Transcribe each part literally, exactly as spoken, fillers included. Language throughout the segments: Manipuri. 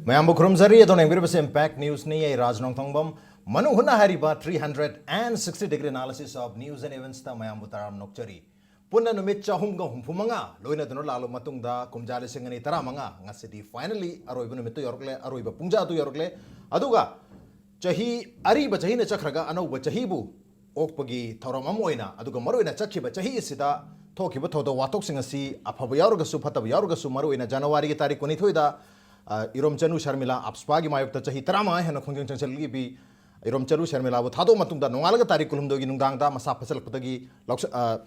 ꯃꯌꯥꯝꯕꯨ ꯈꯨꯔꯨꯝꯖꯔꯤ꯫ ꯑꯗꯣꯝꯅ ꯌꯦꯡꯕꯤꯔꯤꯕꯁꯤ Impact Newsꯅꯤ꯫ ꯑꯩ ꯔꯥꯖ ꯅꯣꯡꯊꯣꯡꯕꯝ꯫ ꯃꯅꯨꯡ ꯍꯨꯠꯅ ꯍꯥꯏꯔꯤꯕ three hundred and sixty degree analysis of news and eventsꯇ ꯃꯌꯥꯝꯕꯨ ꯇꯔꯥꯝꯅ ꯑꯣꯛꯆꯔꯤ꯫ ꯄꯨꯟꯅ ꯅꯨꯃꯤꯠ ꯆꯍꯨꯝꯒ ꯍꯨꯝꯐꯨ ꯃꯉꯥ ꯂꯣꯏꯅꯗꯨꯅ ꯂꯥꯛꯂꯕ ꯃꯇꯨꯡꯗ, ꯀꯨꯝꯖꯥ ꯂꯤꯁꯤꯡ ꯑꯅꯤ ꯇꯔꯥꯃꯉꯥ, ꯉꯁꯤꯗꯤ finally ꯑꯔꯣꯏꯕ ꯅꯨꯃꯤꯠꯇꯨ ꯌꯧꯔꯛꯂꯦ, ꯑꯔꯣꯏꯕ ꯄꯨꯡꯖꯥꯗꯨ ꯌꯧꯔꯛꯂꯦ꯫ ꯑꯗꯨꯒ ꯆꯍꯤ ꯑꯔꯤꯕ ꯆꯍꯤꯅ ꯆꯠꯈ꯭ꯔꯒ ꯑꯅꯧꯕ ꯆꯍꯤꯕꯨ ꯑꯣꯛꯄꯒꯤ ꯊꯧꯔꯝ ꯑꯃ ꯑꯣꯏꯅ, ꯑꯗꯨꯒ ꯃꯔꯨꯑꯣꯏꯅ ꯆꯠꯈꯤꯕ ꯆꯍꯤ ꯑꯁꯤꯗ ꯊꯣꯛꯈꯤꯕ ꯊꯧꯗꯣꯛ ꯋꯥꯊꯣꯛꯁꯤꯡ ꯑꯁꯤ, ꯑꯐꯕ ꯌꯥꯎꯔꯒꯁꯨ ꯐꯠꯇꯕ ꯌꯥꯎꯔꯒꯁꯨ, ꯃꯔꯨꯑꯣꯏꯅ ꯖꯅꯋꯥꯔꯤꯒꯤ ꯇꯥꯔꯤꯛ ꯀꯨꯟꯅꯤꯊꯣꯏꯗ, ꯑ, ꯏꯔꯣꯝꯆꯅꯨ ꯁꯔꯃꯤꯂꯥ ꯑꯞꯁꯄꯥꯒꯤ ꯃꯥꯌꯣꯛꯇ ꯆꯍꯤ ꯇꯔꯥꯃꯉꯥ ꯍꯦꯟꯅ ꯈꯣꯡꯖꯪ ꯆꯪꯁꯤꯜꯂꯛꯂꯤꯕꯤ ꯏꯔꯣꯝꯆꯅꯨ ꯁꯔꯃꯤꯂꯥꯕꯨ ꯊꯥꯗꯣꯛꯑ ꯃꯇꯨꯡꯗ, ꯅꯣꯡꯉꯥꯜꯂꯒ ꯇꯥꯔꯤꯛ ꯀꯨꯟꯍꯨꯝꯗꯣꯏꯒꯤ ꯅꯨꯡꯗꯥꯡꯗ ꯃꯁꯥ ꯐꯠꯆꯜꯂꯛꯄꯗꯒꯤ ꯂꯧꯁ-, ꯑ,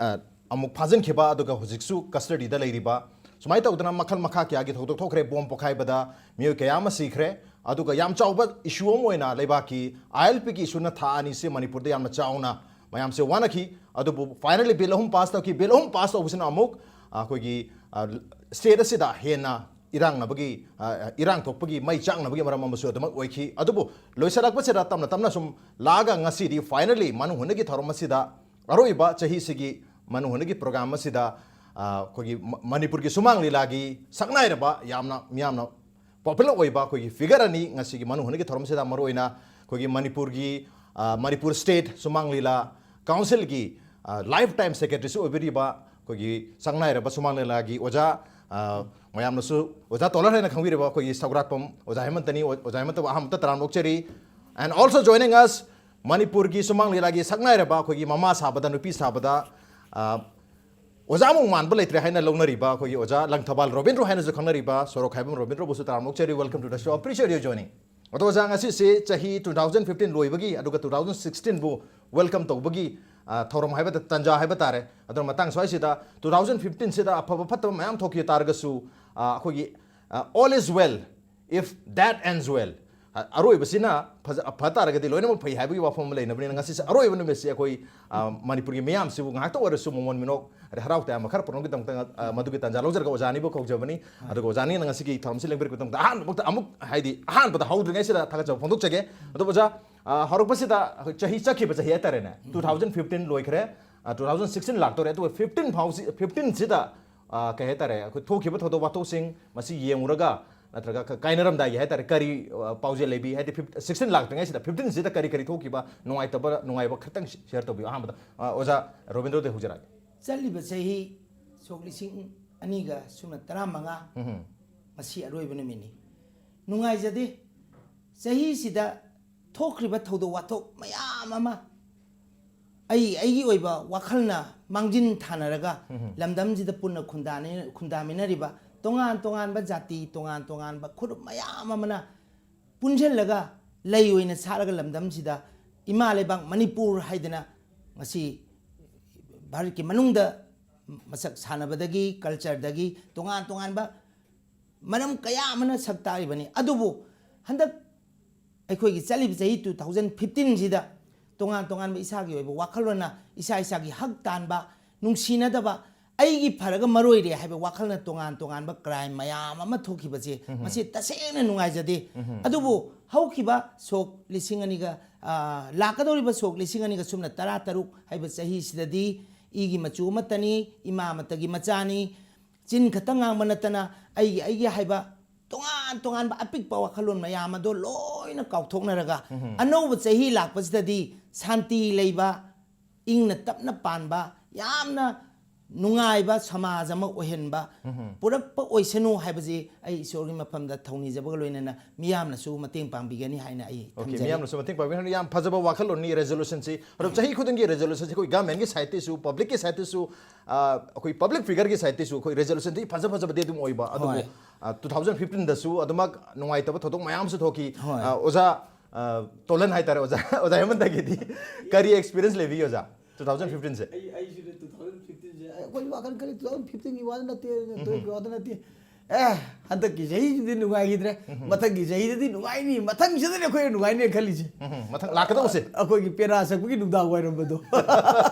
ꯑ, ꯑꯃꯨꯛ ꯐꯥꯖꯤꯟꯈꯤꯕ, ꯑꯗꯨꯒ ꯍꯧꯖꯤꯛꯁꯨ custodyꯗ ꯂꯩꯔꯤꯕ, ꯁꯨꯃꯥꯏꯅ ꯇꯧꯗꯅ ꯃꯈꯜ ꯃꯈꯥ ꯀꯌꯥꯒꯤ ꯊꯧꯗꯣꯛ ꯊꯣꯛꯈ꯭ꯔꯦ꯫ ꯕꯣꯝ ꯄꯣꯈꯥꯏꯕꯗ ꯃꯤꯑꯣꯏ ꯀꯌꯥ ꯑꯃ ꯁꯤꯈ꯭ꯔꯦ꯫ ꯑꯗꯨꯒ ꯌꯥꯝ ꯆꯥꯎꯕ issue ꯑꯃ ꯑꯣꯏꯅ ꯂꯩꯕꯥꯛꯀꯤ ILPꯒꯤ issueꯅ ꯊꯥ ꯑꯅꯤꯁꯤ ꯃꯅꯤꯄꯨꯔꯗ ꯌꯥꯝꯅ ꯆꯥꯎꯅ ꯃꯌꯥꯝꯁꯦ ꯋꯥꯅꯈꯤ꯫ ꯑꯗꯨꯕꯨ finally bill ꯑꯍꯨꯝ pass ꯇꯧꯈꯤ꯫ Bill ꯑꯍꯨꯝ pass ꯇꯧꯕꯁꯤꯅ ꯑꯃꯨꯛ ꯑꯩꯈꯣꯏꯒꯤ, ꯑ, state ꯑꯁꯤꯗ ꯍꯦꯟꯅ ꯏꯔꯥꯡꯅꯕꯒꯤ, ꯑ, ꯏꯔꯥꯡ ꯊꯣꯛꯄꯒꯤ, ꯃꯩ ꯆꯥꯛꯅꯕꯒꯤ ꯃꯔꯝ ꯑꯃꯁꯨ ꯑꯗꯨꯃꯛ ꯑꯣꯏꯈꯤ꯫ ꯑꯗꯨꯕꯨ ꯂꯣꯏꯁꯤꯜꯂꯛꯄꯁꯤꯗ ꯇꯞꯅ ꯇꯞꯅ ꯁꯨꯝ ꯂꯥꯛꯑꯒ ꯉꯁꯤꯗꯤ finally ꯃꯅꯨꯡ ꯍꯨꯠꯅꯒꯤ ꯊꯧꯔꯝ ꯑꯁꯤꯗ, ꯑꯔꯣꯏꯕ ꯆꯍꯤꯁꯤꯒꯤ ꯃꯅꯨꯡ ꯍꯨꯠꯅꯒꯤ program ꯑꯁꯤꯗ, ꯑ, ꯑꯩꯈꯣꯏꯒꯤ ꯃ-, ꯃꯅꯤꯄꯨꯔꯒꯤ ꯁꯨꯃꯥꯡ ꯂꯤꯂꯥꯒꯤ ꯁꯛꯅꯥꯏꯔꯕ, ꯌꯥꯝꯅ ꯃꯤꯌꯥꯝꯅ popular ꯑꯣꯏꯕ ꯑꯩꯈꯣꯏꯒꯤ figure ꯑꯅꯤ ꯉꯁꯤꯒꯤ ꯃꯅꯨꯡ ꯍꯨꯠꯅꯒꯤ ꯊꯧꯔꯝꯁꯤꯗ, ꯃꯔꯨꯑꯣꯏꯅ ꯑꯩꯈꯣꯏꯒꯤ ꯃꯅꯤꯄꯨꯔꯒꯤ, ꯑ, ꯃꯅꯤꯄꯨꯔ state ꯁꯨꯃꯥꯡ ꯂꯤꯂꯥ councilꯒꯤ, ꯑ, lifetime secretaryꯁꯨ ꯑꯣꯏꯕꯤꯔꯤꯕ ꯑꯩꯈꯣꯏꯒꯤ ꯁꯛꯅꯥꯏꯔꯕ ꯁꯨꯃꯥꯡ ꯂꯤꯂꯥꯒꯤ ꯑꯣꯖꯥ, ꯑ, ꯃꯌꯥꯝꯅꯁꯨ ꯑꯣꯖꯥ ꯇꯣꯂꯔ ꯍꯥꯏꯅ ꯈꯪꯕꯤꯔꯤꯕ ꯑꯩꯈꯣꯏꯒꯤ ꯁꯧꯒ꯭ꯔꯥꯛꯄꯝ ꯑꯣꯖꯥ ꯍꯦꯃꯟꯇꯅꯤ꯫ ꯑꯣ-, ꯑꯣꯖꯥ ꯍꯦꯃꯟꯇꯕꯨ ꯑꯍꯥꯟꯕꯗ ꯇꯔꯥꯝꯅ ꯑꯣꯛꯆꯔꯤ꯫ And also joining us, ꯃꯅꯤꯄꯨꯔꯒꯤ ꯁꯨꯃꯥꯡ ꯂꯤꯂꯥꯒꯤ ꯁꯛꯅꯥꯏꯔꯕ ꯑꯩꯈꯣꯏꯒꯤ ꯃꯃꯥ ꯁꯥꯕꯗ, ꯅꯨꯄꯤ ꯁꯥꯕꯗ, ꯑ, ꯑꯣꯖꯥꯃꯨꯛ ꯃꯥꯟꯕ ꯂꯩꯇ꯭ꯔꯦ ꯍꯥꯏꯅ ꯂꯧꯅꯔꯤꯕ ꯑꯩꯈꯣꯏꯒꯤ ꯑꯣꯖꯥ ꯂꯪꯊꯕꯥꯜ ꯔꯣꯕꯤꯟꯗ꯭ꯔꯣ ꯍꯥꯏꯅꯁꯨ ꯈꯪꯅꯔꯤꯕ ꯁꯣꯔꯣꯛꯈꯥꯏꯕꯝ ꯔꯣꯕꯤꯟꯗ꯭ꯔꯣꯕꯨꯁꯨ ꯇꯔꯥꯝꯅ ꯑꯣꯛꯆꯔꯤ꯫ Welcome to the show. Appreciate your joining. ꯑꯗꯣ ꯑꯣꯖꯥ, ꯉꯁꯤꯁꯦ ꯆꯍꯤ two thousand fifteen ꯂꯣꯏꯕꯒꯤ, ꯑꯗꯨꯒ two thousand sixteenꯕꯨ welcome ꯇꯧꯕꯒꯤ, ꯑ, ꯊꯧꯔꯝ ꯍꯥꯏꯕ ꯇ-, ꯇꯥꯟꯖꯥ ꯍꯥꯏꯕ ꯇꯥꯔꯦ꯫ ꯑꯗꯨꯅ ꯃꯇꯥꯡ ꯁ꯭ꯋꯥꯏꯁꯤꯗ two thousand fifteenꯁꯤꯗ ꯑꯐꯕ ꯐꯠꯇꯕ ꯃꯌꯥꯝ ꯊꯣꯛꯈꯤ ꯇꯥꯔꯒꯁꯨ, ꯑ, ꯑꯩꯈꯣꯏꯒꯤ, ꯑ, all is well if that ends well. ꯑ-, ꯑꯔꯣꯏꯕꯁꯤꯅ ꯐꯖ-, ꯐ ꯇꯥꯔꯒꯗꯤ ꯂꯣꯏꯅꯃꯛ ꯐꯩ ꯍꯥꯏꯕꯒꯤ ꯋꯥꯐꯝ ꯑꯃ ꯂꯩꯅꯕꯅꯤꯅ, ꯉꯁꯤꯁꯦ ꯑꯔꯣꯏꯕ ꯅꯨꯃꯤꯠꯁꯤ ꯑꯩꯈꯣꯏ, ꯑ, ꯃꯅꯤꯄꯨꯔꯒꯤ ꯃꯤꯌꯥꯝꯁꯤꯕꯨ ꯉꯥꯏꯍꯥꯛꯇ ꯑꯣꯏꯔꯁꯨ ꯃꯣꯃꯣꯟ ꯃꯤꯅꯣꯛ, ꯑꯗꯩ ꯍꯔꯥꯎ ꯇꯌꯥꯝꯕ ꯈꯔ ꯄꯨꯔꯛꯅꯕꯒꯤꯗꯃꯛꯇ, ꯑ, ꯃꯗꯨꯒꯤ ꯇꯥꯟꯖꯥ ꯂꯧꯖꯔꯒ ꯑꯣꯖꯥꯅꯤꯕꯨ ꯀꯧꯖꯕꯅꯤ꯫ ꯑꯗꯨꯒ ꯑꯣꯖꯥꯅꯤꯅ ꯉꯁꯤꯒꯤ ꯊꯧꯔꯝꯁꯤ ꯂꯦꯡꯕꯤꯔꯛꯄꯒꯤꯗꯃꯛꯇ ꯑꯍꯥꯟꯕꯃꯛꯇ ꯑꯃꯨꯛ, ꯍꯥꯏꯗꯤ, ꯑꯍꯥꯟꯕꯗ ꯍꯧꯗ꯭ꯔꯤꯉꯩꯁꯤꯗ ꯊꯥꯒꯠꯆꯕ ꯐꯣꯡꯗꯣꯛꯆꯒꯦ꯫ ꯑꯗꯨꯕꯨ ꯑꯣꯖꯥ, ꯑ, ꯍꯧꯔꯛꯄꯁꯤꯗ ꯑꯩꯈꯣꯏ ꯆꯍꯤ, ꯆꯠꯈꯤꯕ ꯆꯍꯤ ꯍꯥꯏꯇꯥꯔꯦꯅꯦ, two thousand fifteen ꯂꯣꯏꯈ꯭ꯔꯦ, ꯑ, two thousand sixteen ꯂꯥꯛꯇꯧꯔꯦ꯫ ꯑꯗꯨꯒ fifteen ꯐꯥꯎꯁꯤ, fifteen ꯁꯤꯗ, ꯑ, ꯀꯩ ꯍꯥꯏꯇꯥꯔꯦ, ꯑꯩꯈꯣꯏ ꯊꯣꯛꯈꯤꯕ ꯊꯧꯗꯣꯛ ꯋꯥꯊꯣꯛꯁꯤꯡ ꯃꯁꯤ ꯌꯦꯡꯉꯨꯔꯒ, ꯅꯠꯇ꯭ꯔꯒ ꯀ- ꯀꯥꯏꯅꯔꯝꯗꯥꯏꯒꯤ ꯍꯥꯏꯇꯥꯔꯦ, ꯀꯔꯤ, ꯑ, ꯄꯥꯎꯖꯦꯜ ꯂꯩꯕꯤ? ꯍꯥꯏꯗꯤ ꯐꯤꯐ-, ꯁꯤꯛꯁꯇꯤꯟ ꯂꯥꯛꯇ꯭ꯔꯤꯉꯩꯁꯤꯗ ꯐꯤꯐꯇꯤꯟꯁꯤꯗ ꯀꯔꯤ ꯀꯔꯤ ꯊꯣꯛꯈꯤꯕ, ꯅꯨꯡꯉꯥꯏꯇꯕ, ꯅꯨꯡꯉꯥꯏꯕ ꯈꯤꯇꯪ ꯁꯤ-, ꯁꯤꯌꯔ ꯇꯧꯕꯤꯌꯨ ꯑꯍꯥꯟꯕꯗ꯫ ꯑ, ꯑꯣꯖꯥ ꯔꯣꯕꯤꯟꯗ꯭ꯔꯣꯗꯩ ꯍꯧꯖꯔꯛꯑꯒꯦ꯫ ꯆꯠꯂꯤꯕ ꯆꯍꯤ ꯁꯣꯛ ꯂꯤꯁꯤꯡ ꯑꯅꯤꯒ ꯁꯨꯞꯅ ꯇꯔꯥꯃꯉꯥ, ꯎꯝ꯫ ꯉꯁꯤ ꯑꯔꯣꯏꯕ ꯅꯨꯃꯤꯠꯅꯤ꯫ ꯅꯨꯡꯉꯥꯏꯖꯗꯦ꯫ ꯆꯍꯤꯁꯤꯗ ꯊꯣꯛꯈ꯭ꯔꯤꯕ ꯊꯧꯗꯣꯛ ꯋꯥꯊꯣꯛ ꯃꯌꯥꯝ ꯑꯃ ꯑꯩ, ꯑꯩꯒꯤ ꯑꯣꯏꯕ ꯋꯥꯈꯜꯅ ꯃꯥꯡꯖꯤꯟ ꯊꯥꯅꯔꯒ ꯎꯝ꯫ ꯂꯝꯗꯝꯁꯤꯗ ꯄꯨꯟꯅ ꯈꯨꯟꯗꯥꯅ-, ꯈꯨꯟꯗꯥꯃꯤꯟꯅꯔꯤꯕ ꯇꯣꯉꯥꯟ ꯇꯣꯉꯥꯟꯕ ꯖꯥꯇꯤ, ꯇꯣꯉꯥꯟ ꯇꯣꯉꯥꯟꯕ ꯐꯨꯔꯨꯞ ꯃꯌꯥꯝ ꯑꯃꯅ ꯄꯨꯟꯁꯤꯜꯂꯒ ꯂꯩ ꯑꯣꯏꯅ ꯁꯥꯠꯂꯒ ꯂꯝꯗꯝꯁꯤꯗ ꯏꯃꯥ ꯂꯩꯕꯥꯛ ꯃꯅꯤꯄꯨꯔ ꯍꯥꯏꯗꯅ ꯉꯁꯤ ꯚꯥꯔꯠꯀꯤ ꯃꯅꯨꯡꯗ ꯃꯁꯛ ꯁꯥꯟꯅꯕꯗꯒꯤ, ꯀꯜꯆꯔꯗꯒꯤ, ꯇꯣꯉꯥꯟ ꯇꯣꯉꯥꯟꯕ ꯃꯔꯝ ꯀꯌꯥ ꯑꯃꯅ ꯁꯛ ꯇꯥꯛꯂꯤꯕꯅꯤ꯫ ꯑꯗꯨꯕꯨ ꯍꯟꯗꯛ ꯑꯩꯈꯣꯏꯒꯤ ꯆꯠꯂꯤꯕ ꯆꯍꯤ ꯇꯨ ꯊꯥꯎꯖꯟ ꯐꯤꯐꯇꯤꯟꯁꯤꯗ ꯇꯣꯉꯥꯟ ꯇꯣꯉꯥꯟꯕ ꯏꯁꯥꯒꯤ ꯑꯣꯏꯕ ꯋꯥꯈꯜꯂꯣꯟꯅ ꯏꯁꯥ ꯏꯁꯥꯒꯤ ꯍꯛ ꯇꯥꯟꯕ, ꯅꯨꯡꯁꯤꯅꯗꯕ, ꯑꯩꯒꯤ ꯐꯔꯒ ꯃꯔꯣꯏꯔꯦ ꯍꯥꯏꯕ ꯋꯥꯈꯜꯅ ꯇꯣꯉꯥꯟ ꯇꯣꯉꯥꯟꯕ ꯀ꯭ꯔꯥꯏꯝ ꯃꯌꯥꯝ ꯑꯃ ꯊꯣꯛꯈꯤꯕꯁꯦ, ꯎꯝ꯫ ꯃꯁꯤ ꯇꯁꯦꯡꯅ ꯅꯨꯡꯉꯥꯏꯖꯗꯦ꯫ ꯎꯝ꯫ ꯑꯗꯨꯕꯨ ꯍꯧꯈꯤꯕ ꯁꯣꯛ ꯂꯤꯁꯤꯡ ꯑꯅꯤꯒ, ꯑ, ꯂꯥꯛꯀꯗꯧꯔꯤꯕ ꯁꯣꯛ ꯂꯤꯁꯤꯡ ꯑꯅꯤꯒ ꯁꯨꯞꯅ ꯇꯔꯥ ꯇꯔꯨꯛ ꯍꯥꯏꯕ ꯆꯍꯤꯁꯤꯗꯗꯤ ꯏꯒꯤ ꯃꯆꯨ ꯑꯃꯠꯇꯅꯤ, ꯏꯃꯥ ꯑꯃꯠꯇꯒꯤ ꯃꯆꯥꯅꯤ, ꯆꯤꯟ ꯈꯛꯇ ꯉꯥꯡꯕ ꯅꯠꯇꯅ ꯑꯩꯒꯤ, ꯑꯩꯒꯤ ꯍꯥꯏꯕ ꯇꯣꯉꯥꯟ ꯇꯣꯉꯥꯟꯕ ꯑꯄꯤꯛꯄ ꯋꯥꯈꯜꯂꯣꯟ ꯃꯌꯥꯝ ꯑꯗꯣ ꯂꯣꯏꯅ ꯀꯥꯎꯊꯣꯛꯅꯔꯒ ꯎꯝ꯫ ꯑꯅꯧꯕ ꯆꯍꯤ ꯂꯥꯛꯄꯁꯤꯗꯗꯤ ꯁꯥꯟꯇꯤ ꯂꯩꯕ, ꯏꯪꯅ ꯇꯞꯅ ꯄꯥꯟꯕ, ꯌꯥꯝꯅ ꯅꯨꯡꯉꯥꯏꯕ ꯁꯃꯥꯖ ꯑꯃ ꯑꯣꯏꯍꯟꯕ ꯎꯝ꯫ ꯄꯨꯔꯛꯄ ꯑꯣꯏꯁꯅꯨ ꯍꯥꯏꯕꯁꯤ ꯑꯩ ꯏꯁꯣꯔꯒꯤ ꯃꯐꯝꯗ ꯊꯧꯅꯤꯖꯕꯒ ꯂꯣꯏꯅꯅ ꯃꯤꯌꯥꯝꯅꯁꯨ ꯃꯇꯦꯡ ꯄꯥꯡꯕꯤꯒꯅꯤ ꯍꯥꯏꯅ ꯑꯩ ꯑꯣꯀꯦ, ꯊꯝꯖꯔꯤ꯫ ꯃꯤꯌꯥꯝꯅꯁꯨ ꯃꯇꯦꯡ ꯄꯥꯡꯕꯤꯒꯅꯤ꯫ ꯌꯥꯝ ꯐꯖꯕ ꯋꯥꯈꯜꯂꯣꯟꯅꯤ꯫ ꯔꯦꯖꯣꯂꯨꯁꯟꯁꯤ ꯑꯗꯨꯝ ꯆꯍꯤ ꯈꯨꯗꯤꯡꯒꯤ ꯔꯦꯖꯣꯂꯨꯁꯟꯁꯤ ꯑꯩꯈꯣꯏ ꯒꯃꯦꯟꯒꯤ ꯁꯥꯏꯠꯇꯩꯁꯨ, ꯄꯕ꯭ꯂꯤꯛꯀꯤ ꯁꯥꯏꯠꯇꯩꯁꯨ, ꯑ, ꯑꯩꯈꯣꯏ ꯄꯕ꯭ꯂꯤꯛ ꯐꯤꯒꯔꯒꯤ ꯁꯥꯏꯠꯇꯩꯁꯨ ꯑꯩꯈꯣꯏ ꯔꯦꯖꯣꯂꯨꯁꯟꯁꯤ ꯐꯖ ꯐꯖꯕꯗꯤ ꯑꯗꯨꯝ ꯑꯣꯏꯕ꯫ ꯑꯗꯨꯕꯨ, ꯍꯣꯏ꯫ ꯑ, ꯇꯨ ꯊꯥꯎꯖꯟ ꯐꯤꯐꯇꯤꯟꯗꯁꯨ ꯑꯗꯨꯃꯛ ꯅꯨꯡꯉꯥꯏꯇꯕ ꯊꯧꯗꯣꯛ ꯃꯌꯥꯝ ꯑꯃꯁꯨ ꯊꯣꯛꯈꯤ꯫ ꯍꯣꯏ꯫ ꯑ, ꯑꯣꯖꯥ, ꯑ, ꯇꯣꯂꯟ ꯍꯥꯏꯇꯥꯔꯦ, ꯑꯣꯖꯥ, ꯑꯣꯖꯥ ꯍꯦꯃꯟꯇꯒꯤꯗꯤ ꯀꯔꯤ ꯑꯦꯛꯁꯄꯤꯔꯤꯌꯦꯟꯁ ꯂꯩꯕꯤꯒꯦ ꯑꯣꯖꯥ, ꯇꯨ ꯊꯥꯎꯖꯟ ꯐꯤꯐꯇꯤꯟꯁꯦ? ꯑꯩ, ꯑꯩꯁꯨꯅꯦ, ꯇꯨ ꯊꯥꯎꯖꯟ ꯐꯤꯐꯇꯤꯟꯁꯦ, ꯑꯩꯈꯣꯏ ꯋꯥꯈꯜ ꯈꯜꯂꯤ, ꯇꯨ ꯊꯥꯎꯖꯟ ꯐꯤꯐꯇꯤꯟꯒꯤ ꯋꯥꯗ ꯅꯠꯇꯦ, ꯎꯝ꯫ ꯇꯨꯋꯦꯜꯐꯀꯤ ꯋꯥꯗ ꯅꯠꯇꯦ꯫ ꯑꯦ, ꯍꯟꯗꯛꯀꯤ ꯆꯍꯤꯁꯤꯗꯤ ꯅꯨꯡꯉꯥꯏꯈꯤꯗ꯭ꯔꯦ, ꯎꯝ꯫ ꯃꯊꯪꯒꯤ ꯆꯍꯤꯗꯗꯤ ꯅꯨꯡꯉꯥꯏꯅꯤ, ꯃꯊꯪꯁꯤꯗꯅꯦ ꯑꯩꯈꯣꯏꯅ ꯅꯨꯡꯉꯥꯏꯅꯤ ꯈꯜꯂꯤꯁꯦ꯫ ꯎꯝ, ꯃꯊꯪ ꯂꯥꯛꯀꯗꯧꯕꯁꯦ꯫ ꯑꯩꯈꯣꯏꯒꯤ ꯄꯦꯔꯥ ꯁꯛꯄꯒꯤ ꯅꯨꯡꯗꯥꯡ ꯋꯥꯏꯔꯝ ꯑꯗꯣ꯫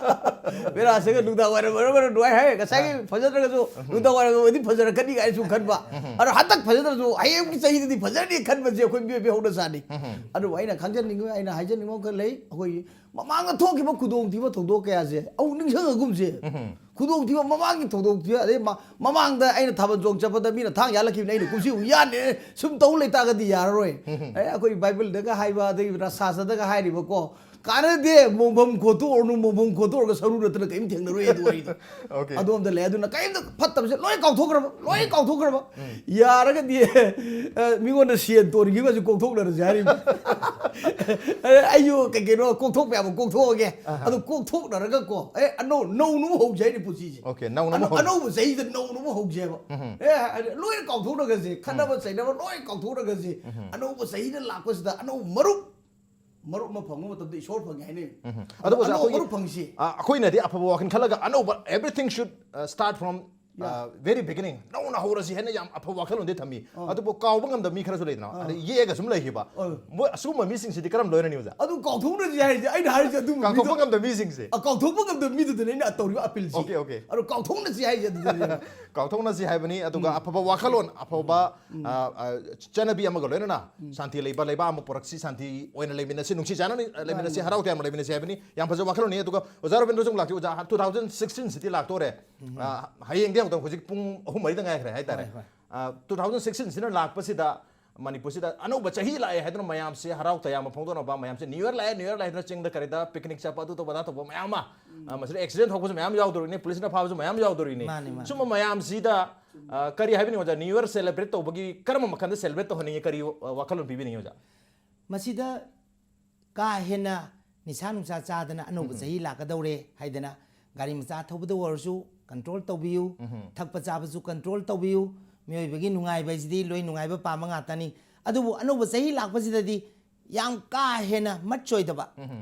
ꯄꯦꯔꯥ ꯁꯛꯑꯒ ꯅꯨꯡꯗꯥꯡ ꯋꯥꯏꯔꯝ ꯑꯣꯏꯔꯒꯅ ꯅꯨꯡꯉꯥꯏ ꯍꯥꯏ, ꯉꯁꯥꯏꯒꯤ ꯎꯝ꯫ ꯐꯖꯗ꯭ꯔꯒꯁꯨ ꯎꯝ꯫ ꯅꯨꯡꯗꯥꯡ ꯋꯥꯏꯔꯝ ꯑꯣꯏꯔꯗꯤ ꯐꯖꯔꯛꯀꯅꯤ ꯀꯥꯏꯅ ꯁꯨꯝ ꯈꯟꯕ꯫ ꯎꯝ꯫ ꯑꯗꯣ ꯍꯟꯗꯛ ꯐꯖꯗ꯭ꯔꯁꯨ ꯍꯌꯦꯡꯒꯤ ꯆꯍꯤꯗꯗꯤ ꯐꯖꯔꯅꯤ ꯈꯟꯕꯁꯦ ꯑꯩꯈꯣꯏ ꯃꯤꯑꯣꯏꯕꯒꯤ ꯍꯧꯅꯁꯥꯅꯤ꯫ ꯎꯝ꯫ ꯑꯗꯨꯕꯨ ꯑꯩꯅ ꯈꯪꯖꯅꯤꯡꯕ, ꯑꯩꯅ ꯍꯥꯏꯖꯅꯤꯡꯕ ꯑꯃꯈꯛ ꯂꯩ, ꯑꯩꯈꯣꯏꯒꯤ ꯃꯃꯥꯡꯗ ꯊꯣꯛꯈꯤꯕ ꯈꯨꯗꯣꯡꯊꯤꯕ ꯊꯧꯗꯣꯛ ꯀꯌꯥꯁꯦ ꯑꯃꯨꯛ ꯅꯤꯡꯁꯤꯡꯉꯒꯨꯝꯁꯦ꯫ ꯎꯝ꯫ ꯈꯨꯗꯣꯡꯊꯤꯕ, ꯃꯃꯥꯡꯒꯤ ꯊꯧꯗꯣꯛ ꯊꯤꯕ, ꯑꯗꯩ ꯃ-, ꯃꯃꯥꯡꯗ ꯑꯩꯅ ꯊꯥꯕꯜ ꯆꯣꯡ ꯆꯠꯄꯗ ꯃꯤꯅ ꯊꯥꯡ ꯌꯥꯜꯂꯛꯈꯤꯕꯅꯤ, ꯑꯩꯅ ꯀꯨꯝꯁꯤ ꯑꯃꯨꯛ ꯌꯥꯟꯅꯦ, ꯁꯨꯝ ꯇꯧ ꯂꯩꯇꯥꯔꯒꯗꯤ ꯌꯥꯔꯔꯣꯏ꯫ ꯑꯦ, ꯑꯩꯈꯣꯏ ꯕꯥꯏꯕꯜꯗꯒ ꯍꯥꯏꯕ, ꯑꯗꯒꯤ ꯔꯁꯥꯁꯗꯒ ꯍꯥꯏꯔꯤꯕꯀꯣ, ꯀꯥꯟꯅꯗꯦ, ꯃꯣꯡꯐꯝ ꯈꯣꯠꯇꯣꯛꯑꯅꯨ, ꯃꯣꯡꯐꯝ ꯈꯣꯠꯇꯣꯛꯑꯒ ꯁꯔꯨ ꯅꯠꯇꯅ ꯀꯔꯤꯝ ꯊꯦꯡꯅꯔꯣꯏ ꯑꯗꯨ ꯋꯥꯔꯤꯗꯣ꯫ Okay. ꯑꯗꯣꯝꯗ ꯂꯩ꯫ ꯑꯗꯨꯅ ꯀꯔꯤꯝꯇ ꯐꯠꯇꯕꯁꯦ ꯂꯣꯏ ꯀꯥꯎꯊꯣꯛꯈ꯭ꯔꯕ, ꯂꯣꯏ ꯀꯥꯎꯊꯣꯛꯈ꯭ꯔꯕ꯫ ꯌꯥꯔꯒꯗꯤ, ꯑ, ꯃꯤꯉꯣꯟꯗ ꯁꯦꯟ ꯇꯣꯟꯈꯤꯕꯁꯨ ꯀꯣꯛꯊꯣꯛꯅꯔꯁꯦ ꯍꯥꯏꯔꯤꯕ꯫ ꯑꯦ, ꯑꯩꯁꯨ ꯀꯩ ꯀꯩꯅꯣ ꯀꯣꯛꯊꯣꯛꯄ ꯌꯥꯕ ꯀꯣꯛꯊꯣꯛꯑꯒꯦ꯫ ꯑꯗꯨ ꯀꯣꯛꯊꯣꯛꯅꯔꯒꯀꯣ, ꯑꯦ, ꯑꯅꯧ-, ꯅꯧꯅ ꯑꯃꯨꯛ ꯍꯧꯁꯦ ꯍꯥꯏꯅꯤ ꯄꯨꯟꯁꯤꯁꯦ꯫ Okay, ꯅꯧꯅ ꯑꯃꯨꯛ ꯑꯅꯧ-, ꯍꯧꯁꯦ꯫ ꯑꯅꯧꯕ ꯆꯍꯤꯗ ꯅꯧꯅ ꯑꯃꯨꯛ ꯍꯧꯁꯦꯕ꯫ ꯑꯦ, ꯂꯣꯏꯅ ꯀꯥꯎꯊꯣꯛꯅꯒꯁꯦ, ꯈꯠꯅꯕ ꯆꯩꯅꯕ ꯂꯣꯏ ꯀꯥꯎꯊꯣꯛꯅꯒꯁꯦ꯫ ꯑꯅꯧꯕ ꯆꯍꯤꯗ ꯂꯥꯛꯄꯁꯤꯗ ꯑꯅꯧꯕ ꯃꯔꯨꯞ, ꯃꯔꯨꯞ ꯑꯃ ꯐꯪꯕ ꯃꯇꯝꯗ ꯏꯁꯣꯔ ꯐꯪꯉꯦ ꯍꯥꯏꯅꯩ꯫ ꯑꯗꯨ ꯑꯣꯖꯥ, ꯑꯅꯧꯕ ꯑꯩꯈꯣꯏꯒꯤ, ꯃꯔꯨꯞ ꯐꯪꯉꯤꯁꯤ꯫ ꯑ, ꯑꯩꯈꯣꯏꯅꯗꯤ ꯑꯐꯕ ꯋꯥꯈꯜ ꯈꯜꯂꯒ ꯑꯅꯧꯕ, everything should, uh, start from, uh, very beginning. ꯅꯧꯅ ꯍꯧꯔꯁꯤ ꯍꯥꯏꯅ ꯌꯥꯝ ꯑꯐꯕ ꯋꯥꯈꯜꯂꯣꯟꯗꯤ ꯊꯝꯃꯤ꯫ ꯑꯗꯨꯕꯨ ꯀꯥꯎꯕ ꯉꯝꯗꯕ ꯃꯤ ꯈꯔꯁꯨ ꯂꯩꯗꯅ, ꯑꯗꯩ ꯌꯦꯛꯑꯒ ꯁꯨꯝ ꯂꯩꯈꯤꯕ꯫ ꯃꯣꯏ ꯑꯁꯤꯒꯨꯝꯕ ꯃꯤꯁꯤꯡꯁꯤꯗꯤ ꯀꯔꯝ ꯂꯣꯏꯅꯅꯤ ꯑꯣꯖꯥ? ꯑꯗꯨ ꯀꯥꯎꯊꯣꯛꯅꯁꯤ ꯍꯥꯏꯔꯤꯁꯦ, ꯑꯩꯅ ꯍꯥꯏꯔꯤꯁꯦ ꯑꯗꯨ ꯀꯥꯎꯊꯣꯛꯄ ꯃꯤꯗꯣ-, ꯉꯝꯗꯕ ꯃꯤꯁꯤꯡꯁꯦ꯫ ꯑ, ꯀꯥꯎꯊꯣꯛꯄ ꯉꯝꯗꯕ ꯃꯤꯗꯨꯗꯅꯦ ꯑꯩꯅ ꯇꯧꯔꯤꯕ ꯑꯄꯤꯜꯁꯦ꯫ Okay, okay. ꯑꯗꯨ ꯀꯥꯎꯊꯣꯛꯅꯁꯤ ꯍꯥꯏꯁꯦ ꯑꯗꯨꯗꯅꯦ꯫ ꯀꯥꯎꯊꯣꯛꯅꯁꯤ ꯍꯥꯏꯕꯅꯤ, ꯑꯗꯨꯒ ꯑꯐꯕ ꯋꯥꯈꯜꯂꯣꯟ, ꯑꯐꯕ, ꯑ, ꯑ, ꯆꯠꯅꯕꯤ ꯑꯃꯒ ꯂꯣꯏꯅꯅ ꯁꯥꯟꯇꯤ ꯂꯩꯕ ꯂꯩꯕꯥꯛ ꯑꯃ ꯄꯨꯔꯛꯁꯤ, ꯁꯥꯟꯇꯤ ꯑꯣꯏꯅ ꯂꯩꯃꯤꯟꯅꯁꯤ, ꯅꯨꯡꯁꯤ ꯆꯥꯟꯅꯅ ꯂꯩꯃꯤꯟꯅꯁꯤ, ꯍꯔꯥꯎ ꯇꯌꯥꯝꯅ ꯂꯩꯃꯤꯟꯅꯁꯤ ꯍꯥꯏꯕꯅꯤ꯫ ꯌꯥꯝ ꯐꯖꯕ ꯋꯥꯈꯜꯂꯣꯟꯅꯤ꯫ ꯑꯗꯨꯒ ꯑꯣꯖꯥ ꯔꯣꯕꯤꯟꯗ꯭ꯔꯣꯁꯨ ꯑꯃꯨꯛ ꯂꯥꯛꯇꯦ꯫ ꯑꯣꯖꯥ, two thousand sixteen ꯁꯤꯗꯤ ꯂꯥꯛꯇꯣꯔꯦ꯫ ꯑ, ꯍꯌꯦꯡꯗꯤ ꯑꯃꯨꯛꯇꯪ, ꯍꯧꯖꯤꯛ ꯄꯨꯡ ꯑꯍꯨꯝ ꯃꯔꯤꯗ ꯉꯥꯏꯈ꯭ꯔꯦ ꯍꯥꯏꯇꯥꯔꯦ꯫ ꯍꯣꯏ, ꯍꯣꯏ꯫ ꯑ, two thousand sixteen ꯁꯤꯅ ꯂꯥꯛꯄꯁꯤꯗ ꯃꯅꯤꯄꯨꯔꯁꯤꯗ ꯑꯅꯧꯕ ꯆꯍꯤ ꯂꯥꯛꯑꯦ ꯍꯥꯏꯗꯨꯅ ꯃꯌꯥꯝꯁꯦ ꯍꯔꯥꯎ ꯇꯌꯥꯝꯕ ꯐꯣꯡꯗꯣꯛꯅꯕ, ꯃꯌꯥꯝꯁꯦ New Year ꯂꯥꯛꯑꯦ, New Year ꯂꯥꯛꯑꯦ ꯍꯥꯏꯗꯨꯅ ꯆꯤꯡꯗ ꯀꯔꯤꯗ picnic ꯆꯠꯄ, ꯑꯗꯨ ꯇꯧꯕ ꯑꯗꯥ ꯇꯧꯕ ꯃꯌꯥꯝ ꯑꯃ, ꯑ, ꯃꯁꯤꯗ accident ꯊꯣꯛꯄꯁꯨ ꯃꯌꯥꯝ ꯌꯥꯎꯗꯣꯔꯤꯅꯤ, ꯄꯨꯂꯤꯁꯅ ꯐꯥꯕꯁꯨ ꯃꯌꯥꯝ ꯌꯥꯎꯗꯣꯔꯤꯅꯤ꯫ ꯃꯥꯅꯤ, ꯃꯥꯅꯤ꯫ ꯁꯨꯝꯕ ꯃꯌꯥꯝꯁꯤꯗ, ꯑ, ꯀꯔꯤ ꯍꯥꯏꯕꯤꯅꯤꯡꯉꯤ ꯑꯣꯖꯥ? New Year celebrate ꯇꯧꯕꯒꯤ ꯀꯔꯝꯕ ꯃꯈꯜꯗ celebrate ꯇꯧꯍꯟꯅꯤꯡꯉꯤ? ꯀꯔꯤ, ꯑ, ꯋꯥꯈꯜꯂꯣꯟ ꯄꯤꯕꯤꯅꯤꯡꯉꯤ ꯑꯣꯖꯥ? ꯃꯁꯤꯗ ꯀꯥ ꯍꯦꯟꯅ ꯅꯤꯁꯥ ꯅꯨꯡꯁꯥ ꯆꯥꯗꯅ ꯑꯅꯧꯕ ꯆꯍꯤ ꯂꯥꯛꯀꯗꯧꯔꯦ ꯍꯥꯏꯗꯅ ꯒꯥꯔꯤ ꯃꯆꯥ ꯊꯧꯕꯗ ꯑꯣꯏꯔꯁꯨ control ꯇꯧꯕꯤꯌꯨ, ꯊꯛꯄ ꯆꯥꯕꯁꯨ control ꯇꯧꯕꯤꯌꯨ꯫ ꯃꯤꯑꯣꯏꯕꯒꯤ ꯅꯨꯡꯉꯥꯏꯕ ꯍꯥꯏꯁꯤꯗꯤ ꯂꯣꯏ ꯅꯨꯡꯉꯥꯏꯕ ꯄꯥꯝꯕ ꯉꯥꯛꯇꯅꯤ꯫ ꯑꯗꯨꯕꯨ ꯑꯅꯧꯕ ꯆꯍꯤ ꯂꯥꯛꯄꯁꯤꯗꯗꯤ ꯌꯥꯝ ꯀꯥ ꯍꯦꯟꯅ ꯃꯠ ꯆꯣꯏꯗꯕ,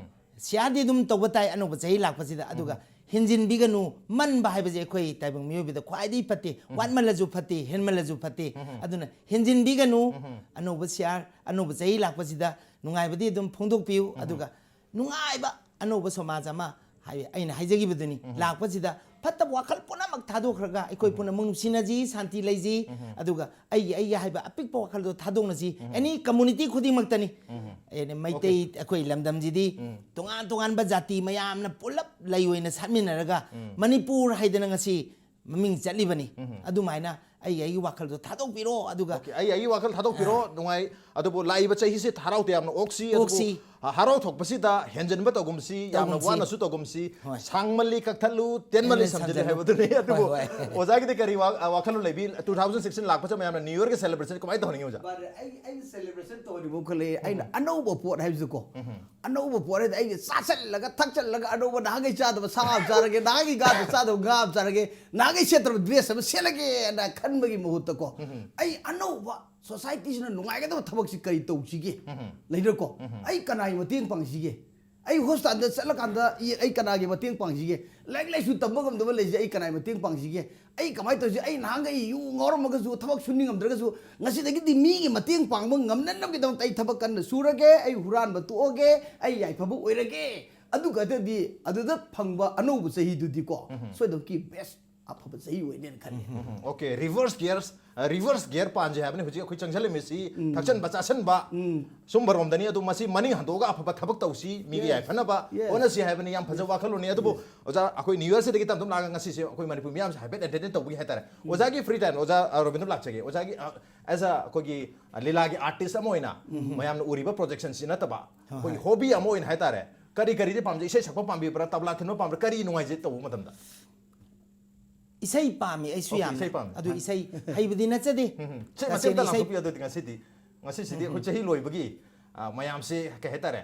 ꯁꯤꯌꯥꯔꯗꯤ ꯑꯗꯨꯝ ꯇꯧꯕ ꯇꯥꯏ ꯑꯅꯧꯕ ꯆꯍꯤ ꯂꯥꯛꯄꯁꯤꯗ, ꯑꯗꯨꯒ ꯍꯦꯟꯖꯤꯟꯕꯤꯒꯅꯨ꯫ ꯃꯟꯕ ꯍꯥꯏꯕꯁꯦ ꯑꯩꯈꯣꯏ ꯇꯥꯏꯕꯪ ꯃꯤꯑꯣꯏꯕꯗ ꯈ꯭ꯋꯥꯏꯗꯒꯤ ꯐꯠꯇꯦ꯫ ꯋꯥꯠꯃꯜꯂꯁꯨ ꯐꯠꯇꯦ, ꯍꯦꯟꯃꯜꯂꯁꯨ ꯐꯠꯇꯦ꯫ ꯑꯗꯨꯅ ꯍꯦꯟꯖꯤꯟꯕꯤꯒꯅꯨ꯫ ꯑꯅꯧꯕ ꯁꯤꯌꯥꯔ, ꯑꯅꯧꯕ ꯆꯍꯤ ꯂꯥꯛꯄꯁꯤꯗ ꯅꯨꯡꯉꯥꯏꯕꯗꯤ ꯑꯗꯨꯝ ꯐꯣꯡꯗꯣꯛꯄꯤꯌꯨ꯫ ꯑꯗꯨꯒ ꯅꯨꯡꯉꯥꯏꯕ ꯑꯅꯧꯕ ꯁꯃꯥꯖ ꯑꯃ ꯍꯥꯏ-, ꯑꯩꯅ ꯍꯥꯏꯖꯈꯤꯕꯗꯨꯅꯤ, ꯂꯥꯛꯄꯁꯤꯗ ꯐꯠꯇꯕ ꯋꯥꯈꯜ ꯄꯨꯝꯅꯃꯛ ꯊꯥꯗꯣꯛꯈ꯭ꯔꯒ ꯑꯩꯈꯣꯏ ꯄꯨꯝꯅꯃꯛ ꯅꯨꯡꯁꯤꯅꯁꯤ, ꯁꯥꯟꯇꯤ ꯂꯩꯁꯤ꯫ ꯑꯗꯨꯒ ꯑꯩꯒꯤ, ꯑꯩꯒꯤ ꯍꯥꯏꯕ ꯑꯄꯤꯛꯄ ꯋꯥꯈꯜꯗꯣ ꯊꯥꯗꯣꯛꯅꯁꯤ꯫ Any community ꯈꯨꯗꯤꯡꯃꯛꯇꯅꯤ꯫ ꯑꯩꯅ ꯃꯩꯇꯩ, ꯑꯩꯈꯣꯏ ꯂꯝꯗꯝꯁꯤꯗꯤ ꯇꯣꯉꯥꯟ ꯇꯣꯉꯥꯟꯕ ꯖꯥꯇꯤ ꯃꯌꯥꯝꯅ ꯄꯨꯂꯞ ꯂꯩ ꯑꯣꯏꯅ ꯁꯥꯠꯃꯤꯟꯅꯔꯒ ꯃꯅꯤꯄꯨꯔ ꯍꯥꯏꯗꯅ ꯉꯁꯤ ꯃꯃꯤꯡ ꯆꯠꯂꯤꯕꯅꯤ꯫ ꯑꯗꯨꯃꯥꯏꯅ ꯑꯩꯒꯤ ꯑꯩꯒꯤ ꯋꯥꯈꯜꯗꯣ ꯊꯥꯗꯣꯛꯄꯤꯔꯣ, ꯑꯗꯨꯒ ꯑꯣꯀꯦ, ꯑꯩ ꯑꯩꯒꯤ ꯋꯥꯈꯜ ꯊꯥꯗꯣꯛꯄꯤꯔꯣ꯫ ꯅꯨꯡꯉꯥꯏ꯫ ꯑꯗꯨꯕꯨ ꯂꯥꯛꯏꯕ ꯆꯍꯤꯁꯤ ꯍꯔꯥꯎ ꯇꯌꯥꯝꯅ ꯑꯣꯛꯁꯤ꯫ ꯑꯗꯨꯕꯨ ꯑꯣꯛꯁꯤ꯫ ꯍꯔꯥꯎ ꯊꯣꯛꯄꯁꯤꯗ ꯍꯦꯟꯖꯟꯕ ꯇꯧꯒꯨꯝꯁꯤ, ꯌꯥꯝꯅ ꯇꯧꯒꯨꯝꯁꯤ꯫ ꯋꯥꯅꯁꯨ ꯇꯧꯒꯨꯝꯁꯤ꯫ ꯍꯣꯏ꯫ ꯁꯥꯡꯃꯜꯂꯤ ꯀꯛꯊꯠꯂꯨ, ꯇꯦꯟꯃꯜꯂꯤ ꯇꯦꯟꯃꯜꯂꯤ ꯁꯝꯖꯤꯜꯂꯨ ꯁꯝꯖꯤꯜꯂꯨ꯫ ꯍꯥꯏꯕꯗꯨꯅꯤ꯫ ꯑꯗꯨꯕꯨ ꯍꯣꯏ, ꯍꯣꯏ꯫ ꯑꯣꯖꯥꯒꯤꯗꯤ ꯀꯔꯤ ꯋꯥ-, ꯋꯥꯈꯜꯂꯣꯟ ꯂꯩꯕꯤ? Two thousand sixteen ꯂꯥꯛꯄꯁꯦ ꯃꯌꯥꯝꯅ New Yearꯒꯤ celebration ꯀꯃꯥꯏꯅ ꯇꯧꯍꯟꯅꯤꯡꯉꯤ ꯑꯣꯖꯥ? ꯃꯥꯅꯦ, ꯑꯩ, ꯑꯩꯅ celebration ꯇꯧꯍꯟꯅꯤꯡꯕ ꯑꯃꯈꯛ ꯂꯩꯌꯦ꯫ ꯑꯩꯅ ꯑꯅꯧꯕ ꯄꯣꯠ ꯍꯥꯏꯕꯁꯤꯀꯣ, ꯑꯅꯧꯕ ꯄꯣꯠ ꯍꯥꯏꯗꯤ ꯑꯩꯅ ꯆꯥꯁꯤꯜꯂꯒ ꯊꯛꯆꯜꯂꯒ ꯑꯅꯧꯕ ꯅꯍꯥꯟꯈꯩ ꯆꯥꯗꯕ ꯁꯥ ꯑꯃ ꯆꯥꯔꯒꯦ, ꯅꯍꯥꯟꯈꯩ ꯉꯥꯗ ꯆꯥꯗꯕ ꯉꯥ ꯑꯃ ꯆꯥꯔꯒꯦ, ꯅꯍꯥꯟꯈꯩ ꯁꯦꯠꯇꯕ dress ꯑꯃ ꯁꯦꯠꯂꯒꯦꯅ ꯈꯟꯕꯒꯤ ꯃꯍꯨꯠꯇꯀꯣ, ꯑꯩ ꯑꯅꯧꯕ societyꯁꯤꯅ ꯅꯨꯡꯉꯥꯏꯒꯗꯕ ꯊꯕꯛꯁꯤ ꯀꯔꯤ ꯇꯧꯁꯤꯒꯦ? ꯂꯩꯗꯅꯀꯣ? ꯑꯩ ꯀꯅꯥꯒꯤ ꯃꯇꯦꯡ ꯄꯥꯡꯁꯤꯒꯦ? ꯑꯩ hospitalꯗ ꯆꯠꯂꯀꯥꯟꯗ ꯑꯩ, ꯑꯩ ꯀꯅꯥꯒꯤ ꯃꯇꯦꯡ ꯄꯥꯡꯁꯤꯒꯦ? ꯂꯥꯏꯔꯤꯛ ꯂꯥꯏꯁꯨ ꯇꯝꯕ ꯉꯝꯗꯕ ꯂꯩꯁꯦ ꯑꯩ ꯀꯅꯥꯒꯤ ꯃꯇꯦꯡ ꯄꯥꯡꯁꯤꯒꯦ? ꯑꯩ ꯀꯃꯥꯏꯅ ꯇꯧꯁꯤ? ꯑꯩ ꯅꯍꯥꯟꯈꯩ ꯌꯨ ꯉꯥꯎꯔꯝꯃꯒꯁꯨ, ꯊꯕꯛ ꯁꯨꯅꯤꯡꯉꯝꯗ꯭ꯔꯒꯁꯨ, ꯉꯁꯤꯗꯒꯤꯗꯤ ꯃꯤꯒꯤ ꯃꯇꯦꯡ ꯄꯥꯡꯕ ꯉꯝꯅꯅꯕꯒꯤꯗꯃꯛꯇ ꯑꯩ ꯊꯕꯛ ꯀꯟꯅ ꯁꯨꯔꯒꯦ, ꯑꯩ ꯍꯨꯔꯥꯟꯕ ꯇꯣꯛꯑꯒꯦ, ꯑꯩ ꯌꯥꯏꯐꯕ ꯑꯣꯏꯔꯒꯦ꯫ ꯑꯗꯨꯒꯗꯗꯤ ꯑꯗꯨꯗ ꯐꯪꯕ ꯑꯅꯧꯕ ꯆꯍꯤꯗꯨꯗꯤꯀꯣ, ꯁꯣꯏꯗꯅꯃꯛꯀꯤ best ꯑꯐꯕ ꯆꯍꯤ ꯑꯣꯏꯅꯦꯅ ꯈꯜꯂꯤ꯫ ꯎꯝ, okay, reverse gears, ꯑ, reverse gear ꯄꯥꯟꯁꯦ ꯍꯥꯏꯕꯅꯤ ꯍꯧꯖꯤꯛ ꯑꯩꯈꯣꯏ ꯆꯪꯁꯤꯜꯂꯝꯃꯤꯁꯤ꯫ ꯊꯛꯆꯟꯕ ꯆꯥꯁꯟꯕ, ꯁꯨꯝꯕ ꯔꯣꯝꯗꯅꯤ꯫ ꯑꯗꯨ ꯃꯁꯤ ꯃꯅꯤꯡ ꯍꯟꯗꯣꯛꯑꯒ ꯑꯐꯕ ꯊꯕꯛ ꯇꯧꯁꯤ, ꯃꯤꯒꯤ Yes. ꯌꯥꯏꯐꯅꯕ Yes. ꯍꯣꯠꯅꯁꯤ ꯍꯥꯏꯕꯅꯤ꯫ ꯌꯥꯝ ꯐꯖꯕ ꯋꯥꯈꯜꯂꯣꯟꯅꯤ꯫ ꯑꯗꯨꯕꯨ ꯑꯣꯖꯥ, ꯑꯩꯈꯣꯏ New Yearꯁꯤꯗꯒꯤ ꯇꯞ ꯇꯞ ꯂꯥꯛꯑꯒ ꯉꯁꯤꯁꯦ ꯑꯩꯈꯣꯏ ꯃꯅꯤꯄꯨꯔ ꯃꯤꯌꯥꯝꯁꯦ ꯍꯥꯏꯐꯦꯠ entertain ꯇꯧꯕꯒꯤ ꯍꯥꯏꯇꯥꯔꯦ꯫ ꯑꯣꯖꯥꯒꯤ free time, ꯑꯣꯖꯥ, ꯑ, ꯔꯣꯕꯤꯟꯗ꯭ꯔ ꯂꯥꯛꯆꯒꯦ꯫ ꯑꯣꯖꯥꯒꯤ, ꯑ, as a ꯑꯩꯈꯣꯏꯒꯤ, ꯑ, ꯂꯤꯂꯥꯒꯤ artist ꯑꯃ ꯑꯣꯏꯅ ꯃꯌꯥꯝꯅ ꯎꯔꯤꯕ projectionꯁꯤ ꯅꯠꯇꯕ ꯑꯩꯈꯣꯏꯒꯤ ꯍꯣꯏ꯫ Hobby ꯑꯃ ꯑꯣꯏꯅ ꯍꯥꯏꯇꯥꯔꯦ, ꯀꯔꯤ ꯀꯔꯤꯗꯤ ꯄꯥꯝꯖꯩ? ꯏꯁꯩ ꯁꯛꯄ ꯄꯥꯝꯕꯤꯕ꯭ꯔꯥ, ꯇꯕ꯭ꯂꯥ ꯊꯤꯟꯕ ꯄꯥꯝꯕ꯭ꯔꯥ, ꯀꯔꯤ ꯅꯨꯡꯉꯥꯏꯖꯩ ꯇꯧꯕ ꯃꯇꯝꯗ? ꯏꯁꯩ ꯄꯥꯝꯃꯤ ꯑꯩꯁꯨ Okay, ꯌꯥꯝꯅ꯫ ꯏꯁꯩ ꯄꯥꯝꯃꯤ꯫ ꯑꯗꯨ ꯍꯥ꯫ ꯏꯁꯩ ꯍꯩꯕꯗꯤ ꯅꯠꯆꯗꯦ꯫ ꯎꯝ, ꯍꯝ꯫ ꯁꯤ ꯃꯇꯦꯛ ꯇꯁꯦꯡꯅ ꯑꯝꯇ ꯏꯁꯩ ꯂꯥꯡꯊꯣꯛꯄꯤꯌꯨ ꯑꯗꯨꯗꯤ ꯉꯁꯤꯗꯤ꯫ ꯉꯁꯤꯁꯤꯗꯤ ꯑꯩꯈꯣꯏ ꯆꯍꯤ ꯂꯣꯏꯕꯒꯤ, ꯑ, ꯃꯌꯥꯝꯁꯦ ꯀꯩ ꯍꯥꯏꯇꯥꯔꯦ,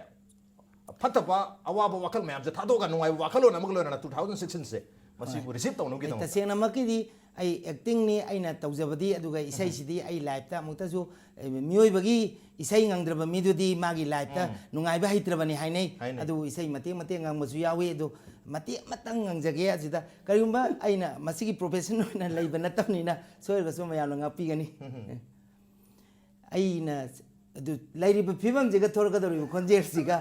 ꯐꯠꯇꯕ ꯑꯋꯥꯕ ꯋꯥꯈꯜ ꯃꯌꯥꯝꯁꯦ ꯊꯥꯗꯣꯛꯑꯒ ꯅꯨꯡꯉꯥꯏꯕ ꯋꯥꯈꯜꯂꯣꯟ ꯑꯃꯒ ꯂꯣꯏꯅꯅ two thousand sixteenꯁꯦ ꯃꯁꯤꯕꯨ ꯍꯣꯏ꯫ Receive ꯇꯧꯅꯕꯒꯤꯗꯃꯛꯇ꯫ ꯇꯁꯦꯡꯅꯃꯛꯀꯤꯗꯤ ꯑꯩ actingꯅꯤ ꯑꯩꯅ ꯇꯧꯖꯕꯗꯤ, ꯑꯗꯨꯒ ꯏꯁꯩꯁꯤꯗꯤ ꯑꯩ lifeꯇ ꯑꯃꯨꯛꯇꯁꯨ, ꯑꯦ, ꯃꯤꯑꯣꯏꯕꯒꯤ ꯏꯁꯩ ꯉꯪꯗ꯭ꯔꯕ ꯃꯤꯗꯨꯗꯤ ꯃꯥꯒꯤ lifeꯇ ꯎꯝ꯫ ꯅꯨꯡꯉꯥꯏꯕ ꯍꯩꯇ꯭ꯔꯕꯅꯤ ꯍꯥꯏꯅꯩ꯫ ꯍꯥꯏꯅꯩ꯫ ꯑꯗꯨꯕꯨ ꯏꯁꯩ ꯃꯇꯦꯛ ꯃꯇꯦꯛ ꯉꯪꯕꯁꯨ ꯌꯥꯎꯏ꯫ ꯑꯗꯨ ꯃꯇꯦꯛ ꯑꯃꯇꯪ ꯉꯪꯖꯒꯦ ꯑꯁꯤꯗ꯫ ꯀꯔꯤꯒꯨꯝꯕ ꯑꯩꯅ ꯃꯁꯤꯒꯤ profession ꯑꯣꯏꯅ ꯂꯩꯕ ꯅꯠꯇꯕꯅꯤꯅ ꯁꯣꯏꯔꯒꯁꯨ ꯃꯌꯥꯝꯅ ꯉꯥꯛꯄꯤꯒꯅꯤ꯫ ꯎꯝ꯫ ꯑꯩꯅ ꯑꯗꯨ ꯂꯩꯔꯤꯕ ꯐꯤꯕꯝꯁꯤꯒ ꯊꯣꯔꯛꯀꯗꯧꯔꯤꯕ ꯈꯣꯟꯖꯦꯜꯁꯤꯒ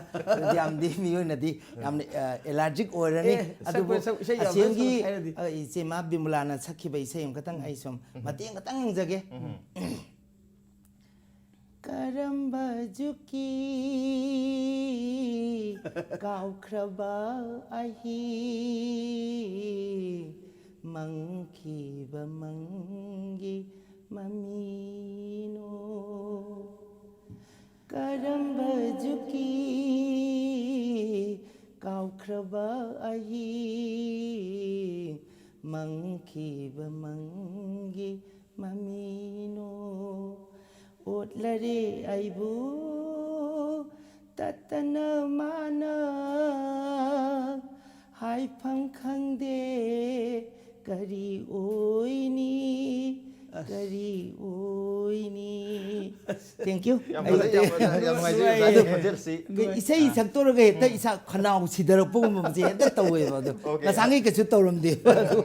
ꯌꯥꯝꯗꯤ ꯃꯤꯑꯣꯏꯅꯗꯤ ꯌꯥꯝꯅ, ꯑ, allergic ꯑꯣꯏꯔꯅꯤ꯫ ꯑꯦ, ꯑꯗꯨꯕꯨ ꯁꯛꯄ-, ꯁꯛ-, ꯏꯁꯩ ꯌꯥꯝ ꯑꯁꯦꯡꯒꯤ, ꯁꯛꯄ ꯍꯥꯏꯔꯗꯤ꯫ ꯑ, ꯏꯆꯦꯃ ꯕꯤꯃꯂꯥꯅ ꯁꯛꯈꯤꯕ ꯏꯁꯩ ꯑꯃꯈꯛꯇꯪ ꯑꯩ ꯁꯨꯝ ꯎꯝ꯫ ꯃꯇꯦꯛ ꯑꯃꯈꯛꯇꯪ ꯉꯪꯖꯒꯦ꯫ ꯎꯝ꯫ ꯀꯔꯤ ꯀꯔꯝꯕ ꯖꯨꯒꯤ ꯀꯥꯎꯈ꯭ꯔꯕ ꯑꯍꯤꯡ, ꯃꯪꯈꯤꯕ ꯃꯪꯒꯤ ꯃꯃꯤꯅꯣ? ꯀꯔꯝꯕ ꯖꯨꯒꯤ ꯀꯥꯎꯈ꯭ꯔꯕ ꯑꯍꯤꯡ, ꯃꯪꯈꯤꯕ ꯃꯪꯒꯤ ꯃꯃꯤꯅꯣ? ꯑꯣꯠꯂꯔꯦ ꯑꯩꯕꯨ ꯇꯠꯇꯅ ꯃꯥꯅ, ꯍꯥꯏꯐꯝ ꯈꯪꯗꯦ ꯀꯔꯤ ꯑꯣꯏꯅꯤ, ꯑꯁ꯫ ꯀꯔꯤ ꯑꯣꯏꯅꯤ? Thank you꯫ ꯌꯥꯝ ꯑꯩ ꯐꯖꯩ, ꯌꯥꯝ ꯐꯖꯩ, ꯌꯥꯝ ꯅꯨꯡꯉꯥꯏꯖꯩ ꯑꯣꯖꯥꯒꯤ ꯈꯣꯟꯖꯦꯜꯁꯤ꯫ ꯏꯁꯩ ꯁꯛꯇꯣꯔꯒ ꯍꯦꯛꯇ ꯏꯁꯥ ꯈꯅꯥꯎ ꯁꯤꯊꯔꯛꯄꯒꯨꯝꯕꯁꯦ ꯍꯦꯛꯇ ꯇꯧꯋꯦꯕ꯫ ꯑꯗꯣ OK꯫ ꯉꯁꯥꯡꯒꯤ ꯀꯩꯁꯨ ꯇꯧꯔꯝꯗꯦ꯫ ꯑꯗꯣ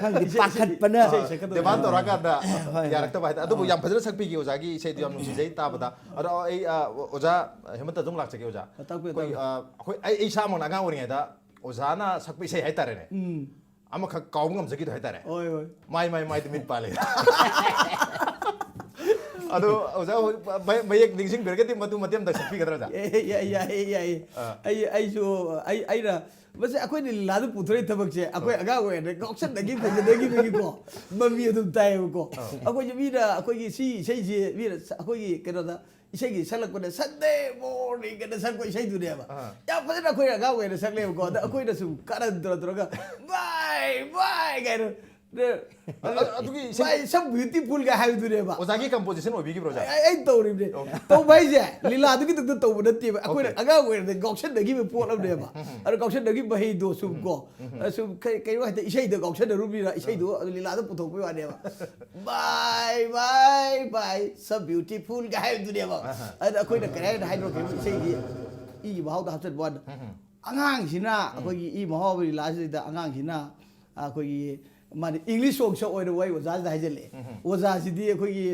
ꯈꯪꯗꯦ, ꯏꯁꯩ, ꯏꯁꯩ, ꯄꯥꯈꯠꯄꯅ꯫ ꯏꯁꯩ ꯁꯛꯀꯗꯕ demand ꯇꯧꯔꯀꯥꯟꯗ ꯍꯣꯏ, ꯍꯣꯏ꯫ ꯌꯥꯔꯛꯇꯕ ꯍꯥꯏꯇꯥꯔꯦ꯫ ꯑꯗꯨꯕꯨ ꯑꯥ꯫ ꯌꯥꯝ ꯐꯖꯅ ꯁꯛꯄꯤꯈꯤ ꯑꯣꯖꯥꯒꯤ ꯏꯁꯩꯗꯣ, ꯌꯥꯝ ꯅꯨꯡꯁꯤꯖꯩ ꯇꯥꯕꯗ꯫ ꯑꯗꯣ ꯑꯩ, ꯑ, ꯑꯣꯖꯥ ꯍꯦꯃꯟꯇ ꯑꯗꯨꯝ ꯂꯥꯛꯆꯒꯦ ꯑꯣꯖꯥ꯫ ꯇꯥꯛꯄꯤꯌꯨ, ꯑꯩꯈꯣꯏ, ꯇꯥꯛꯄꯤꯌꯨ꯫ ꯑ, ꯑꯩꯈꯣꯏ, ꯑꯩ, ꯑꯩ ꯏꯁꯥꯃꯛꯅ ꯑꯉꯥꯡ ꯑꯣꯏꯔꯤꯉꯩꯗ ꯑꯣꯖꯥꯅ ꯁꯛꯄ ꯏꯁꯩ ꯍꯥꯏꯇꯥꯔꯦꯅꯦ꯫ ꯎꯝ꯫ ꯑꯃꯈꯛ ꯀꯥꯎꯕ ꯉꯝꯖꯈꯤꯗꯕ ꯍꯥꯏꯇꯥꯔꯦ꯫ ꯍꯣꯏ, ꯍꯣꯏ꯫ ꯃꯥꯏ, ꯃꯥꯏ, ꯃꯥꯏꯗ ꯃꯤꯠ ꯄꯥꯜꯂꯦ꯫ ꯑꯗꯣ ꯑꯣꯖꯥ ꯍꯣꯏ ꯃ-, ꯃꯌꯦꯛ ꯅꯤꯡꯁꯤꯡꯕꯤꯔꯒꯗꯤ ꯃꯗꯨ ꯃꯇꯦꯛ ꯑꯝꯇ ꯁꯛꯄꯤꯒꯗ꯭ꯔꯥ ꯑꯣꯖꯥ? ꯑꯦ, ꯌꯥꯏ, ꯌꯥꯏ, ꯌꯥꯏ꯫ ꯑꯥ꯫ ꯑꯩ, ꯑꯩꯁꯨ, ꯑꯩ, ꯑꯩꯅ, ꯃꯁꯤ ꯑꯩꯈꯣꯏꯅ ꯂꯤꯂꯥꯗ ꯄꯨꯊꯣꯔꯛꯏ ꯊꯕꯛꯁꯦ, ꯑꯩꯈꯣꯏ ꯑꯥ꯫ ꯑꯉꯥꯡ ꯑꯣꯏꯔꯤꯉꯩꯗ ꯉꯥꯎꯁꯟꯅꯈꯤ, ꯐꯖꯅꯈꯤꯕꯒꯤꯀꯣ, ꯃꯃꯤ ꯑꯗꯨꯝ ꯇꯥꯏꯌꯦꯕꯀꯣ꯫ ꯑꯥ꯫ ꯑꯩꯈꯣꯏꯁꯦ ꯃꯤꯅ ꯑꯩꯈꯣꯏꯒꯤ ꯁꯤ ꯏꯁꯩꯁꯦ ꯃꯤꯅ ꯁ-, ꯑꯩꯈꯣꯏꯒꯤ ꯀꯩꯅꯣꯗ ꯏꯁꯩꯒꯤ ꯁꯛꯂꯛꯄꯗ "Sunday morning" ꯀꯥꯏꯅ ꯁꯛꯄ ꯏꯁꯩꯗꯨꯅꯦꯕ꯫ ꯑꯥ꯫ ꯌꯥꯝ ꯐꯖꯅ ꯑꯩꯈꯣꯏ ꯑꯉꯥꯡ ꯑꯣꯏꯅ ꯁꯛꯂꯦꯕꯀꯣ꯫ ꯑꯗ ꯑꯩꯈꯣꯏꯅ ꯁꯨꯝ ꯀꯥꯔꯟ ꯇꯧꯔ ꯇꯧꯔꯒ "Bye, bye" ꯀꯥꯏꯅ꯫ ꯑ-, ꯑ-, ꯑꯗꯨꯒꯤ ꯏꯁꯩ "Bye, so beautiful" ꯀꯥꯏ ꯍꯥꯏꯕꯗꯨꯅꯦꯕ꯫ ꯑꯣꯖꯥꯒꯤ composition ꯑꯣꯏꯕꯤꯈꯤꯕ꯭ꯔꯣ, ꯑꯣꯖꯥ? ꯑꯩ, ꯑꯩ ꯇꯧꯔꯤꯕꯅꯦ꯫ ꯑꯣꯀꯦ꯫ ꯇꯧꯕ ꯍꯥꯏꯁꯦ ꯂꯤꯂꯥꯗꯨꯒꯤ ꯈꯛꯇ ꯇꯧꯕ ꯅꯠꯇꯦꯕ꯫ ꯑꯩꯈꯣꯏꯅ ꯑꯣꯀꯦ꯫ ꯑꯉꯥꯡ ꯑꯣꯏꯔꯤꯉꯩꯗ ꯉꯥꯎꯁꯟꯅꯈꯤꯕ ꯄꯣꯠ ꯑꯃꯅꯦꯕ꯫ ꯎꯝ꯫ ꯑꯗꯣ ꯉꯥꯎꯁꯟꯅꯈꯤꯕ ꯃꯍꯩꯗꯣ ꯁꯨꯝ ꯀꯣ, ꯎꯝ꯫ ꯑ, ꯁꯨꯝ ꯀꯩ-, ꯀꯩꯅꯣ ꯍꯥꯏꯇꯥꯔꯦ, ꯏꯁꯩꯗ ꯉꯥꯎꯁꯟꯅꯔꯨꯃꯤꯅ ꯏꯁꯩꯗꯣ ꯑꯥ꯫ ꯂꯤꯂꯥꯗ ꯄꯨꯊꯣꯛꯄꯩ ꯋꯥꯅꯦꯕ꯫ "Bye, bye, bye, so beautiful" ꯀꯥꯏ ꯍꯥꯏꯕꯗꯨꯅꯦꯕ꯫ ꯑꯍꯥ꯫ ꯑꯗ ꯑꯩꯈꯣꯏꯅ ꯀꯔꯤ ꯍꯥꯏꯅ ꯍꯥꯏꯗꯣꯛꯈꯤꯕ ꯏꯁꯩꯒꯤ ꯏ ꯃꯍꯥꯎꯗ ꯍꯥꯞꯆꯤꯟꯕ ꯋꯥꯅꯤ꯫ ꯎꯝ꯫ ꯑꯉꯥꯡꯁꯤꯅ ꯎꯝ꯫ ꯑꯩꯈꯣꯏꯒꯤ ꯏ ꯃꯍꯥꯎ ꯍꯥꯏꯕ ꯂꯤꯂꯥꯁꯤꯗ ꯑꯉꯥꯡꯁꯤꯅ ꯑꯩꯈꯣꯏꯒꯤ ꯃꯥꯅ English song ꯁꯛꯑꯣ ꯍꯥꯏꯅ ꯋꯥꯔꯤ ꯑꯣꯖꯥꯁꯤꯗ ꯍꯥꯏꯖꯤꯜꯂꯛꯑꯦ꯫ ꯎꯝ꯫ ꯑꯣꯖꯥꯁꯤꯗꯤ ꯑꯩꯈꯣꯏꯒꯤ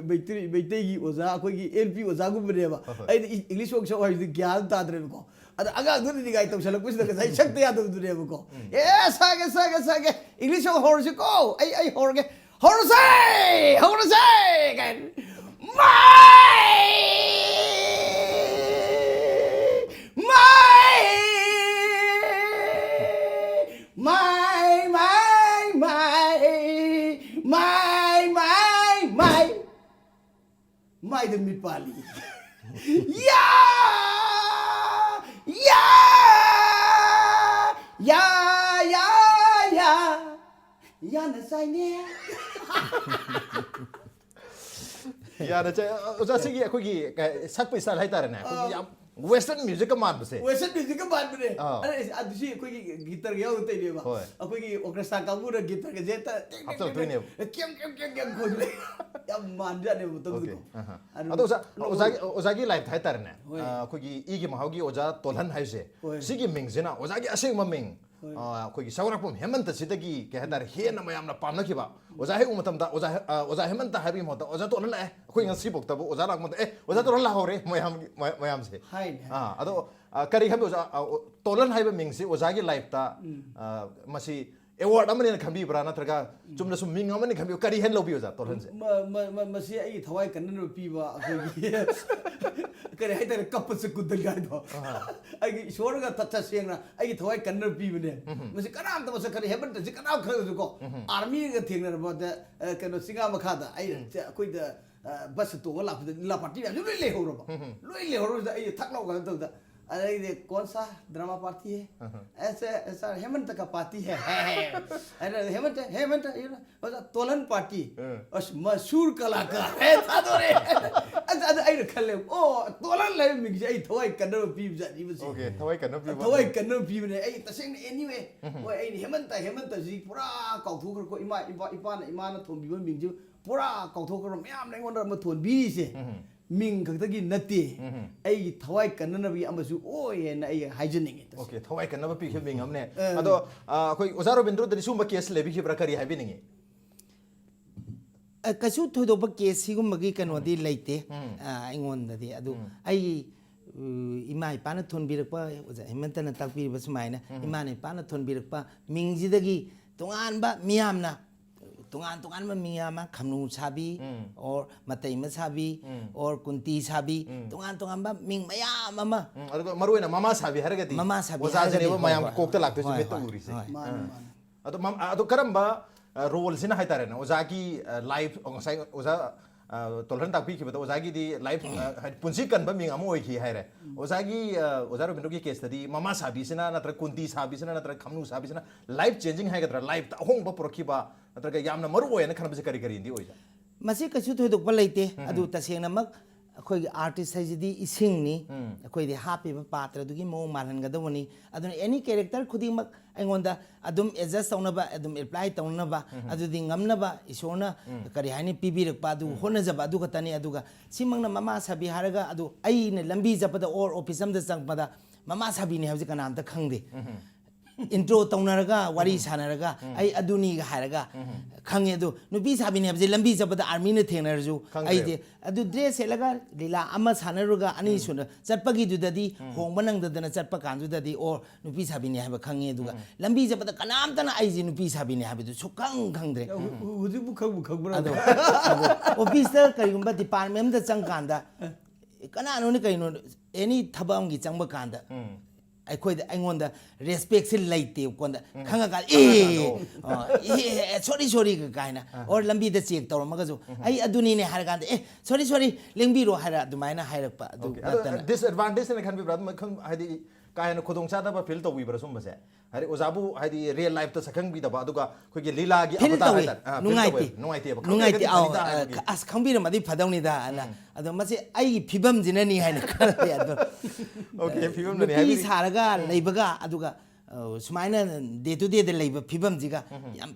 ꯃꯩꯇꯩ-, ꯃꯩꯇꯩꯒꯤ ꯑꯣꯖꯥ, ꯑꯩꯈꯣꯏꯒꯤ L P ꯑꯣꯖꯥꯒꯨꯝꯕꯅꯦꯕ꯫ ꯍꯣꯏ, ꯍꯣꯏ꯫ ꯑꯩꯅ ꯏ-, English song ꯁꯛꯑꯣ ꯍꯥꯏꯕꯗꯤ ꯒ꯭ꯌꯥꯟ ꯇꯥꯗ꯭ꯔꯦꯕꯀꯣ꯫ ꯑꯗ ꯑꯉꯥꯡꯗꯨꯅ ꯅꯤꯡꯉꯥꯏ ꯇꯧꯁꯜꯂꯛꯄꯁꯤꯗ ꯉꯁꯥꯏ ꯁꯛꯇ ꯌꯥꯗꯕꯗꯨꯅꯦꯕꯀꯣ꯫ ꯎꯝ꯫ "ꯑꯦ, ꯁꯛꯑꯒꯦ, ꯁꯛꯑꯒꯦ, ꯁꯛꯑꯒꯦ꯫ English song ꯍꯧꯔꯁꯤꯀꯣ, ꯑꯩ, ꯑꯩ ꯍꯧꯔꯒꯦ꯫ ꯍꯧꯔꯁꯦ! ꯍꯧꯔꯁꯦ!" ꯀꯥꯏꯅ꯫ "My ꯃꯥꯏ ꯃꯥꯏ ꯃꯥꯏ ꯃꯥꯏꯗ ꯃꯤꯠ ꯄꯥꯜꯂꯤ꯫ ꯌꯥ! ꯌꯥ! ꯌꯥ! ꯌꯥ! ꯌꯥ! ꯌꯥꯅ ꯆꯥꯏꯅꯦ꯫ ꯌꯥꯅ ꯆꯥꯏ꯫ ꯑꯣꯖꯥ, ꯁꯤꯒꯤ ꯑꯩꯈꯣꯏꯒꯤ ꯀ- ꯁꯛꯄ ꯏꯁꯇꯥꯏꯜ ꯍꯥꯏꯇꯥꯔꯦꯅꯦ, ꯑꯩꯈꯣꯏꯒꯤ ꯌꯥꯝ ꯋꯦꯁꯇꯔꯟ ꯃ꯭ꯌꯨꯖꯤꯛꯀ ꯃꯥꯟꯕꯁꯦ꯫ ꯋꯦꯁꯇꯔꯟ ꯃ꯭ꯌꯨꯖꯤꯛꯀ ꯃꯥꯟꯕꯅꯦ꯫ ꯑꯥ꯫ ꯑꯗ ꯑꯗꯨꯁꯨ ꯑꯩꯈꯣꯏꯒꯤ ꯒꯤꯇꯔꯒ ꯌꯥꯎꯗ ꯇꯧꯔꯤꯅꯦꯕ꯫ ꯍꯣꯏ꯫ ꯑꯩꯈꯣꯏꯒꯤ ꯑꯣꯔꯀꯦꯁꯇ꯭ꯔꯥ ꯀꯥꯡꯕꯨꯅ ꯒꯤꯇꯔꯒꯁꯦ ꯍꯦꯛꯇ ꯇꯦꯛ ꯇꯦꯛ ꯇꯦꯛ ꯍꯥꯞꯆꯜꯂꯛꯇꯣꯏꯅꯦꯕ꯫ ꯇꯦꯛ ꯀꯦꯝ ꯀꯦꯝ ꯀꯦꯝ ꯀꯦꯝ ꯈꯣꯡꯗꯣꯏꯅꯦ꯫ ꯌꯥꯝ ꯃꯥꯟꯖꯥꯠꯅꯦꯕ ꯑꯣꯀꯦ꯫ ꯃꯇꯝꯗꯨꯀꯣ꯫ ꯑꯍ꯫ ꯑꯗꯨ ꯑꯗꯣ ꯑꯣꯖꯥ, ꯅꯣꯛ- ꯑꯣꯖꯥꯒꯤ ꯑꯣꯖꯥꯒꯤ ꯂꯥꯏꯐꯇ ꯍꯥꯏꯇꯥꯔꯦꯅꯦ, ꯍꯣꯏ꯫ ꯑ, ꯑꯩꯈꯣꯏꯒꯤ ꯏꯒꯤ ꯃꯍꯥꯎꯒꯤ ꯑꯣꯖꯥ ꯇꯣꯜꯍꯟ ꯍꯥꯏꯁꯦ, ꯍꯣꯏ꯫ ꯁꯤꯒꯤ ꯃꯤꯡꯁꯤꯅ ꯑꯣꯖꯥꯒꯤ ꯑꯁꯦꯡꯕ ꯃꯤꯡ, ꯍꯣꯏ꯫ ꯑ, ꯑꯩꯈꯣꯏꯒꯤ ꯁꯧꯒ꯭ꯔꯥꯛꯄꯝ ꯍꯦꯃꯟꯇꯁꯤꯗꯒꯤ ꯀꯩ ꯍꯥꯏꯇꯥꯔꯦ, ꯍꯦꯟꯅ ꯃꯌꯥꯝꯅ ꯄꯥꯝꯅꯈꯤꯕ꯫ ꯑꯣꯖꯥ ꯍꯦꯛ ꯎꯕ ꯃꯇꯝꯗ ꯑꯣꯖꯥ ꯍꯦ- ꯑ, ꯑꯣꯖꯥ ꯍꯦꯃꯟꯇ ꯍꯥꯏꯕꯒꯤ ꯃꯍꯨꯠꯇ ꯑꯣꯖꯥ ꯇꯣꯜꯍꯟ ꯂꯥꯛꯑꯦ꯫ ꯑꯩꯈꯣꯏ ꯉꯁꯤꯐꯥꯎꯗꯕꯨ ꯑꯣꯖꯥ ꯂꯥꯛꯄ ꯃꯇꯝꯗ, "ꯑꯦ, ꯑꯣꯖꯥ ꯇꯣꯜꯍꯟ ꯂꯥꯛꯍꯧꯔꯦ" ꯃꯌꯥꯝꯒꯤ ꯃ- ꯃꯌꯥꯝꯁꯦ꯫ ꯍꯥꯏꯅꯦ, ꯑꯥ, ꯍꯥꯏꯅꯦ꯫ ꯑꯗꯣ, ꯑ, ꯀꯔꯤ ꯈꯟꯕꯤ ꯑꯣꯖꯥ, ꯑ, ꯑꯣ, ꯇꯣꯜꯍꯟ ꯍꯥꯏꯕ ꯃꯤꯡꯁꯤ ꯑꯣꯖꯥꯒꯤ ꯂꯥꯏꯐꯇ, ꯑ, ꯃꯁꯤ ꯑꯦꯋꯥꯔꯗ ꯑꯃꯅꯦꯅ ꯈꯟꯕꯤꯕ꯭ꯔꯥ, ꯅꯠꯇ꯭ꯔꯒ ꯆꯨꯝꯅ ꯁꯨꯝ ꯃꯤꯡ ꯑꯃꯅꯤ ꯈꯟꯕꯤꯕ꯭ꯔꯥ? ꯀꯔꯤ ꯍꯦꯟꯅ ꯂꯧꯕꯤ ꯑꯣꯖꯥ ꯇꯣꯜꯍꯟꯁꯦ? ꯃ- ꯃ- ꯃ- ꯃꯁꯤ ꯑꯩꯒꯤ ꯊꯋꯥꯏ ꯀꯟꯅꯅꯕ ꯄꯤꯕ ꯑꯩꯈꯣꯏꯒꯤ ꯀꯔꯤ ꯍꯥꯏꯇꯥꯔꯦ, ꯀꯞꯄꯁꯦ ꯀꯨꯟꯗꯜ ꯍꯥꯏꯗꯣ꯫ ꯑꯩꯒꯤ ꯏꯁꯣꯔꯒ ꯊ- ꯇꯁꯦꯡꯅ ꯑꯩꯒꯤ ꯊꯋꯥꯏ ꯀꯟꯅꯅꯕ ꯄꯤꯕꯅꯦ꯫ ꯃꯁꯤ ꯀꯅꯥꯝꯇ ꯃꯁꯛ ꯈꯪꯗꯦ, ꯍꯦꯃꯟꯇꯁꯤ ꯀꯅꯥꯝ ꯈꯪꯗ꯭ꯔꯁꯨꯀꯣ, ꯑꯥꯔꯃꯤꯒ ꯊꯦꯡꯅꯔꯕꯗ, ꯑ, ꯀꯩꯅꯣ, ꯆꯤꯡꯉꯥ ꯃꯈꯥꯗ ꯑꯩ ꯑꯩꯈꯣꯏꯗ, ꯑ, ꯕꯁ ꯇꯣꯡꯉ ꯂꯥꯛꯄꯗ ꯂꯤꯂꯥ ꯄꯥꯔꯇꯤ ꯃꯌꯥꯝꯁꯨ ꯂꯣꯏ ꯂꯩꯍꯧꯔꯕ꯫ ꯂꯣꯏ ꯂꯩꯍꯧꯔꯕꯁꯤꯗ ꯑꯩ ꯊꯛ ꯂꯥꯎ ꯀꯩꯅꯣ ꯇꯧꯕꯗ, ꯑꯗꯩꯗꯤ "ꯀꯣꯟ ꯁꯥ ꯗ꯭ꯔꯃꯥ ꯄꯥꯔꯇꯤ ꯍꯦ?" "ꯑꯦꯁ ꯑꯦ ꯁꯥꯔ, ꯍꯦꯃꯟꯇ ꯀ ꯄꯥꯔꯇꯤ ꯍꯦ?" ꯍꯥꯏꯅ, "ꯍꯦꯃꯟꯇ, ꯍꯦꯃꯟꯇ, ꯑꯣꯖꯥ, ꯇꯣꯂꯟ ꯄꯥꯔꯇꯤ, ꯑꯁ, ꯃꯁꯨꯔ ꯀꯂꯥꯀꯥꯔ" ꯍꯦ ꯊꯥꯗꯣꯔꯛꯑꯦ꯫ ꯑꯁ, ꯑꯗ ꯑꯩꯅ ꯈꯜꯂꯦ, "ꯑꯣ, ꯇꯣꯂꯟ ꯍꯥꯏꯕ ꯃꯤꯡꯁꯦ ꯑꯩ ꯊꯋꯥꯏ ꯀꯟꯅꯕ ꯄꯤꯕ ꯖꯥꯠꯅꯤ ꯃꯁꯤ꯫ ꯑꯣꯀꯦ, ꯊꯋꯥꯏ ꯀꯟꯅꯕ ꯄꯤꯕ꯫ ꯊꯋꯥꯏ ꯀꯟꯅꯕ ꯄꯤꯕꯅꯦ꯫ ꯑꯩ ꯇꯁꯦꯡꯅ, anyway, ꯍꯣꯏ, ꯑꯩꯅ ꯍꯦꯃꯟꯇ, ꯍꯦꯃꯟꯇꯁꯤ ꯄꯨꯔꯥ ꯀꯥꯎꯊꯣꯛꯈ꯭ꯔꯀꯣ꯫ ꯏꯃꯥ, ꯏꯄꯥ, ꯏꯄꯥꯅ, ꯏꯃꯥꯅ ꯊꯣꯟꯕꯤꯕ ꯃꯤꯡꯁꯤ ꯄꯨꯔꯥ ꯀꯥꯎꯊꯣꯛꯈ꯭ꯔꯕ꯫ ꯃꯌꯥꯝꯅ ꯑꯩꯉꯣꯟꯗ ꯑꯃ ꯊꯣꯟꯕꯤꯔꯤꯁꯦ ꯃꯤꯡ ꯈꯛꯇꯒꯤ ꯅꯠꯇꯦ, ꯑꯩꯒꯤ ꯊꯋꯥꯏ ꯀꯟꯅꯅꯕꯒꯤ ꯑꯃꯁꯨ ꯑꯣꯏ" ꯍꯥꯏꯅ ꯑꯩ ꯍꯥꯏꯖꯅꯤꯡꯉꯤ꯫ ꯑꯣꯀꯦ, ꯊꯋꯥꯏ ꯀꯟꯅꯕ ꯄꯤꯈꯤꯕ ꯃꯤꯡ ꯑꯃꯅꯦ꯫ ꯑ꯫ ꯑꯗꯣ, ꯑ, ꯑꯩꯈꯣꯏ ꯑꯣꯖꯥ ꯔꯣꯕꯤꯟꯗ꯭ꯔꯣꯗꯗꯤ ꯁꯤꯒꯨꯝꯕ ꯀꯦꯁ ꯂꯩꯕꯤꯈꯤꯕ꯭ꯔꯥ? ꯀꯔꯤ ꯍꯥꯏꯕꯤꯅꯤꯡꯉꯤ? ꯑ, ꯀꯩꯁꯨ ꯊꯣꯏꯗꯣꯛꯄ ꯀꯦꯁ ꯁꯤꯒꯨꯝꯕꯒꯤ ꯀꯩꯅꯣꯗꯤ ꯂꯩꯇꯦ, ꯑ, ꯑꯩꯉꯣꯟꯗꯗꯤ꯫ ꯑꯗꯨ ꯑꯩ, ꯎ, ꯏꯃꯥ ꯏꯄꯥꯅ ꯊꯣꯟꯕꯤꯔꯛꯄ, ꯑꯣꯖꯥ ꯍꯦꯃꯟꯇꯅ ꯇꯥꯛꯄꯤꯔꯤꯕ ꯁꯨꯃꯥꯏꯅ, ꯏꯃꯥꯅ ꯏꯄꯥꯅ ꯊꯣꯟꯕꯤꯔꯛꯄ ꯃꯤꯡꯁꯤꯗꯒꯤ ꯇꯣꯉꯥꯟꯕ ꯃꯤꯌꯥꯝꯅ, ꯇꯣꯉꯥꯟ ꯇꯣꯉꯥꯟꯕ ꯃꯤꯌꯥꯝ ꯑꯃ, ꯈꯝꯅꯨ ꯁꯥꯕꯤ, or ꯃꯇꯩꯃ ꯁꯥꯕꯤ, or ꯀꯨꯟꯇꯤ ꯁꯥꯕꯤ, ꯇꯣꯉꯥꯟ ꯇꯣꯉꯥꯟꯕ ꯃꯤꯡ ꯃꯌꯥꯝ ꯑꯃ꯫ ꯎꯝ, ꯑꯗꯨꯒ ꯃꯔꯨ ꯑꯣꯏꯅ ꯃꯃꯥ ꯁꯥꯕꯤ ꯍꯥꯏꯔꯒꯗꯤ ꯃꯃꯥ ꯁꯥꯕꯤ ꯑꯣꯖꯥꯁꯤꯅꯦꯕ ꯍꯥꯏꯔꯒꯗꯤ, ꯃꯌꯥꯝ ꯍꯣꯏ, ꯍꯣꯏ, ꯀꯣꯛꯇ ꯂꯥꯛꯇꯣꯏꯁꯦ, ꯍꯣꯏ, ꯃꯤꯠꯇ ꯍꯣꯏ, ꯎꯔꯤꯁꯦ꯫ ꯍꯣꯏ꯫ ꯃꯥꯅꯤ, ꯑꯥ꯫ ꯃꯥꯅꯤ꯫ ꯑꯗꯣ ꯃꯝ-, ꯑꯗꯣ ꯀꯔꯝꯕ ꯔꯣꯜꯁꯤꯅ ꯍꯥꯏꯇꯥꯔꯦꯅꯦ, ꯑꯣꯖꯥꯒꯤ ꯂꯥꯏꯐ, ꯉꯁꯥꯏ ꯑꯣꯖꯥ ꯇꯣꯜꯍꯟ ꯇꯥꯛꯄꯤꯈꯤꯕꯗ ꯑꯣꯖꯥꯒꯤꯗꯤ ꯂꯥꯏꯐ, ꯍꯥꯏꯗꯤ ꯄꯨꯟꯁꯤ ꯀꯟꯕ ꯃꯤꯡ ꯑꯃ ꯑꯣꯏꯈꯤ ꯍꯥꯏꯔꯦ꯫ ꯑꯣꯖꯥꯒꯤ, ꯑꯣꯖꯥ ꯔꯣꯕꯤꯟꯗ꯭ꯔꯣꯒꯤ ꯀꯦꯁꯇꯗꯤ ꯃꯃꯥ ꯁꯥꯕꯤꯁꯤꯅ ꯅꯠꯇ꯭ꯔꯒ ꯀꯨꯟꯇꯤ ꯁꯥꯕꯤꯁꯤꯅ ꯅꯠꯇ꯭ꯔꯒ ꯈꯝꯅꯨ ꯁꯥꯕꯤꯁꯤꯅ ꯂꯥꯏꯐ ꯆꯦꯟꯖꯤꯡ ꯍꯥꯏꯒꯗ꯭ꯔꯥ, ꯂꯥꯏꯐꯇ ꯑꯍꯣꯡꯕ ꯄꯨꯔꯛꯈꯤꯕ ꯅꯠꯇ꯭ꯔꯒ ꯌꯥꯝꯅ ꯃꯔꯨ ꯑꯣꯏꯅ ꯈꯟꯕꯁꯦ ꯀꯔꯤ ꯀꯔꯤꯗꯤ ꯑꯣꯏꯖꯥꯠ? ꯃꯁꯤ ꯀꯩꯁꯨ ꯊꯣꯏꯗꯣꯛꯄ ꯂꯩꯇꯦ꯫ ꯑꯗꯨ ꯇꯁꯦꯡꯅꯃꯛ ꯑꯩꯈꯣꯏꯒꯤ ꯑꯥꯔꯇꯤꯁ ꯍꯥꯏꯁꯤꯗꯤ ꯏꯁꯤꯡꯅꯤ꯫ ꯑꯩꯈꯣꯏꯗꯤ ꯍꯥꯞꯄꯤꯕ ꯄꯥꯇ꯭ꯔꯗꯨꯒꯤ ꯃꯑꯣꯡ ꯃꯥꯜꯍꯟꯒꯗꯧꯕꯅꯤ꯫ ꯑꯗꯨꯅ ꯑꯦꯅꯤ ꯀꯦꯔꯦꯛꯇꯔ ꯈꯨꯗꯤꯡꯃꯛ ꯑꯩꯉꯣꯟꯗ ꯑꯗꯨꯝ ꯑꯦꯗꯖꯁ ꯇꯧꯅꯕ, ꯑꯗꯨꯝ ꯑꯦꯄ꯭ꯂꯥꯏ ꯇꯧꯅꯅꯕ, ꯑꯗꯨꯗꯤ ꯉꯝꯅꯕ ꯏꯁꯣꯔꯅ ꯀꯔꯤ ꯍꯥꯏꯅꯤ, ꯄꯤꯕꯤꯔꯛꯄ ꯑꯗꯨ ꯍꯣꯠꯅꯖꯕ ꯑꯗꯨ ꯈꯛꯇꯅꯤ꯫ ꯑꯗꯨꯒ ꯁꯤꯃꯛꯅ ꯃꯃꯥ ꯁꯥꯕꯤ ꯍꯥꯏꯔꯒ ꯑꯗꯨ ꯑꯩꯅ ꯂꯝꯕꯤ ꯆꯠꯄꯗ ꯑꯣꯔ ꯑꯣꯐꯤꯁ ꯑꯃꯗ ꯆꯪꯕꯗ ꯃꯃꯥ ꯁꯥꯕꯤꯅꯤ ꯍꯥꯏꯕꯁꯤ ꯀꯅꯥꯝꯇ ꯈꯪꯗꯦ꯫ ꯏꯟꯇ꯭ꯔꯣ ꯇꯧꯅꯔꯒ ꯋꯥꯔꯤ ꯁꯥꯟꯅꯔꯒ ꯑꯩ ꯑꯗꯨꯅꯤꯒ ꯍꯥꯏꯔꯒ ꯈꯪꯉꯦ꯫ ꯑꯗꯨ ꯅꯨꯄꯤ ꯁꯥꯕꯤꯅꯤ ꯍꯥꯏꯕꯁꯦ ꯂꯝꯕꯤ ꯆꯠꯄꯗ ꯑꯥꯔꯃꯤꯅ ꯊꯦꯡꯅꯔꯁꯨ ꯈꯪꯗ꯭ꯔꯦꯕ꯫ ꯑꯩꯗꯤ ꯑꯗꯨ ꯗ꯭ꯔꯦꯁ ꯁꯦꯠꯂꯒ ꯂꯤꯂꯥ ꯑꯃ ꯁꯥꯟꯅꯔꯨꯔꯒ ꯑꯅꯤꯁꯨꯅ ꯆꯠꯄꯒꯤꯗꯨꯗꯗꯤ ꯍꯣꯡꯕ ꯅꯪꯗꯗꯅ ꯆꯠꯄ ꯀꯥꯟꯗꯨꯗꯗꯤ ꯑꯣ ꯅꯨꯄꯤ ꯁꯥꯕꯤꯅꯤ ꯍꯥꯏꯕ ꯈꯪꯉꯦ꯫ ꯑꯗꯨꯒ ꯂꯝꯕꯤ ꯆꯠꯄꯗ ꯀꯅꯥꯝꯇꯅ ꯑꯩꯁꯦ ꯅꯨꯄꯤ ꯁꯥꯕꯤꯅꯤ ꯍꯥꯏꯕꯗꯨ ꯁꯨꯛꯈꯪ ꯈꯪꯗ꯭ꯔꯦ꯫ ꯍꯧ- ꯍꯧꯖꯤꯛꯄꯨ ꯈꯪꯕꯨ ꯈꯪꯕ꯭ꯔꯥ? ꯑꯗꯣ ꯑꯗꯣ ꯑꯣꯐꯤꯁꯇ ꯀꯔꯤꯒꯨꯝꯕ ꯗꯤꯄꯥꯔꯠꯃꯦꯟ ꯑꯃꯗ ꯆꯪꯀꯥꯟꯗ ꯀꯅꯥꯅꯣꯅꯦ ꯀꯩꯅꯣ ꯑꯦꯅꯤ ꯊꯕꯛ ꯑꯃꯒꯤ ꯆꯪꯕ ꯀꯥꯟꯗ ꯑꯩꯈꯣꯏꯗ ꯑꯩꯉꯣꯟꯗ ꯔꯦꯁꯄꯦꯛꯁꯦ ꯂꯩꯇꯦꯕꯀꯣꯟꯗ ꯈꯪꯉꯀꯥꯟꯗ ꯑꯦ ꯁꯣꯔꯤ ꯁꯣꯔꯤ ꯀꯥꯏꯅ ꯑꯣꯔ ꯂꯝꯕꯤꯗ ꯆꯦꯛ ꯇꯧꯔꯝꯃꯒꯁꯨ ꯑꯩ ꯑꯗꯨꯅꯤꯅꯦ ꯍꯥꯏꯔꯀꯥꯟꯗ ꯑꯦ ꯁꯣꯔꯤ ꯁꯣꯔꯤ ꯂꯦꯡꯕꯤꯔꯣ ꯍꯥꯏꯔ ꯑꯗꯨꯃꯥꯏꯅ ꯍꯥꯏꯔꯛꯄ ꯑꯗꯨ Okay. ꯑꯗꯣ ꯅꯠꯇꯅ ꯗꯤꯁꯑꯦꯗꯚꯥꯟꯇꯦꯖ ꯑꯣꯏꯅ ꯈꯟꯕꯤꯕ꯭ꯔꯥ? ꯑꯗꯨꯝ ꯈꯪ- ꯍꯥꯏꯗꯤ ꯀꯥ ꯍꯦꯟꯅ ꯈꯨꯗꯣꯡꯆꯥꯗꯕ ꯐꯤꯜ ꯇꯧꯕꯤꯕ꯭ꯔꯥ ꯁꯨꯝꯕꯁꯦ? ꯍꯥꯏꯗꯤ ꯑꯣꯖꯥꯕꯨ ꯍꯥꯏꯗꯤ ꯔꯤꯌꯦꯜ ꯂꯥꯏꯐꯇ ꯁꯛꯈꯪꯕꯤꯗꯕ, ꯑꯗꯨꯒ ꯑꯩꯈꯣꯏꯒꯤ ꯂꯤꯂꯥꯒꯤ ꯐꯤꯜ ꯑꯕꯇꯥꯔ ꯇꯧꯋꯦ꯫ ꯍꯥꯏꯇꯥꯔꯦ꯫ ꯑꯥ, ꯐꯤꯜ ꯅꯨꯡꯉꯥꯏꯇꯦ꯫ ꯇꯧꯋꯦ꯫ ꯅꯨꯡꯉꯥꯏꯇꯦꯕ꯫ ꯅꯨꯡꯉꯥꯏꯇꯦ꯫ ꯈꯪꯗ꯭ꯔꯒꯗꯤ ꯑꯧ, ꯐꯅꯤꯗ ꯍꯥꯏꯕꯒꯤ꯫ ꯑꯁ ꯈꯪꯕꯤꯔꯝꯃꯗꯤ ꯐꯗꯧꯅꯤꯗ ꯑꯅ꯫ ꯑꯗꯣ ꯃꯁꯤ ꯑꯩꯒꯤ ꯐꯤꯕꯝꯁꯤꯅꯅꯤ ꯍꯥꯏꯅ ꯈꯜꯂꯦ꯫ ꯑꯗꯣ Okay, ꯐꯤꯕꯝꯅꯅꯤ ꯅꯨꯄꯤ ꯍꯥꯏꯕꯗꯤ꯫ ꯁꯥꯔꯒ ꯂꯩꯕꯒ ꯑꯗꯨꯒ ꯑ, ꯁꯨꯃꯥꯏꯅ ꯗꯦ ꯇꯨ ꯗꯦꯗ ꯂꯩꯕ ꯐꯤꯕꯝꯁꯤꯒ ꯌꯥꯝ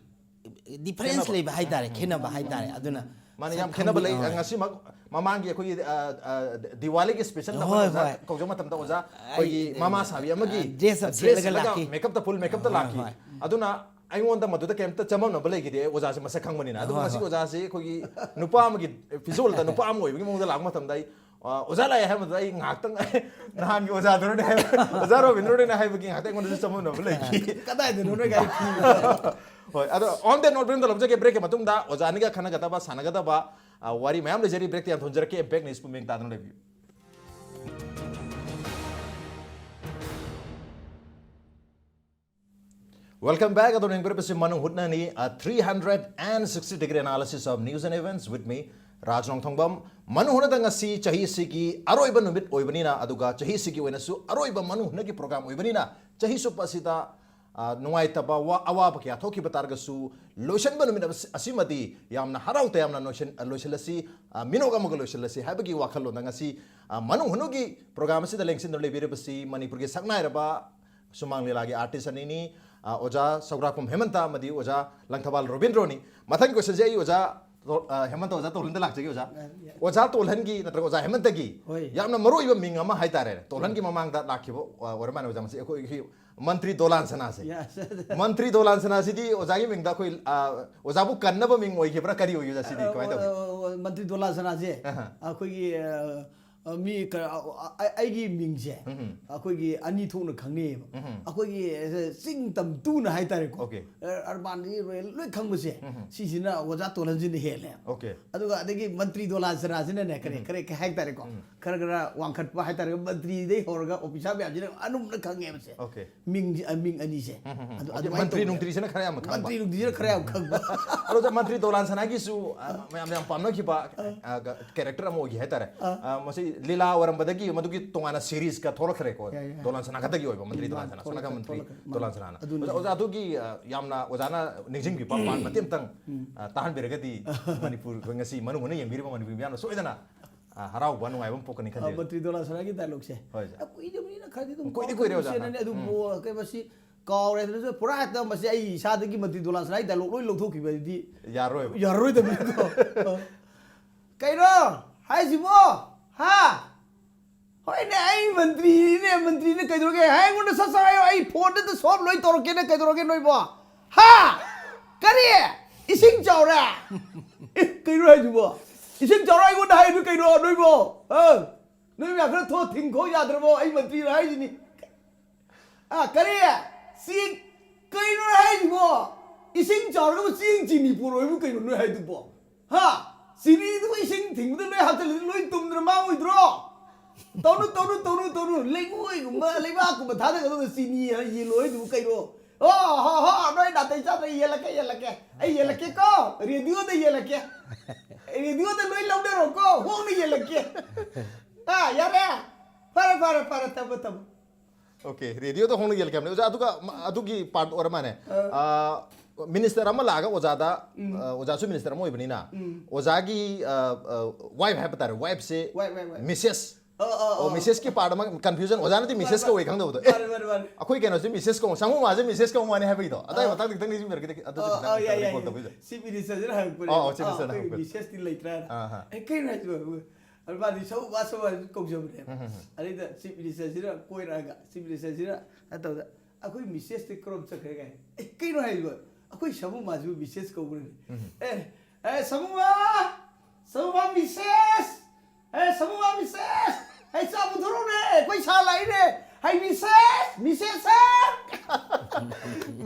ꯗꯤꯐꯔꯦꯟꯁ ꯈꯦꯠꯅꯕ꯫ ꯂꯩꯕ ꯍꯥꯏꯇꯥꯔꯦ, ꯈꯦꯠꯅꯕ ꯍꯥꯏꯇꯥꯔꯦ꯫ ꯑꯗꯨꯅ ꯃꯥꯅ ꯁꯛ ꯌꯥꯝ ꯈꯦꯠꯅꯕ ꯈꯪꯕꯤ- ꯂꯩ꯫ ꯑ, ꯉꯁꯤꯃꯛ ꯃꯃꯥꯡꯒꯤ ꯑꯩꯈꯣꯏꯒꯤ, ꯑ, ꯑ, ꯗꯤꯋꯥꯂꯤꯒꯤ ꯁ꯭ꯄꯦꯁꯦꯜ ꯍꯣꯏ, ꯑꯃ ꯍꯣꯏ꯫ ꯀꯧꯖꯕ ꯃꯇꯝꯗ ꯑꯣꯖꯥ ꯑꯩꯈꯣꯏꯒꯤ ꯑꯩ, ꯃꯃꯥ ꯁꯥꯕꯤ ꯑꯃꯒꯤ ꯑ, ꯗ꯭ꯔꯦꯁ ꯑꯞ ꯗ꯭ꯔꯦꯁ ꯁꯦꯠꯂꯒ ꯂꯥꯛꯈꯤ꯫ ꯃꯦꯀꯞꯇ ꯐꯨꯜ ꯃꯦꯀꯞꯇ ꯍꯣꯏ, ꯂꯥꯛꯈꯤ꯫ ꯍꯣꯏ꯫ ꯑꯗꯨꯅ ꯑꯩꯉꯣꯟꯗ ꯃꯗꯨꯗ ꯀꯩꯝꯇ ꯆꯃꯝꯅꯕ ꯂꯩꯈꯤꯗꯦ, ꯑꯣꯖꯥꯁꯦ ꯃꯁꯛ ꯈꯪꯕꯅꯤꯅ꯫ ꯑꯗꯨꯕꯨ ꯍꯣꯏ, ꯉꯁꯤꯒꯤ ꯍꯣꯏ꯫ ꯑꯣꯖꯥꯁꯦ ꯑꯩꯈꯣꯏꯒꯤ ꯅꯨꯄꯥ ꯑꯃꯒꯤ ꯐꯤꯖꯣꯜꯗ ꯅꯨꯄꯥ ꯑꯃ ꯑꯣꯏꯕꯒꯤ ꯃꯑꯣꯡꯗ ꯂꯥꯛꯄ ꯃꯇꯝꯗ ꯑꯩ, ꯑ, "ꯑꯣꯖꯥ ꯂꯥꯛꯑꯦ" ꯍꯥꯏꯕꯗꯨꯗ ꯑꯩ ꯉꯥꯏꯍꯥꯛꯇꯪ ꯅꯍꯥꯟꯒꯤ ꯑꯣꯖꯥꯗꯨꯅꯅꯦ ꯍꯥꯏꯕ, ꯑꯣꯖꯥ ꯔꯣꯕꯤꯟꯗ꯭ꯔꯣꯅꯦ ꯍꯥꯏꯕꯒꯤ ꯉꯥꯏꯍꯥꯛꯇꯪ ꯑꯩꯉꯣꯟꯗꯁꯨ ꯆꯃꯝꯅꯕ ꯂꯩꯈꯤ꯫ ꯀꯗꯥꯏꯗꯅꯣ ꯅꯣꯏꯒ ꯑꯩ ꯐꯤ ꯍꯣꯏ, ꯑꯗꯣ on that note ꯕ꯭ꯔꯦꯛ ꯑꯝꯇ ꯂꯧꯖꯒꯦ꯫ ꯕ꯭ꯔꯦꯛꯀꯤ ꯃꯇꯨꯡꯗ ꯑꯣꯖꯥ ꯑꯅꯤꯒ ꯈꯟꯅꯒꯗꯕ, ꯁꯥꯟꯅꯒꯗꯕ, ꯑ, ꯋꯥꯔꯤ ꯃꯌꯥꯝ ꯂꯩꯖꯔꯤ꯫ ꯕ꯭ꯔꯦꯛꯇ ꯌꯥꯝ ꯊꯣꯟꯖꯔꯛꯀꯦ꯫ Impact News ꯄꯨꯝꯃꯦꯡ ꯇꯥꯗꯨꯅ ꯂꯩꯕꯤꯌꯨ꯫ Welcome back. ꯑꯗꯣ ꯌꯦꯡꯕꯤꯔꯤꯕꯁꯤ ꯃꯅꯨꯡ ꯍꯨꯠꯅꯅꯤ, a three hundred and sixty degree analysis of news and events with me, ꯔꯥꯖ ꯅꯣꯡꯊꯣꯡꯕꯝ꯫ ꯃꯅꯨꯡ ꯍꯨꯠꯅꯗ ꯉꯁꯤ ꯆꯍꯤꯁꯤꯒꯤ ꯑꯔꯣꯏꯕ ꯅꯨꯃꯤꯠ ꯑꯣꯏꯕꯅꯤꯅ, ꯑꯗꯨꯒ ꯆꯍꯤꯁꯤꯒꯤ ꯑꯣꯏꯅꯁꯨ ꯑꯔꯣꯏꯕ ꯃꯅꯨꯡ ꯍꯨꯠꯅꯒꯤ program ꯑꯣꯏꯕꯅꯤꯅ, ꯆꯍꯤ ꯆꯨꯞꯄ ꯑꯁꯤꯗ, ꯑ, ꯅꯨꯡꯉꯥꯏꯇꯕ, ꯋꯥ-, ꯑꯋꯥꯕ ꯀꯌꯥ ꯊꯣꯛꯈꯤꯕ ꯇꯥꯔꯒꯁꯨ, ꯂꯣꯏꯁꯤꯟꯕ ꯅꯨꯃꯤꯠ ꯑꯁꯤ-, ꯑꯁꯤꯃꯗꯤ ꯌꯥꯝꯅ ꯍꯔꯥꯎ ꯇꯌꯥꯝꯅ ꯂꯣꯏꯁꯤꯟ-, ꯑ, ꯂꯣꯏꯁꯤꯜꯂꯁꯤ, ꯑ, ꯃꯤꯅꯣꯛ ꯑꯃꯒ ꯂꯣꯏꯁꯤꯜꯂꯁꯤ ꯍꯥꯏꯕꯒꯤ ꯋꯥꯈꯜꯂꯣꯟꯗ ꯉꯁꯤ, ꯑ, ꯃꯅꯨꯡ ꯍꯨꯠꯅꯒꯤ program ꯑꯁꯤꯗ ꯂꯦꯡꯁꯤꯟꯗꯨꯅ ꯂꯩꯕꯤꯔꯤꯕꯁꯤ ꯃꯅꯤꯄꯨꯔꯒꯤ ꯁꯛꯅꯥꯏꯔꯕ ꯁꯨꯃꯥꯡ ꯂꯤꯂꯥꯒꯤ artist ꯑꯅꯤꯅꯤ, ꯑ, ꯑꯣꯖꯥ ꯁꯧꯒ꯭ꯔꯥꯛꯄꯝ ꯍꯦꯃꯟꯇ ꯑꯃꯗꯤ ꯑꯣꯖꯥ ꯂꯪꯊꯕꯥꯜ ꯔꯣꯕꯤꯟꯗ꯭ꯔꯣꯅꯤ꯫ ꯃꯊꯪꯒꯤ question ꯁꯦ ꯑꯩ ꯑꯣꯖꯥ ꯇꯣ-, ꯑ, ꯍꯦꯃꯟꯇ, ꯑꯣꯖꯥ ꯇꯣꯜꯍꯟꯗ ꯂꯥꯛꯆꯒꯦ, ꯑꯣꯖꯥ꯫ ꯑ, ꯌꯥ-, ꯑꯣꯖꯥ ꯇꯣꯜꯍꯟꯒꯤ ꯅꯠꯇ꯭ꯔꯒ ꯑꯣꯖꯥ ꯍꯦꯃꯟꯇꯒꯤ ꯍꯣꯏ꯫ ꯌꯥꯝꯅ ꯃꯔꯨꯑꯣꯏꯕ ꯃꯤꯡ ꯑꯃ ꯍꯥꯏꯇꯥꯔꯦ, ꯇꯣꯜꯍꯟꯒꯤ ꯃꯃꯥꯡꯗ ꯂꯥꯛꯈꯤꯕ, ꯑ, ꯑꯣꯏꯔ ꯃꯥꯜꯂꯦ, ꯑꯣꯖꯥ, ꯃꯁꯤ ꯑꯩꯈꯣꯏꯒꯤ ꯃꯟꯇ꯭ꯔꯤ ꯗꯣꯂꯥꯟ ꯁꯅꯥꯁꯦ꯫ Yes꯫ ꯃꯟꯇ꯭ꯔꯤ ꯗꯣꯂꯥꯟ ꯁꯅꯥꯁꯤꯗꯤ ꯑꯣꯖꯥꯒꯤ ꯃꯤꯡꯗ ꯑꯩꯈꯣꯏ, ꯑ, ꯑꯣꯖꯥꯕꯨ ꯀꯟꯅꯕ ꯃꯤꯡ ꯑꯣꯏꯈꯤꯕ꯭ꯔꯥ, ꯀꯔꯤ ꯑꯣꯏꯈꯤꯕ꯭ꯔꯥ, ꯁꯤꯗꯤ ꯑ, ꯀꯃꯥꯏꯅ ꯇꯧꯒꯦ? ꯑ, ꯃꯟꯇ꯭ꯔꯤ ꯗꯣꯂꯥꯟ ꯁꯅꯥꯁꯦ ꯑꯍ꯫ ꯑꯩꯈꯣꯏꯒꯤ, ꯑ, ꯑ, ꯃꯤ ꯀ-, ꯑ, ꯑ, ꯑꯩꯒꯤ ꯃꯤꯡꯁꯦ ꯎꯝꯍꯨꯝ꯫ ꯑꯩꯈꯣꯏꯒꯤ ꯑꯅꯤ ꯊꯣꯛꯅ ꯈꯪꯅꯩꯌꯦꯕ꯫ ꯎꯝꯍꯨꯝ꯫ ꯑꯩꯈꯣꯏꯒꯤ, ꯑ, ꯆꯤꯡ ꯇꯝ ꯇꯨꯅ ꯍꯥꯏꯇꯥꯔꯦꯀꯣ꯫ Okay꯫ ꯑ, urban ꯗꯒꯤ rural ꯂꯣꯏ ꯈꯪꯕꯁꯦ, ꯎꯝꯍꯨꯝ꯫ ꯁꯤꯁꯤꯅ ꯑꯣꯖꯥ ꯇꯣꯜꯍꯟꯁꯤꯅ ꯍꯦꯜꯂꯦ꯫ Okay꯫ ꯑꯗꯨꯒ ꯑꯗꯒꯤ ꯃꯟꯇ꯭ꯔꯤ ꯗꯣꯂꯥꯟ ꯁꯅꯥꯁꯤꯅꯅꯦ, ꯀꯔꯤ, ꯎꯝꯍꯨꯝ꯫ ꯀꯔꯤ, ꯀꯩ ꯍꯥꯏꯇꯥꯔꯦꯀꯣ, ꯎꯝ꯫ ꯈꯔ ꯈꯔ ꯋꯥꯡꯈꯠꯄ ꯍꯥꯏꯇꯥꯔꯦꯀꯣ, ꯃꯟꯇ꯭ꯔꯤꯗꯩ ꯍꯧꯔꯒ officer ꯃꯌꯥꯝꯁꯤꯅ ꯑꯅꯨꯝꯅ ꯈꯪꯉꯦꯕꯁꯦ꯫ Okay꯫ ꯃꯤꯡꯁꯦ, ꯑ, ꯃꯤꯡ ꯑꯅꯤꯁꯦ꯫ ꯎꯝ, ꯎꯝ, ꯎꯝ꯫ ꯑꯗꯨ, okay, ꯑꯗꯨꯃꯥꯏꯅ ꯃꯟꯇ꯭ꯔꯤ ꯇꯧꯕꯅꯦ꯫ ꯅꯨꯡꯇ꯭ꯔꯤꯁꯤꯅ ꯈꯔ ꯌꯥꯝꯅ ꯈꯪꯕ꯫ ꯃꯟꯇ꯭ꯔꯤ ꯅꯨꯡꯇ꯭ꯔꯤꯁꯤꯅ ꯈꯔ ꯌꯥꯝ ꯈꯪꯕ꯫ ꯑꯗꯣ ꯃꯟꯇ꯭ꯔꯤ ꯗꯣꯂꯥꯟ ꯁꯅꯥꯒꯤꯁꯨ, ꯑ, ꯃꯌꯥꯝ ꯌꯥꯝ ꯄꯥꯝꯅꯈꯤꯕ, ꯑ, ꯀ-, character ꯑꯃ ꯑꯣꯏꯈꯤ ꯍꯥꯏꯇꯥꯔꯦ꯫ ꯑ꯫ ꯑ, ꯃꯁꯤ ꯂꯤꯂꯥ ꯑꯣꯏꯔꯝꯕꯗꯒꯤ ꯃꯗꯨꯒꯤ ꯇꯣꯉꯥꯟꯅ series ꯀ ꯊꯣꯛꯂꯛꯈ꯭ꯔꯦꯀꯣ꯫ ꯌꯥꯏ, ꯌꯥꯏ꯫ ꯗꯣꯂꯥꯟ ꯁꯅꯥ ꯈꯛꯇꯒꯤ ꯑꯣꯏꯕ ꯃꯟꯇ꯭ꯔꯤ ꯎꯝ, ꯗꯣꯂꯥꯟ ꯁꯅꯥ, ꯊꯣꯛꯂꯛꯈ꯭ꯔꯦ, ꯁꯣꯅꯥꯀ ꯃꯟꯇ꯭ꯔꯤ ꯊꯣꯛꯂꯛꯈ꯭ꯔꯦ꯫ ꯃꯥꯅꯦ꯫ ꯗꯣꯂꯥꯟ ꯁꯅꯥꯅ꯫ ꯑꯗꯨꯅꯤ꯫ ꯑꯣꯖꯥ, ꯑꯗꯨꯒꯤ, ꯑ, ꯌꯥꯝꯅ ꯑꯣꯖꯥꯅ ꯅꯤꯡꯁꯤꯡꯕꯤꯕ part ꯃꯇꯦꯛ ꯑꯃꯇꯪ, ꯎꯝ꯫ ꯑ, ꯇꯥꯍꯟꯕꯤꯔꯒꯗꯤ ꯃꯅꯤꯄꯨꯔ, ꯑꯩꯈꯣꯏ ꯉꯁꯤ ꯃꯅꯨꯡ ꯍꯨꯠꯅ ꯌꯦꯡꯕꯤꯔꯤꯕ ꯃꯅꯤꯄꯨꯔ ꯃꯤꯌꯥꯝꯅ ꯁꯣꯏꯗꯅ, ꯑ, ꯍꯔꯥꯎꯕ, ꯅꯨꯡꯉꯥꯏꯕ ꯑꯃ ꯄꯣꯛꯀꯅꯤ ꯑ, ꯈꯟꯖꯩ꯫ ꯃꯟꯇ꯭ꯔꯤ ꯗꯣꯂꯥꯟ ꯁꯅꯥꯒꯤ dialogue ꯁꯦ꯫ ꯍꯣꯏ, ꯑꯣꯖꯥ꯫ ꯑ, ꯀꯨꯏꯗꯕꯅꯤꯅ ꯈꯔꯗꯤ ꯑꯗꯨꯝ ꯀꯨꯏꯗꯤ ꯀꯨꯏꯔꯦ, ꯑꯣꯖꯥ꯫ ꯀꯥꯎꯊꯣꯛꯈꯤꯕꯁꯤꯅꯅꯦ, ꯑꯗꯨꯕꯨ ꯎꯝ꯫ ꯀꯩ ꯃꯁꯤ ꯀꯥꯎꯔꯦ ꯍꯥꯏꯗꯅꯁꯨ ꯄꯨꯔꯥ ꯍꯦꯛꯇ ꯃꯁꯤ ꯑꯩ ꯏꯁꯥꯗꯒꯤ ꯃꯟꯇ꯭ꯔꯤ ꯗꯣꯂꯥꯟ ꯁꯅꯥꯒꯤ dialogue ꯂꯣꯏ ꯂꯧꯊꯣꯛꯈꯤꯕ ꯍꯥꯏꯗꯤ ꯌꯥꯔꯣꯏꯕ꯫ ꯌꯥꯔꯔꯣꯏꯗꯕꯅꯤꯀꯣ꯫ ꯀꯩꯅꯣ ꯍꯥꯏꯁꯤꯕꯣ? ꯍꯥ? ꯍꯣꯏꯅꯦ, ꯑꯩ ꯃꯟꯇ꯭ꯔꯤꯅꯤꯅꯦ, ꯃꯟꯇ꯭ꯔꯤꯅꯦ, ꯀꯩꯗꯧꯔꯒꯦ? ꯍꯥꯏ, ꯑꯩꯉꯣꯟꯗ ꯁꯠ ꯁꯠ ꯍꯥꯏꯌꯣ, ꯑꯩ phone ꯗ solve ꯂꯣꯏ ꯇꯧꯔꯛꯀꯦꯅꯦ, ꯀꯩꯗꯧꯔꯒꯦ ꯅꯣꯏꯕꯣ? ꯍꯥ? ꯀꯔꯤ? ꯏꯁꯤꯡ ꯆꯥꯎꯔꯦ? ꯑꯦ, ꯀꯩꯅꯣ ꯍꯥꯏꯁꯤꯕꯣ? ꯏꯁꯤꯡ ꯆꯥꯎꯔꯦ ꯑꯩꯉꯣꯟꯗ ꯍꯥꯏꯗꯨ ꯀꯩꯅꯣ ꯅꯣꯏꯕꯣ? ꯑ? ꯅꯣꯏ ꯃꯌꯥꯝ ꯈꯔ ꯊꯣꯛ ꯊꯤꯡꯈꯣ ꯌꯥꯗ꯭ꯔꯕꯣ? ꯑꯩ ꯃꯟꯇ꯭ꯔꯤꯅ ꯍꯥꯏꯁꯤꯅꯤ꯫ ꯑ, ꯀꯔꯤ? ꯆꯦꯡ? ꯀꯩꯅꯣ ꯍꯥꯏꯁꯤꯕꯣ? ꯏꯁꯤꯡ ꯆꯥꯎꯔꯒꯕꯨ ꯆꯦꯡ ꯆꯤꯅꯤ ꯄꯨꯔꯛꯑꯣꯏꯕꯨ ꯀꯩꯅꯣ ꯅꯣꯏ ꯍꯥꯏꯗꯨꯕꯣ? ꯍꯥ? ꯆꯤꯅꯤꯗꯨꯕꯨ ꯏꯁꯤꯡ ꯊꯤꯡꯕꯗ ꯂꯣꯏ ꯍꯥꯞꯆꯤꯜꯂꯗꯤ ꯂꯣꯏ ꯇꯨꯝꯗꯅ ꯃꯥꯡꯉꯣꯏꯗ꯭ꯔꯣ? ꯇꯧꯅꯨ, ꯇꯧꯅꯨ, ꯇꯧꯅꯨ, ꯇꯧꯅꯨ꯫ ꯂꯩꯉꯣꯏꯒꯨꯝꯕ, ꯂꯩꯕꯥꯛꯀꯨꯝꯕ ꯊꯥꯗꯒꯗꯧꯕ ꯆꯤꯅꯤ ꯍꯥꯏ ꯌꯦꯜꯂꯣ ꯍꯥꯏꯗꯨꯕꯨ ꯀꯩꯅꯣ? ꯑꯣ ꯍꯣ ꯍꯣ, ꯅꯣꯏ ꯅꯥꯇꯩ ꯆꯥꯗ꯭ꯔꯦ, ꯌꯦꯜꯂꯛꯀꯦ, ꯌꯦꯜꯂꯛꯀꯦ꯫ ꯑꯩ ꯌꯦꯜꯂꯛꯀꯦꯀꯣ, ꯔꯦꯗꯤꯑꯣꯗ ꯌꯦꯜꯂꯛꯀꯦ꯫ ꯔꯦꯗꯤꯑꯣꯗ ꯂꯣꯏ ꯂꯧꯅꯔꯣꯀꯣ, ꯍꯣꯡꯅ ꯌꯦꯜꯂꯛꯀꯦ꯫ ꯑꯥ, ꯌꯥꯔꯦ꯫ ꯐꯔꯦ, ꯐꯔꯦ, ꯐꯔꯦ, ꯊꯝꯃꯣ, ꯊꯝꯃꯣ꯫ ꯑꯣꯀꯦ, ꯔꯦꯗꯤꯑꯣꯗ ꯍꯣꯡꯅ ꯌꯦꯜꯂꯛꯀꯦ ꯍꯥꯏꯕꯅꯦ ꯑꯣꯖꯥ꯫ ꯑꯗꯨꯒ ꯃ- ꯑꯗꯨꯒꯤ ꯄꯥꯔꯠ ꯑꯣꯏꯔ ꯃꯥꯅꯦ꯫ ꯃꯤꯅꯤꯁꯇꯔ ꯑꯃ ꯂꯥꯛꯑꯒ ꯑꯣꯖꯥꯗ, ꯑ, ꯑꯣꯖꯥꯁꯨ ꯃꯤꯅꯤꯁꯇꯔ ꯑꯃ ꯑꯣꯏꯕꯅꯤꯅ, ꯑꯣꯖꯥꯒꯤ ꯋꯥꯏꯐ ꯍꯥꯏꯕ ꯇꯥꯔꯦ, ꯋꯥꯏꯐꯁꯦ ꯋꯥꯏꯐ, ꯋꯥꯏꯐ, ꯋꯥꯏꯐ꯫ ꯃꯤꯁꯦꯁ꯫ ꯑꯣ, ꯑꯣ, ꯑꯣ, ꯑꯣ꯫ ꯃꯤꯁꯦꯁꯀꯤ ꯄꯥꯔꯠ ꯑꯃ ꯀꯟꯐ꯭ꯌꯨꯖꯟ, ꯑꯣꯖꯥꯅꯗꯤ ꯃꯤꯁꯦꯁ ꯀꯧꯋꯦ ꯈꯪꯗꯕꯗꯣ꯫ ꯑꯦ, ꯃꯥꯅꯦ, ꯃꯥꯅꯦ, ꯃꯥꯅꯦ꯫ ꯑꯩꯈꯣꯏ ꯀꯩꯅꯣꯁꯦ ꯃꯤꯁꯦꯁ ꯀꯧ, ꯁꯥꯃꯨ ꯃꯥꯁꯦ ꯃꯤꯁꯦꯁ ꯀꯧ ꯃꯥꯅꯤ ꯍꯥꯏꯕꯒꯤꯗꯣ꯫ ꯑꯗꯥꯏ ꯑꯥ꯫ ꯃꯇꯥꯡꯗ ꯈꯤꯇꯪ ꯅꯤꯡꯁꯤꯡꯕꯤꯔꯒꯗꯤ ꯑꯗꯨꯁꯨ ꯑꯥ, ꯈꯤꯇꯪ ꯑꯥ, ꯌꯥꯏ, ꯌꯥꯏ, ꯔꯤꯀꯣꯜ ꯌꯥꯏ꯫ ꯇꯧꯕꯤꯗꯣ꯫ ꯁꯤ ꯃꯤꯅꯤꯁꯇꯔꯁꯤꯅ ꯍꯪꯉꯛꯄꯅꯦ꯫ ꯑꯥ, ꯑꯥ, ꯆꯤꯐ ꯑꯥ, ꯃꯤꯅꯤꯁꯇꯔꯅ ꯑꯩꯈꯣꯏ ꯍꯪꯉꯛꯄꯅꯦ꯫ ꯃꯤꯁꯦꯁꯇꯤ ꯂꯩꯇ꯭ꯔꯥꯅ꯫ ꯑꯥ, ꯑꯥ꯫ ꯑꯦ, ꯀꯩꯅꯣ ꯍꯥꯏꯁꯤꯕꯣ? ꯑꯗꯨ ꯃꯥꯗꯤ ꯁꯥꯃꯨ ꯃꯥ ꯁꯥꯃꯨ ꯍꯥꯏꯅ ꯀꯧꯖꯕꯅꯦ꯫ ꯑꯗꯩꯗ ꯆꯤꯐ ꯃꯤꯅꯤꯁꯇꯔꯁꯤꯅ ꯀꯣꯏꯔꯛꯑꯒ, ꯆꯤꯐ ꯃꯤꯅꯤꯁꯇꯔꯁꯤꯅ ꯀꯩꯅꯣ ꯇꯧꯗ, "ꯑꯩꯈꯣꯏ ꯃꯤꯁꯦꯁꯇꯤ ꯀꯔꯣꯝ ꯆꯠꯈ꯭ꯔꯦ?" ꯀꯥꯏ꯫ "ꯑꯦ, ꯀꯩꯅꯣ ꯍꯥꯏꯁꯤꯕꯣ? ꯑꯩꯈꯣꯏ ꯁꯥꯃꯨ ꯃꯥꯁꯤꯕꯨ ꯃꯤꯁꯦꯁ ꯀꯧꯕ꯭ꯔꯅꯦ?" "ꯑꯦ, ꯑꯦ, ꯁꯥꯃꯨ ꯃꯥ! ꯁꯥꯃꯨ ꯃꯥ ꯃꯤꯁꯦꯁ! ꯑꯦ, ꯁꯥꯃꯨ ꯃꯥ ꯃꯤꯁꯦꯁ! ꯑꯩ ꯆꯥ ꯄꯨꯊꯣꯔꯛꯎꯅꯦ! ꯑꯩꯈꯣꯏ ꯁꯥ ꯂꯥꯛꯏꯅꯦ! ꯍꯥꯏ ꯃꯤꯁꯦꯁ! ꯃꯤꯁꯦꯁ ꯁꯥꯔ!"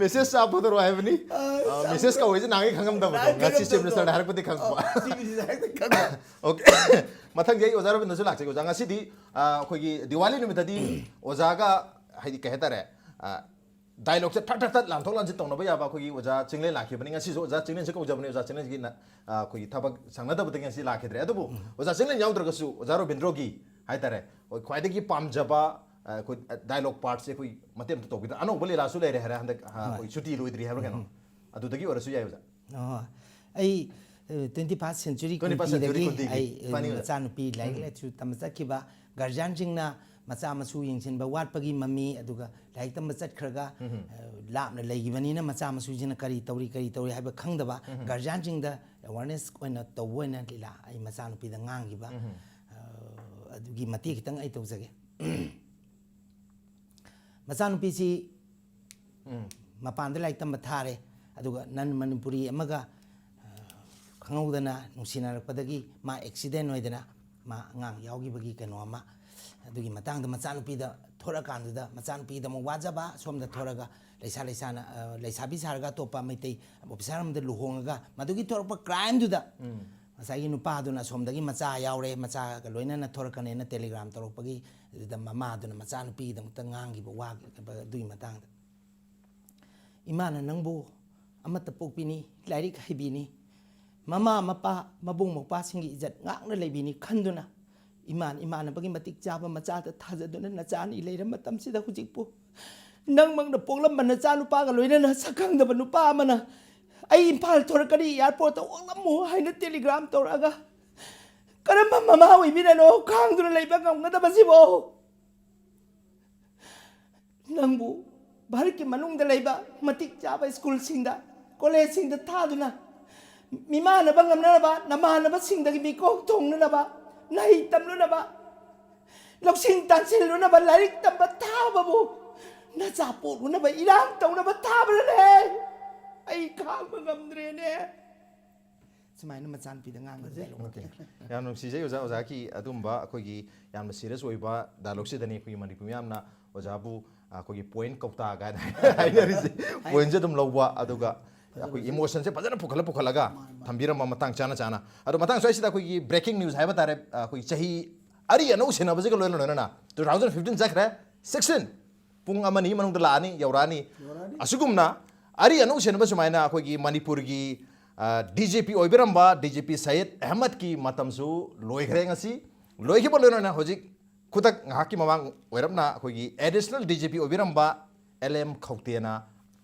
ꯃꯤꯁꯦꯁ ꯆꯥ ꯄꯨꯊꯣꯔꯛꯑꯣ ꯍꯥꯏꯕꯅꯤ꯫ ꯑ, ꯃꯤꯁꯦꯁ ꯀꯧꯋꯦꯁꯦ ꯅꯍꯥꯟꯒꯩ ꯈꯪꯉꯝꯗꯕꯗꯣ꯫ ꯉꯁꯤ ꯆꯤꯐ ꯃꯤꯅꯤꯁꯇꯔꯅ ꯍꯥꯏꯔꯛꯄꯗꯤ ꯈꯪꯕ꯫ ꯑ, ꯆꯤꯐ ꯃꯤꯅꯤꯁꯇꯔꯅ ꯍꯥꯏꯔꯛꯄꯗꯤ ꯈꯪꯕ꯫ ꯑꯣꯀꯦ꯫ ꯃꯊꯪꯗꯤ ꯑꯩ ꯑꯣꯖꯥ ꯔꯣꯕꯤꯟꯗꯁꯨ ꯂꯥꯛꯆꯒꯦ꯫ ꯑꯣꯖꯥ, ꯉꯁꯤꯗꯤ, ꯑ, ꯑꯩꯈꯣꯏꯒꯤ ꯗꯤꯋꯥꯂꯤ ꯅꯨꯃꯤꯠꯇꯗꯤ ꯑꯣꯖꯥꯒ, ꯍꯥꯏꯗꯤ, ꯀꯩ ꯍꯥꯏꯇꯥꯔꯦ, ꯑ, ꯗꯥꯏꯂꯣꯛꯁꯦ ꯊꯠ ꯊꯠ ꯊꯠ ꯂꯥꯟꯊꯣꯛ ꯂꯥꯟꯁꯤꯟ ꯇꯧꯅꯕ ꯌꯥꯕ ꯑꯩꯈꯣꯏꯒꯤ ꯑꯣꯖꯥ ꯆꯤꯡꯂꯦꯟ ꯂꯥꯛꯈꯤꯕꯅꯤ꯫ ꯉꯁꯤꯁꯨ ꯑꯣꯖꯥ ꯆꯤꯡꯂꯦꯟꯁꯦ ꯀꯧꯖꯕꯅꯤ꯫ ꯑꯣꯖꯥ ꯆꯤꯡꯂꯦꯟꯁꯤꯒꯤ ꯅ-, ꯑ, ꯑꯩꯈꯣꯏꯒꯤ ꯊꯕꯛ ꯁꯪꯅꯗꯕꯗꯒꯤ ꯉꯁꯤ ꯂꯥꯛꯈꯤꯗ꯭ꯔꯦ꯫ ꯑꯗꯨꯕꯨ ꯑꯣꯖꯥ ꯆꯤꯡꯂꯦꯟ ꯌꯥꯎꯗ꯭ꯔꯒꯁꯨ ꯑꯣꯖꯥ ꯔꯣꯕꯤꯟꯗ꯭ꯔꯣꯒꯤ ꯍꯥꯏꯇꯥꯔꯦ, ꯑꯩꯈꯣꯏ ꯈ꯭ꯋꯥꯏꯗꯒꯤ ꯄꯥꯝꯖꯕ, ꯑ, ꯑꯩꯈꯣꯏ ꯗꯥꯏꯂꯣꯛ ꯄꯥꯔꯠꯁꯦ ꯑꯩꯈꯣꯏ ꯃꯇꯦꯛ ꯑꯃꯇ ꯇꯧꯕꯤꯗ꯫ ꯑꯅꯧꯕ ꯂꯤꯂꯥꯁꯨ ꯂꯩꯔꯦ ꯍꯥꯏꯔꯦ ꯍꯟꯗꯛ, ꯑ, ꯍꯣꯏ꯫ ꯑꯩꯈꯣꯏ ꯁꯨꯇꯤ ꯂꯣꯏꯗ꯭ꯔꯤ ꯍꯥꯏꯕ꯭ꯔꯥ ꯀꯩꯅꯣ? ꯑꯗꯨꯗꯒꯤ ꯑꯣꯏꯔꯁꯨ ꯌꯥꯏ ꯑꯣꯖꯥ꯫ ꯑꯣ, ꯑꯩ, ꯑ, twenty first century twenty first century ꯀꯨꯟꯇꯤꯗꯒꯤ ꯀꯨꯟꯇꯤꯒꯤ ꯑꯩ, ꯑ, funny ꯑꯣꯏꯅ꯫ ꯃꯆꯥꯅꯨꯄꯤ ꯂꯥꯏꯔꯤꯛ ꯂꯥꯏꯁꯨ ꯇꯝꯕ ꯆꯠꯈꯤꯕ, ꯒꯥꯔꯖꯤꯌꯥꯟꯁꯤꯡꯅ ꯃꯆꯥ ꯃꯁꯨ ꯌꯦꯡꯁꯤꯟꯕ ꯋꯥꯠꯄꯒꯤ ꯃꯃꯤ, ꯑꯗꯨꯒ ꯂꯥꯏꯔꯤꯛ ꯇꯝꯕ ꯆꯠꯈ꯭ꯔꯒ, ꯑ, ꯂꯥꯞꯅ ꯂꯩꯈꯤꯕꯅꯤꯅ ꯃꯆꯥ ꯃꯁꯨꯁꯤꯅ ꯀꯔꯤ ꯇꯧꯔꯤ, ꯀꯔꯤ ꯇꯧꯔꯤ ꯍꯥꯏꯕ ꯈꯪꯗꯕ, ꯒꯥꯔꯖꯤꯌꯥꯟꯁꯤꯡꯗ ꯑꯦꯋꯥꯔꯅꯦꯁ ꯑꯣꯏꯅ ꯇꯧꯕ ꯑꯣꯏꯅ ꯂꯤꯂꯥ ꯑꯩ ꯃꯆꯥꯅꯨꯄꯤꯗ ꯉꯥꯡꯈꯤꯕ, ꯑ, ꯑꯗꯨꯒꯤ ꯃꯇꯦꯛ ꯈꯤꯇꯪ ꯑꯩ ꯇꯧꯖꯒꯦ꯫ ꯃꯆꯥꯅꯨꯄꯤꯁꯤ ꯃꯄꯥꯟꯗ ꯂꯥꯏꯔꯤꯛ ꯇꯝꯕ ꯊꯥꯔꯦ꯫ ꯑꯗꯨꯒ ꯅꯟ ꯃꯅꯤꯄꯨꯔꯤ ꯑꯃꯒ, ꯑ, ꯈꯪꯍꯧꯗꯅ ꯅꯨꯡꯁꯤꯅꯔꯛꯄꯗꯒꯤ ꯃꯥ ꯑꯦꯛꯁꯤꯗꯦꯟ ꯑꯣꯏꯗꯅ ꯃꯥ ꯑꯉꯥꯡ ꯌꯥꯎꯈꯤꯕꯒꯤ ꯀꯩꯅꯣ ꯑꯃ, ꯑꯗꯨꯒꯤ ꯃꯇꯥꯡꯗ ꯃꯆꯥꯅꯨꯄꯤꯗ ꯊꯣꯔꯛꯑꯀꯥꯟꯗꯨꯗ ꯃꯆꯥꯅꯨꯄꯤꯗ ꯑꯃꯨꯛ ꯋꯥꯖꯕ, ꯁꯣꯝꯗ ꯊꯣꯔꯒ ꯂꯩꯁꯥ ꯂꯩꯁꯥꯅ, ꯑ, ꯂꯩꯁꯥꯕꯤ ꯁꯥꯔꯒ ꯑꯇꯣꯞꯄ ꯃꯩꯇꯩ ꯑꯣꯐꯤꯁꯥꯔ ꯑꯃꯗ ꯂꯨꯍꯣꯡꯉꯒ ꯃꯗꯨꯒꯤ ꯊꯣꯔꯛꯄ ꯀ꯭ꯔꯥꯏꯝꯗꯨꯗ ꯉꯁꯥꯏꯒꯤ ꯅꯨꯄꯥꯗꯨꯅ ꯑꯁꯣꯝꯗꯒꯤ ꯃꯆꯥ ꯌꯥꯎꯔꯦ, ꯃꯆꯥꯒ ꯂꯣꯏꯅꯅ ꯊꯣꯔꯛꯀꯅꯦꯅ ꯇꯦꯂꯤꯒ꯭ꯔꯥꯝ ꯇꯧꯔꯛꯄꯒꯤ, ꯑꯗꯨꯗ ꯃꯃꯥꯗꯨꯅ ꯃꯆꯥꯅꯨꯄꯤꯒꯤꯗꯃꯛꯇ ꯉꯥꯡꯈꯤꯕ ꯋꯥ ꯑꯗꯨꯒꯤ ꯃꯇꯥꯡꯗ꯫ ꯏꯃꯥꯅ ꯅꯪꯕꯨ ꯑꯃꯠꯇ ꯄꯣꯛꯄꯤꯅꯤ, ꯂꯥꯏꯔꯤꯛ ꯍꯩꯕꯤꯅꯤ, ꯃꯃꯥ ꯃꯄꯥ ꯃꯕꯨꯡ ꯃꯧꯄ꯭ꯋꯥꯁꯤꯡꯒꯤ ꯏꯖꯠ ꯉꯥꯛꯅ ꯂꯩꯕꯤꯅꯤ ꯈꯟꯗꯨꯅ ꯏꯃꯥꯅ ꯏꯃꯥꯟꯅꯕꯒꯤ ꯃꯇꯤꯛ ꯆꯥꯕ ꯃꯆꯥꯗ ꯊꯥꯖꯗꯨꯅ ꯅꯆꯥ ꯑꯅꯤ ꯂꯩꯔ ꯃꯇꯝꯁꯤꯗ ꯍꯧꯖꯤꯛꯄꯨ ꯅꯪꯃꯛꯅ ꯄꯣꯛꯂꯝꯕ ꯅꯆꯥ ꯅꯨꯄꯥꯒ ꯂꯣꯏꯅꯅ ꯁꯛꯈꯪꯗꯕ ꯅꯨꯄꯥ ꯑꯃꯅ "ꯑꯩ ꯏꯝꯐꯥꯜ ꯊꯣꯔꯛꯀꯅꯤ, ꯑꯦꯌꯥꯔꯄꯣꯔꯠꯇ ꯑꯣꯛꯂꯝꯃꯨ" ꯍꯥꯏꯅ ꯇꯦꯂꯤꯒ꯭ꯔꯥꯝ ꯇꯧꯔꯛꯑꯒ ꯀꯔꯝꯕ ꯃꯃꯥ ꯑꯣꯏꯕꯤꯅꯅꯣ ꯈꯥꯡꯗꯨꯅ ꯂꯩꯕ ꯉꯝꯒꯗꯕꯁꯤꯕꯣ? ꯅꯪꯕꯨ ꯚꯥꯔꯠꯀꯤ ꯃꯅꯨꯡꯗ ꯂꯩꯕ ꯃꯇꯤꯛ ꯆꯥꯕ ꯁ꯭ꯀꯨꯜꯁꯤꯡꯗ, ꯀꯣꯂꯦꯖꯁꯤꯡꯗ ꯊꯥꯗꯨꯅ ꯃꯤꯃꯥꯟꯅꯕ ꯉꯝꯅꯅꯕ, ꯅꯃꯥꯟꯅꯕꯁꯤꯡꯗꯒꯤ ꯃꯤꯀꯣꯛ ꯊꯣꯡꯅꯅꯕ, ꯅꯍꯩ ꯇꯝꯅꯅꯕ, ꯂꯧꯁꯤꯡ ꯇꯥꯟꯁꯤꯜꯂꯨꯅꯕ, ꯂꯥꯏꯔꯤꯛ ꯇꯝꯕ ꯊꯥꯕꯕꯨ ꯅꯆꯥ ꯄꯣꯛꯂꯨꯅꯕ ꯏꯔꯥꯡ ꯇꯧꯅꯕ ꯊꯥꯕꯅꯅꯦ꯫ ꯑꯩ ꯈꯥꯡꯕ ꯉꯝꯗ꯭ꯔꯦꯅꯦ꯫ ꯁꯨꯃꯥꯏꯅ ꯃꯆꯥꯅꯨꯄꯤꯗ ꯉꯥꯡꯕ ꯐꯖꯩ꯫ Dialogue ꯅꯠꯇꯦ꯫ ꯌꯥꯝ ꯅꯨꯡꯁꯤꯖꯩ ꯑꯣꯖꯥ꯫ ꯑꯣꯖꯥꯒꯤ ꯑꯗꯨꯝꯕ ꯑꯩꯈꯣꯏꯒꯤ ꯌꯥꯝꯅ serious ꯑꯣꯏꯕ dialogue ꯁꯤꯗꯅꯤ ꯑꯩꯈꯣꯏꯒꯤ ꯃꯅꯤꯄꯨꯔ ꯃꯤꯌꯥꯝꯅ ꯑꯣꯖꯥꯕꯨ, ꯑ, ꯑꯩꯈꯣꯏꯒꯤ point ꯀꯧꯇꯥ ꯀꯥꯏꯅ ꯍꯥꯏꯅꯔꯤꯁꯦ꯫ Point ꯁꯦ ꯑꯗꯨꯝ ꯂꯧꯕ, ꯑꯗꯨꯒ ꯐꯖ ꯑꯩꯈꯣꯏ ꯐꯖ꯫ Emotion ꯁꯦ ꯐꯖꯅ ꯄꯨꯈꯠꯂ ꯄꯨꯈꯠꯂꯒ ꯃꯥꯅꯤ, ꯃꯥꯅꯤ꯫ ꯊꯝꯕꯤꯔꯝꯕ ꯃꯇꯥꯡ ꯆꯥꯅ ꯆꯥꯅ꯫ ꯑꯗꯣ ꯃꯇꯥꯡ ꯁ꯭ꯋꯥꯏꯁꯤꯗ ꯑꯩꯈꯣꯏꯒꯤ breaking news ꯍꯥꯏꯕ ꯇꯥꯔꯦ, ꯑ, ꯑꯩꯈꯣꯏꯒꯤ ꯆꯍꯤ ꯑꯔꯤ ꯑꯅꯧ ꯁꯤꯟꯅꯕꯁꯤꯒ ꯂꯣꯏꯅ ꯂꯣꯏꯅꯅ two thousand fifteen ꯆꯠꯈ꯭ꯔꯦ, sixteen ꯄꯨꯡ ꯑꯃ ꯑꯅꯤ ꯃꯅꯨꯡꯗ ꯂꯥꯛꯑꯅꯤ, ꯌꯧꯔꯛꯑꯅꯤ꯫ ꯌꯧꯔꯛꯑꯅꯤ꯫ ꯑꯁꯤꯒꯨꯝꯅ ꯑꯔꯤ ꯑꯅꯧ ꯁꯤꯟꯅꯕ ꯁꯨꯃꯥꯏꯅ ꯑꯩꯈꯣꯏꯒꯤ ꯃꯅꯤꯄꯨꯔꯒꯤ, ꯑ, D G P ꯑꯣꯏꯕꯤꯔꯝꯕ D G P Sayed ꯑꯍꯃꯗꯀꯤ ꯃꯇꯝꯁꯨ ꯂꯣꯏꯈ꯭ꯔꯦ ꯉꯁꯤ꯫ ꯂꯣꯏꯈꯤꯕ ꯂꯣꯏꯅꯅ ꯍꯧꯖꯤꯛ ꯈꯨꯗꯛ ꯉꯥꯏꯍꯥꯛꯀꯤ ꯃꯃꯥꯡ ꯑꯣꯏꯔꯞꯅ ꯑꯩꯈꯣꯏꯒꯤ additional D G P ꯑꯣꯏꯕꯤꯔꯝꯕ L M ꯈꯧꯇꯦꯅ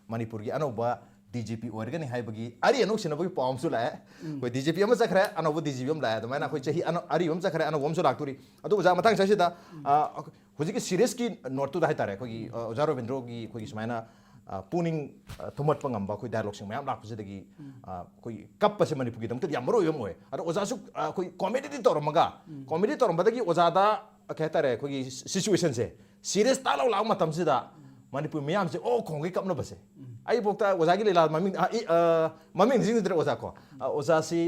ꯃꯅꯤꯄꯨꯔꯒꯤ ꯑꯅꯧꯕ D G P ꯑꯣꯏꯔꯒꯅꯤ ꯍꯥꯏꯕꯒꯤ ꯑꯔꯤ ꯑꯅꯧ ꯁꯤꯟꯅꯕꯒꯤ ꯄꯥꯎ ꯑꯃꯁꯨ ꯂꯥꯛꯑꯦ꯫ ꯎꯝ꯫ ꯑꯩꯈꯣꯏ D G P ꯑꯃ ꯆꯠꯈ꯭ꯔꯦ, ꯑꯅꯧꯕ D G P ꯑꯃ ꯂꯥꯛꯑꯦ꯫ ꯑꯗꯨꯃꯥꯏꯅ ꯑꯩꯈꯣꯏ ꯆꯍꯤ ꯑꯅꯧ-, ꯑꯔꯤꯕ ꯑꯃ ꯆꯠꯈ꯭ꯔꯦ, ꯑꯅꯧꯕ ꯑꯃꯁꯨ ꯂꯥꯛꯇꯣꯔꯤ꯫ ꯑꯗꯨ ꯑꯣꯖꯥ, ꯃꯊꯪ ꯆꯍꯤꯁꯤꯗ, ꯎꯝ꯫ ꯑ, ꯍꯧꯖꯤꯛꯀꯤ serious ꯀꯤ note ꯇꯨꯗ ꯍꯥꯏꯇꯥꯔꯦ, ꯑꯩꯈꯣꯏꯒꯤ, ꯑ, ꯑꯣꯖꯥ ꯔꯣꯕꯤꯟꯗ꯭ꯔꯣꯒꯤ ꯑꯩꯈꯣꯏꯒꯤ ꯁꯨꯃꯥꯏꯅ, ꯑ, ꯄꯨꯛꯅꯤꯡ, ꯑ, ꯊꯨꯝꯍꯠꯄ ꯉꯝꯕ ꯑꯩꯈꯣꯏ dialogue ꯁꯤꯡ ꯃꯌꯥꯝ ꯂꯥꯛꯄꯁꯤꯗꯒꯤ, ꯎꯝ꯫ ꯑ, ꯑꯩꯈꯣꯏꯒꯤ ꯀꯞꯄꯁꯦ ꯃꯅꯤꯄꯨꯔꯒꯤꯗꯃꯛꯇꯗꯤ ꯌꯥꯝ ꯃꯔꯨ ꯑꯣꯏꯕ ꯑꯃ ꯑꯣꯏ꯫ ꯑꯗꯣ ꯑꯣꯖꯥꯁꯨ, ꯑ, ꯑꯩꯈꯣꯏ comedy ꯗꯤ ꯇꯧꯔꯝꯃꯒ, ꯎꯝ꯫ Comedy ꯇꯧꯔꯝꯕꯗꯒꯤ ꯑꯣꯖꯥꯗ, ꯑ, ꯀꯩ ꯍꯥꯏꯇꯥꯔꯦ, ꯑꯩꯈꯣꯏꯒꯤ situation ꯁꯦ serious ꯇꯥ ꯂꯥꯎ ꯂꯥꯛꯄ ꯃꯇꯝꯁꯤꯗ ꯎꯝ꯫ ꯃꯅꯤꯄꯨꯔ ꯃꯤꯌꯥꯝꯁꯦ ꯑꯣ ꯈꯣꯡꯒꯩ ꯀꯞꯅꯕꯁꯦ꯫ ꯎꯝ꯫ ꯑꯩꯐꯥꯎꯗ ꯑꯣꯖꯥꯒꯤ ꯂꯤꯂꯥ ꯃꯃꯤꯡ, ꯑ, ꯏ-, ꯑ, ꯃꯃꯤꯡ ꯅꯤꯡꯁꯤꯡꯖꯗ꯭ꯔꯦ ꯑꯣꯖꯥ ꯀꯣ꯫ ꯑ, ꯑꯣꯖꯥꯁꯤ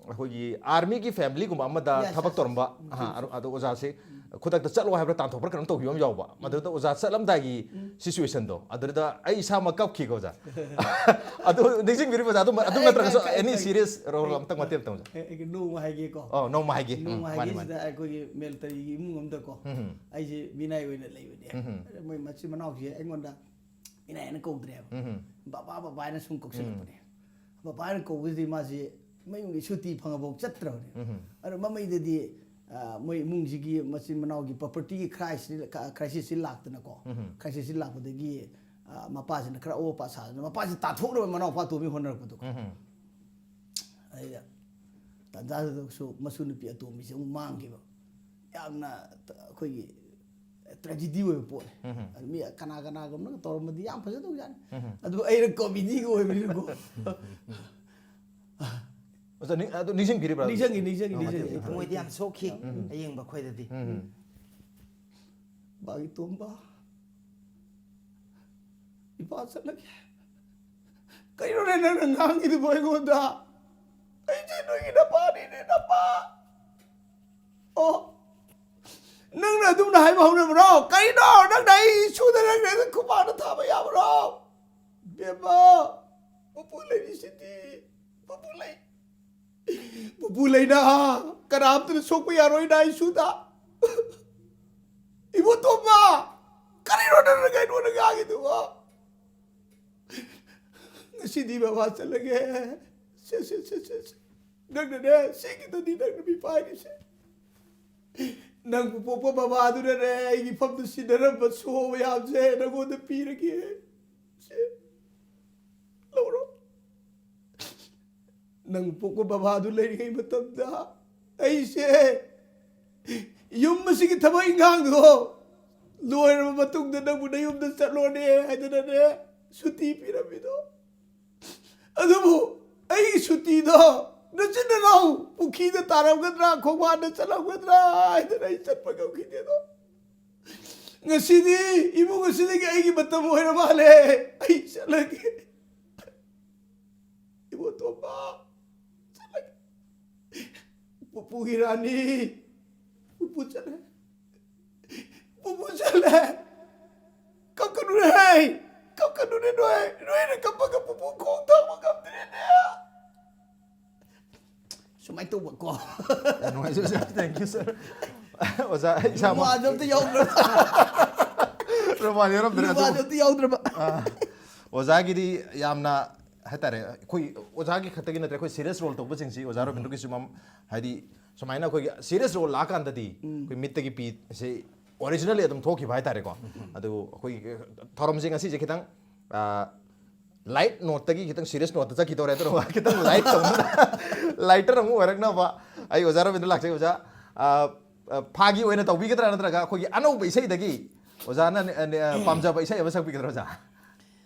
ꯑꯩꯈꯣꯏꯒꯤ army ꯒꯤ family ꯒꯨꯝꯕ ꯑꯃꯗ ꯌꯦꯁ, ꯊꯕꯛ ꯌꯦꯁ, ꯇꯧꯔꯝꯕ, ꯌꯦꯁ꯫ ꯎꯝ, ꯑꯍꯥ, ꯆꯨꯝꯃꯤ, ꯆꯨꯝꯃꯤ꯫ ꯑꯗꯣ ꯑꯣꯖꯥꯁꯤ ꯎꯝ꯫ ꯈꯨꯗꯛꯇ ꯆꯠꯂꯣ ꯍꯥꯏꯕ꯭ꯔꯥ ꯇꯥꯟꯊꯣꯛꯄ꯭ꯔꯥ ꯀꯩꯅꯣꯝ ꯇꯧꯈꯤꯕ ꯑꯃ ꯌꯥꯎꯕ꯫ ꯎꯝ꯫ ꯃꯗꯨꯗ ꯑꯣꯖꯥ ꯆꯠꯂꯝꯗꯥꯏꯒꯤ ꯎꯝ꯫ Situation ꯗꯣ, ꯑꯗꯨꯗ ꯑꯩ ꯏꯁꯥꯃꯛ ꯀꯞꯈꯤꯀꯣ ꯑꯣꯖꯥ꯫ ꯑꯗꯨ ꯅꯤꯡꯁꯤꯡꯕꯤꯔꯤꯕ ꯑꯣꯖꯥ? ꯑꯗꯨꯝ, ꯑꯗꯨ ꯑꯩ, ꯅꯠꯇ꯭ꯔꯒꯁꯨ ꯑꯩ, ꯑꯩ, any ꯑꯩ, serious role ꯑꯩ, ꯑꯝꯇꯪ ꯃꯇꯦꯛ ꯑꯝꯇꯪ ꯑꯣꯖꯥ꯫ ꯑꯩ, ꯑꯩ ꯅꯣꯡꯃ ꯍꯥꯏꯒꯦꯀꯣ꯫ ꯑꯣ, ꯅꯣꯡꯃ ꯍꯥꯏꯒꯦ꯫ ꯅꯣꯡꯃ ꯎꯝ, ꯍꯥꯏꯒꯦ ꯃꯥꯅꯤ, ꯃꯥꯅꯤ꯫ ꯁꯤꯗ ꯑꯩꯈꯣꯏꯒꯤ military ꯒꯤ ꯏꯃꯨꯡ ꯑꯝꯗꯀꯣ꯫ ꯎꯝ, ꯎꯝ꯫ ꯑꯩꯁꯦ ꯃꯤꯅꯥꯏ ꯑꯣꯏꯅ ꯂꯩꯕꯅꯦ꯫ ꯎꯝ, ꯎꯝ꯫ ꯃꯣꯏ ꯃꯆꯤꯟ ꯃꯅꯥꯎꯁꯦ ꯑꯩꯉꯣꯟꯗ ꯃꯤꯅꯥꯏ ꯍꯥꯏꯅ ꯀꯧꯗ꯭ꯔꯦꯕ꯫ ꯎꯝ, ꯎꯝ꯫ ꯕꯕꯥ, ꯕꯕꯥ ꯍꯥꯏꯅ ꯁꯨꯝ ꯀꯧꯁꯤꯜꯂꯛꯄꯅꯦ꯫ ꯕꯕꯥ ꯍꯥꯏꯅ ꯀꯧꯕꯁꯤꯗꯤ ꯃꯥꯁꯤ ꯃꯌꯨꯝꯒꯤ ꯁꯨꯇꯤ ꯐꯪꯉꯐꯥꯎ ꯆꯠꯇ꯭ꯔꯕꯅꯦ꯫ ꯑꯗꯣ ꯃꯃꯩꯗꯗꯤ, ꯑ, ꯃꯣꯏ ꯏꯃꯨꯡꯁꯤꯒꯤ ꯃꯆꯤꯟ ꯃꯅꯥꯎꯒꯤ propertyꯒꯤ crisis, crisis ꯁꯤ ꯂꯥꯛꯇꯅꯀꯣ꯫ Crisis ꯁꯤ ꯂꯥꯛꯄꯗꯒꯤ, ꯑ, ꯃꯄꯥꯁꯤꯅ ꯈꯔ ꯑꯑꯣꯄ ꯁꯥꯗꯅ ꯃꯄꯥꯁꯤ ꯇꯥꯟꯊꯣꯛꯅꯕ ꯃꯅꯥꯎꯄꯥ ꯑꯇꯣꯝꯕꯤ ꯍꯣꯠꯅꯔꯛꯄꯗꯣꯀꯣ꯫ ꯑꯗꯩꯗ ꯇꯥꯟꯖꯥꯗꯨꯗꯁꯨ ꯃꯁꯨ ꯅꯨꯄꯤ ꯑꯇꯣꯝꯕꯤꯁꯦ ꯑꯃꯨꯛ ꯃꯥꯡꯈꯤꯕ꯫ ꯌꯥꯝꯅ ꯇ-, ꯑꯩꯈꯣꯏꯒꯤ tragedy ꯑꯣꯏꯕ ꯄꯣꯠꯅꯤ꯫ ꯑꯗꯨ ꯃꯤ ꯀꯅꯥ ꯀꯅꯥꯒꯨꯝꯕꯅ ꯇꯧꯔꯝꯕꯗꯤ ꯌꯥꯝ ꯐꯖꯗꯧꯖꯥꯠꯅꯤ꯫ ꯑꯗꯨ ꯑꯩꯅ comedyꯒ ꯑꯣꯏꯕꯅꯤꯅꯀꯣ꯫ ꯑꯣꯖꯥ, ꯅꯤꯡ-, ꯑꯗꯨ ꯅꯤꯡꯁꯤꯡꯕꯤꯔꯤꯕ꯭ꯔꯥ? ꯅꯤꯡꯁꯤꯡꯉꯤ, ꯅꯤꯡꯁꯤꯡꯉꯤ, ꯑꯣ, ꯅꯤꯡꯁꯤꯡꯉꯤ꯫ ꯃꯇꯦꯛ ꯊꯃꯣꯏꯗꯤ ꯌꯥꯝ ꯁꯣꯛꯈꯤ ꯑꯌꯦꯡꯕ ꯑꯩꯈꯣꯏꯗꯗꯤ꯫ ꯃꯥꯒꯤ ꯇꯣꯝꯕ, ꯏꯄꯥ ꯆꯠꯂꯒꯦ꯫ ꯀꯩꯅꯣꯅꯦ ꯅꯪꯅ ꯉꯥꯡꯉꯤꯗꯨꯕꯣ ꯑꯩꯉꯣꯟꯗ? ꯑꯩꯁꯦ ꯅꯣꯏꯒꯤ ꯅꯄꯥꯅꯤꯅꯦ, ꯅꯄꯥ꯫ ꯑꯣ, ꯅꯪꯅ ꯑꯗꯨꯝꯅ ꯍꯥꯏꯕ ꯍꯧꯅꯕ꯭ꯔꯣ? ꯀꯩꯅꯣ ꯅꯪꯅ ꯑꯩ ꯏꯁꯨꯗ ꯅꯪꯅ ꯑꯩꯉꯣꯟꯗ ꯈꯨꯄꯥꯛꯅ ꯊꯥꯕ ꯌꯥꯕ꯭ꯔꯣ? ꯕꯦꯝꯃ, ꯄꯨꯄꯨ ꯂꯩꯔꯤꯁꯤꯗꯤ, ꯄꯨꯄꯨ ꯂꯩ꯫ ꯄꯨꯄꯨ ꯂꯩꯅ ꯀꯅꯥꯝꯇꯅ ꯁꯣꯛꯄ ꯌꯥꯔꯣꯏꯅ ꯑꯩꯁꯨꯗ꯫ ꯏꯕꯣꯇꯣꯝꯕ, ꯀꯔꯤꯅꯣ ꯅꯪꯅ ꯀꯩꯅꯣꯅ ꯉꯥꯡꯉꯤꯗꯨꯕꯣ? ꯉꯁꯤꯗꯤ ꯕꯕꯥ ꯆꯠꯂꯒꯦ꯫ ꯁꯦ, ꯁꯦ, ꯁꯦ, ꯁꯦ, ꯁꯦ꯫ ꯅꯪꯅꯅꯦ, ꯁꯤꯒꯤꯗꯗꯤ ꯅꯪꯅ ꯃꯤ ꯄꯥꯏꯔꯤꯁꯦ꯫ ꯅꯪꯕꯨ ꯄꯣꯛꯄ ꯕꯕꯥꯗꯨꯅꯅꯦ, ꯑꯩꯒꯤ ꯐꯝꯗ ꯁꯤꯟꯅꯔꯝꯕ ꯁꯣ ꯃꯌꯥꯝꯁꯦ ꯅꯪꯉꯣꯟꯗ ꯄꯤꯔꯒꯦ꯫ ꯁꯦ, ꯂꯧꯔꯣ꯫ ꯅꯪ ꯄꯣꯛꯄ ꯕꯕꯥꯗꯨ ꯂꯩꯔꯤꯉꯩ ꯃꯇꯝꯗ ꯑꯩꯁꯦ ꯌꯨꯝ ꯑꯁꯤꯒꯤ ꯊꯕꯛ ꯏꯪꯈꯥꯡꯗꯣ ꯂꯣꯏꯔꯕ ꯃꯇꯨꯡꯗ ꯅꯪꯕꯨ ꯅꯌꯨꯝꯗ ꯆꯠꯂꯣꯅꯦ ꯍꯥꯏꯗꯅꯅꯦ ꯁꯨꯇꯤ ꯄꯤꯔꯝꯃꯤꯗꯣ꯫ ꯑꯗꯨꯕꯨ ꯑꯩꯒꯤ ꯁꯨꯇꯤꯗꯣ ꯅꯆꯤꯟ ꯅꯅꯥꯎ ꯄꯨꯈ꯭ꯔꯤꯗ ꯇꯥꯔꯝꯒꯗ꯭ꯔꯥ, ꯈꯣꯡꯕꯥꯟꯗ ꯆꯠꯂꯝꯒꯗ꯭ꯔꯥ ꯍꯥꯏꯗꯅ ꯑꯩ ꯆꯠꯄ ꯉꯝꯈꯤꯗꯦꯗꯣ꯫ ꯉꯁꯤꯗꯤ ꯏꯃꯨꯡ ꯑꯁꯤꯗꯒꯤ ꯑꯩꯒꯤ ꯃꯇꯝ ꯑꯣꯏꯔ ꯃꯥꯜꯂꯦ, ꯑꯩ ꯆꯠꯂꯒꯦ꯫ ꯏꯕꯣꯇꯣꯝꯕ, ꯆꯠꯂꯒꯦ꯫ ꯄꯨꯄꯨꯒꯤ ꯔꯥꯅꯤ, ꯄꯨꯄꯨ ꯆꯠꯂꯦ꯫ ꯄꯨꯄꯨ ꯆꯠꯂꯦ꯫ ꯀꯞꯀꯅꯨꯅꯦ, ꯀꯞꯀꯅꯨꯅꯦ ꯅꯣꯏ꯫ ꯅꯣꯏꯅ ꯀꯞꯄꯒ ꯄꯨꯄꯨ ꯈꯣꯡ ꯊꯥꯡꯕ ꯉꯝꯗ꯭ꯔꯦꯅꯦ꯫ ꯁꯨꯃꯥꯏꯅ ꯇꯧꯕꯀꯣ꯫ ꯌꯥꯝ ꯅꯨꯡꯉꯥꯏꯖꯩ, ꯑꯣꯖꯥ꯫ Thank you, sir꯫ ꯑꯣꯖꯥ, ꯑꯩ ꯏꯁꯥꯃꯛ ꯔꯨꯃꯥꯜꯁꯨ ꯑꯝꯇ ꯌꯥꯎꯗ꯭ꯔꯕ꯫ ꯔꯨꯃꯥꯜ ꯌꯥꯎꯔꯝꯗ꯭ꯔꯦ, ꯑꯗꯨꯕꯨ ꯔꯨꯃꯥꯜꯁꯨ ꯑꯝꯇ ꯌꯥꯎꯗ꯭ꯔꯕ꯫ ꯑꯥ, ꯑꯣꯖꯥꯒꯤꯗꯤ ꯌꯥꯝꯅ ꯍꯥꯏꯇꯥꯔꯦ, ꯑꯩꯈꯣꯏ ꯑꯣꯖꯥꯒꯤ ꯈꯛꯇꯒꯤ ꯅꯠꯇ꯭ꯔꯦ, ꯑꯩꯈꯣꯏ ꯁꯤꯔꯤꯌꯁ ꯔꯣꯜ ꯇꯧꯕꯁꯤꯡꯁꯤ ꯑꯣꯖꯥ ꯔꯣꯕꯤꯟꯗ꯭ꯔꯣꯒꯤꯁꯨ ꯃꯝ-, ꯍꯥꯏꯗꯤ ꯁꯨꯃꯥꯏꯅ ꯑꯩꯈꯣꯏꯒꯤ ꯁꯤꯔꯤꯌꯁ ꯔꯣꯜ ꯂꯥꯛꯑꯀꯥꯟꯗꯗꯤ ꯑꯩꯈꯣꯏ ꯃꯤꯠꯇꯒꯤ ꯄꯤꯁꯦ ꯑꯣꯔꯤꯖꯤꯅꯦꯜꯂꯤ ꯑꯗꯨꯝ ꯊꯣꯛꯈꯤꯕ ꯍꯥꯏꯇꯥꯔꯦꯀꯣ꯫ ꯑꯗꯨ ꯑꯩꯈꯣꯏꯒꯤ ꯊꯧꯔꯝꯁꯦ ꯉꯁꯤꯁꯦ ꯈꯤꯇꯪ ꯂꯥꯏꯠ ꯅꯣꯠꯇꯒꯤ ꯈꯤꯇꯪ ꯁꯤꯔꯤꯌꯁ ꯅꯣꯠꯇ ꯆꯠꯈꯤ ꯇꯧꯔꯦ, ꯑꯗꯨꯅ ꯈꯤꯇꯪ ꯂꯥꯏꯠ ꯇꯧꯅ ꯂꯥꯏꯇꯔ ꯑꯃꯨꯛ ꯑꯣꯏꯔꯛꯅꯕ ꯑꯩ ꯑꯣꯖꯥ ꯔꯕꯤꯟꯗ꯭ꯔ ꯂꯥꯛꯆꯩ꯫ ꯑꯣꯖꯥ, ꯑ, ꯑ, ꯐꯥꯒꯤ ꯑꯣꯏꯅ ꯇꯧꯕꯤꯒꯗ꯭ꯔꯥ, ꯅꯠꯇ꯭ꯔꯒ ꯑꯩꯈꯣꯏꯒꯤ ꯑꯅꯧꯕ ꯏꯁꯩꯗꯒꯤ ꯑꯣꯖꯥꯅ ꯅꯦ-, ꯅꯦ-, ꯄꯥꯝꯖꯕ ꯏꯁꯩ ꯑꯃ ꯁꯛꯄꯤꯒꯗ꯭ꯔꯥ ꯑꯣꯖꯥ?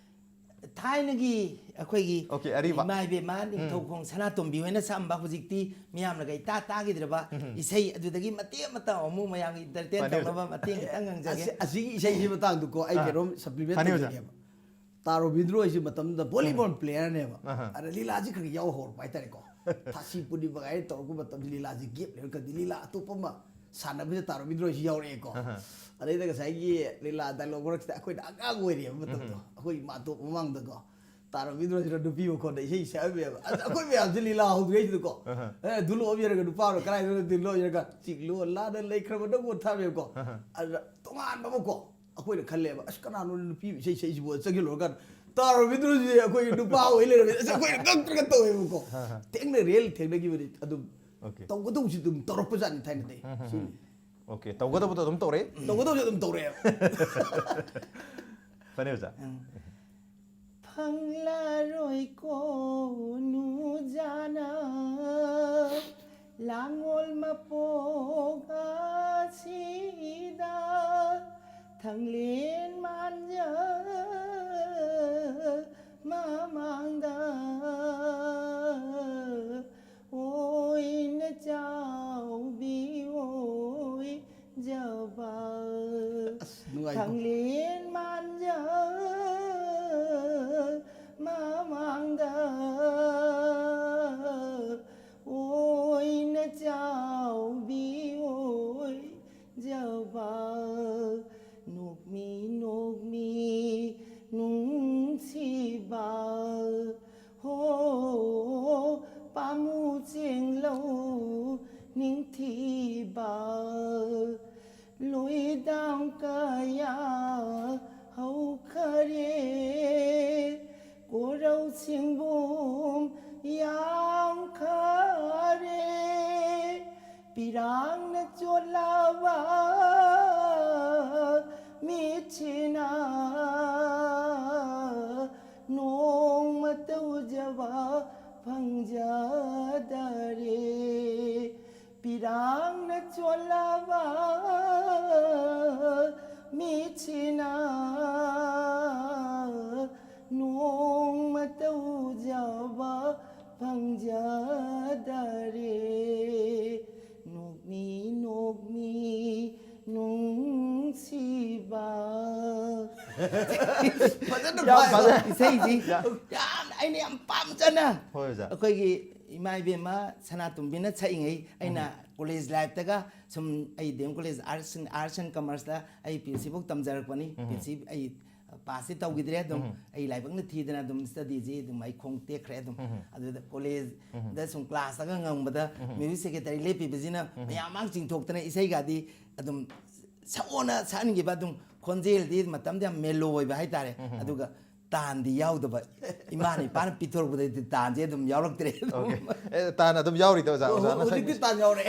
ꯊꯥꯏꯅꯒꯤ ꯑꯩꯈꯣꯏꯒꯤ Okay, ꯑꯔꯤꯕ꯫ ꯏꯃꯥ ꯏꯕꯦꯝꯃ ꯅꯤꯡꯊꯧꯈꯣꯡ ꯁꯅꯥꯇꯣꯝꯕꯤ ꯍꯣꯏꯅ ꯁꯛꯑꯝꯕ, ꯍꯧꯖꯤꯛꯇꯤ ꯃꯤꯌꯥꯝꯅꯒ ꯏꯇꯥ ꯇꯥꯈꯤꯗ꯭ꯔꯕ ꯏꯁꯩ, ꯑꯗꯨꯗꯒꯤ ꯃꯇꯦꯛ ꯑꯃꯇ ꯑꯃꯨꯛ ꯃꯌꯥꯝꯒꯤ ꯏꯟꯇꯔꯇꯦꯟ ꯐꯅꯤ ꯑꯣꯖꯥ꯫ ꯇꯧꯅꯕ ꯃꯇꯦꯡ ꯈꯤꯇꯪ ꯉꯥꯡꯖꯒꯦ꯫ ꯑꯁꯤ-, ꯑꯁꯤꯒꯤ ꯏꯁꯩꯁꯤ ꯃꯇꯥꯡꯗꯀꯣ ꯑꯩ ꯑꯥ꯫ ꯀꯩꯅꯣꯝ ꯁꯄ꯭ꯂꯤꯃꯦꯟ ꯐꯅꯤ ꯑꯣꯖꯥ꯫ ꯇꯧꯖꯒꯦꯕ꯫ ꯇꯥ ꯔꯣꯕꯤꯟꯗ꯭ꯔꯣ ꯍꯣꯏꯁꯤ ꯃꯇꯝꯗꯨꯗ ꯚꯣꯂꯤꯕꯣꯜ ꯄ꯭ꯂꯦꯌꯔꯅꯦꯕ꯫ ꯑꯍꯥ꯫ ꯑꯗ ꯂꯤꯂꯥꯁꯤ ꯈꯔ ꯌꯥꯎ ꯍꯧꯔꯛꯄ ꯍꯥꯏꯇꯥꯔꯦꯀꯣ꯫ ꯊꯥꯁꯤ ꯄꯨꯔꯅꯤꯃ ꯀꯥꯏꯅ ꯇꯧꯔꯛꯄ ꯃꯇꯝꯗ ꯂꯤꯂꯥꯁꯤ ꯒꯦꯞ ꯂꯩꯔꯀꯥꯟꯗ ꯂꯤꯂꯥ ꯑꯇꯣꯞꯄ ꯑꯃ ꯁꯥꯟꯅꯕꯁꯤꯗ ꯇꯥ ꯔꯣꯕꯤꯟꯗ꯭ꯔꯣ ꯍꯣꯏꯁꯤ ꯌꯥꯎꯔꯛꯑꯦꯀꯣ꯫ ꯑꯍꯥ꯫ ꯑꯗꯩꯗ ꯉꯁꯥꯏꯒꯤ ꯂꯤꯂꯥ ꯗꯥꯏꯂꯣꯛ ꯃꯔꯛꯁꯤꯗ ꯑꯩꯈꯣꯏꯅ ꯑꯉꯥꯡ ꯑꯣꯏꯔꯤꯑꯕ ꯃꯇꯝꯗꯣ꯫ ꯑꯩꯈꯣꯏ ꯏꯃꯥꯟꯇꯣꯞ ꯃꯃꯥꯡꯗꯀꯣ꯫ ꯇꯥ ꯔꯣꯕꯤꯟꯗ꯭ꯔꯣꯁꯤꯅ ꯅꯨꯄꯤ ꯃꯈꯣꯟꯗ ꯏꯁꯩ ꯁꯛꯑꯝꯃꯦꯕ꯫ ꯑꯁ, ꯑꯩꯈꯣꯏ ꯃꯌꯥꯝꯁꯦ ꯂꯤꯂꯥ ꯍꯧꯗ꯭ꯔꯤꯉꯩꯁꯤꯗꯀꯣ꯫ ꯑꯦ, ꯙꯨꯂꯣ ꯑꯃ ꯌꯦꯡꯉꯒ ꯅꯨꯄꯥ ꯑꯃꯅ ꯀꯗꯥꯏꯗꯅꯣ ꯙꯨꯂꯣ ꯌꯦꯡꯉꯒ "ꯆꯤꯛꯂꯣ ꯂꯥꯗ ꯂꯩꯈ꯭ꯔꯕ ꯅꯪꯕꯨ" ꯊꯥꯔꯝꯃꯦꯕꯀꯣ꯫ ꯑꯗꯨꯗ ꯇꯣꯉꯥꯟꯕ ꯑꯃꯀꯣ꯫ ꯑꯩꯈꯣꯏꯅ ꯈꯜꯂꯦꯕ, "ꯑꯁ, ꯀꯅꯥꯅꯣ ꯅꯨꯄꯤ ꯏꯁꯩ ꯁꯛꯏꯁꯤꯕꯨ?" ꯆꯪꯁꯤꯜꯂꯨꯔꯀꯥꯟꯗ ꯇꯥ ꯔꯣꯕꯤꯟꯗ꯭ꯔꯣꯁꯤ ꯑꯩꯈꯣꯏꯒꯤ ꯅꯨꯄꯥ ꯑꯣꯏ ꯂꯩꯔꯝꯃꯦ꯫ ꯑꯁ, ꯑꯩꯈꯣꯏꯅ ꯉꯛꯇ꯭ꯔꯒ ꯇꯧꯋꯦꯕꯀꯣ꯫ ꯊꯦꯡꯅ ꯔꯤꯌꯦꯜ ꯊꯦꯡꯅꯈꯤꯕꯅꯤ꯫ ꯑꯗꯨꯝ Okay. ꯇꯧꯒꯗꯧꯁꯤ ꯑꯗꯨꯝ ꯇꯧꯔꯛꯄꯖꯥꯠꯅꯤ ꯊꯥꯏꯅꯗꯤ꯫ ꯁꯤꯅꯤ꯫ Okay, ꯇꯧꯒꯗꯕꯗꯣ ꯑꯗꯨꯝ ꯇꯧꯔꯦ꯫ ꯇꯧꯒꯗꯧꯁꯤ ꯑꯗꯨꯝ ꯇꯧꯔꯛꯑꯦꯕ꯫ ꯐꯅꯤ ꯑꯣꯖꯥ꯫ ꯐꯪꯂꯔꯣꯏꯀꯣ ꯅꯨꯖꯥꯅ ꯂꯥꯡꯉꯣꯜ ꯃꯄꯣꯛ ꯑꯁꯤꯗ ꯊꯪꯂꯦꯟ ꯃꯥꯟꯖ ꯃꯃꯥꯡꯗ ꯑꯣꯏꯅ ꯆꯥꯎꯕꯤ ꯑꯣꯏꯖꯕ ꯑꯁ, ꯅꯨꯡꯉꯥꯏꯀꯣ꯫ ꯊꯪꯂꯦꯟ ꯃꯥꯟꯖ ꯃꯃꯥꯡꯗ ꯑꯣꯏꯅ ꯆꯥꯎꯕꯤ ꯑꯣꯏꯖꯕ ꯅꯣꯛꯃꯤ ꯅꯣꯛꯃꯤ ꯅꯨꯡꯁꯤꯕ ꯍꯣ ꯄꯥꯃꯨ ꯆꯦꯡꯂꯧ ꯅꯤꯡꯊꯤꯕ ꯂꯣꯏꯗꯥꯡ ꯀꯌꯥ ꯍꯧꯈꯔꯦ꯫ ꯀꯣꯔꯧ ꯁꯤꯡꯕꯨꯝ ꯌꯥꯝꯈꯔꯦ, ꯄꯤꯔꯥꯡꯅ ꯆꯣꯠꯂꯕ ꯃꯤꯠꯁꯤꯅ ꯅꯣꯡꯃꯇ ꯎꯖꯕ ꯐꯪꯖꯗꯔꯦ꯫ ꯄꯤꯔꯥꯡꯅ ꯆꯣꯠꯂꯕ ꯃꯤꯠꯁꯤꯅ ꯅꯣꯡꯃꯇ ꯎꯖꯕ ꯐꯪꯖꯗꯔꯦ꯫ ꯅꯣꯛꯃꯤ ꯅꯣꯛꯃꯤ ꯅꯨꯡꯁꯤꯕ꯫ ꯐꯖꯅ ꯌꯥꯝ ꯐꯥꯏ꯫ ꯐꯖꯩ꯫ ꯏꯁꯩꯁꯤ ꯌꯥꯝ- ꯌꯥꯝ ꯑꯩꯅ ꯌꯥꯝ ꯄꯥꯝꯖꯅ ꯍꯣꯏ ꯑꯣꯖꯥ꯫ ꯑꯩꯈꯣꯏꯒꯤ ꯏꯃꯥ ꯏꯕꯦꯝꯃ ꯁꯅꯥꯇꯣꯝꯕꯤꯅ ꯁꯛꯏꯉꯩ ꯑꯩꯅ ꯀꯣꯂꯦꯖ ꯂꯥꯏꯐꯇꯒ ꯁꯨꯝ ꯑꯩ D M college arts arts and ꯀꯃꯔꯁꯇ ꯑꯩ P L ꯁꯤꯐꯧ ꯇꯝꯖꯔꯛꯄꯅꯤ꯫ P L C ꯑꯩ ꯄꯥꯁꯇꯤ ꯇꯧꯈꯤꯗ꯭ꯔꯦ꯫ ꯑꯗꯨꯝ ꯑꯩ ꯂꯥꯏꯕꯛꯅ ꯊꯤꯗꯅ ꯑꯗꯨꯝ ꯁ꯭ꯇꯗꯤꯁꯤ ꯑꯗꯨꯝ ꯑꯩ ꯈꯣꯡ ꯇꯦꯛꯈ꯭ꯔꯦ꯫ ꯑꯗꯨꯝ ꯑꯗꯨꯗ ꯀꯣꯂꯦꯖꯗ ꯁꯨꯝ ꯀ꯭ꯂꯥꯁꯇꯒ ꯉꯪꯕꯗ ꯃ꯭ꯌꯨꯖꯤꯛ ꯁꯦꯀ꯭ꯔꯦꯇꯔꯤ ꯂꯦꯞꯄꯤꯕꯁꯤꯅ ꯃꯌꯥꯝ ꯃꯥꯡ ꯆꯤꯡꯊꯣꯛꯇꯅ ꯏꯁꯩꯒꯗꯤ ꯑꯗꯨꯝ ꯁꯛꯑꯣꯅ ꯁꯛꯍꯟꯈꯤꯕ꯫ ꯑꯗꯨꯝ ꯈꯣꯟꯖꯦꯜꯗꯤ ꯃꯇꯝꯗ ꯌꯥꯝ ꯃꯦꯂꯣ ꯑꯣꯏꯕ ꯍꯥꯏꯇꯥꯔꯦ꯫ ꯑꯗꯨꯒ ꯇꯥꯟꯗꯤ ꯌꯥꯎꯗꯕ꯫ ꯏꯃꯥꯅ ꯏꯄꯥꯅ ꯄꯤꯊꯣꯔꯛꯄꯗꯩꯗꯤ ꯇꯥꯟꯁꯦ ꯑꯗꯨꯝ ꯌꯥꯎꯔꯛꯇ꯭ꯔꯦ꯫ ꯑꯣꯀꯦ꯫ ꯑꯦ, ꯇꯥꯟ ꯑꯗꯨꯝ ꯌꯥꯎꯔꯤꯗ ꯑꯣꯖꯥ, ꯑꯣꯖꯥꯅ ꯍꯧꯖꯤꯛꯇꯤ ꯁꯛꯏꯁꯦ꯫ ꯇꯥꯟ ꯌꯥꯎꯔꯦ꯫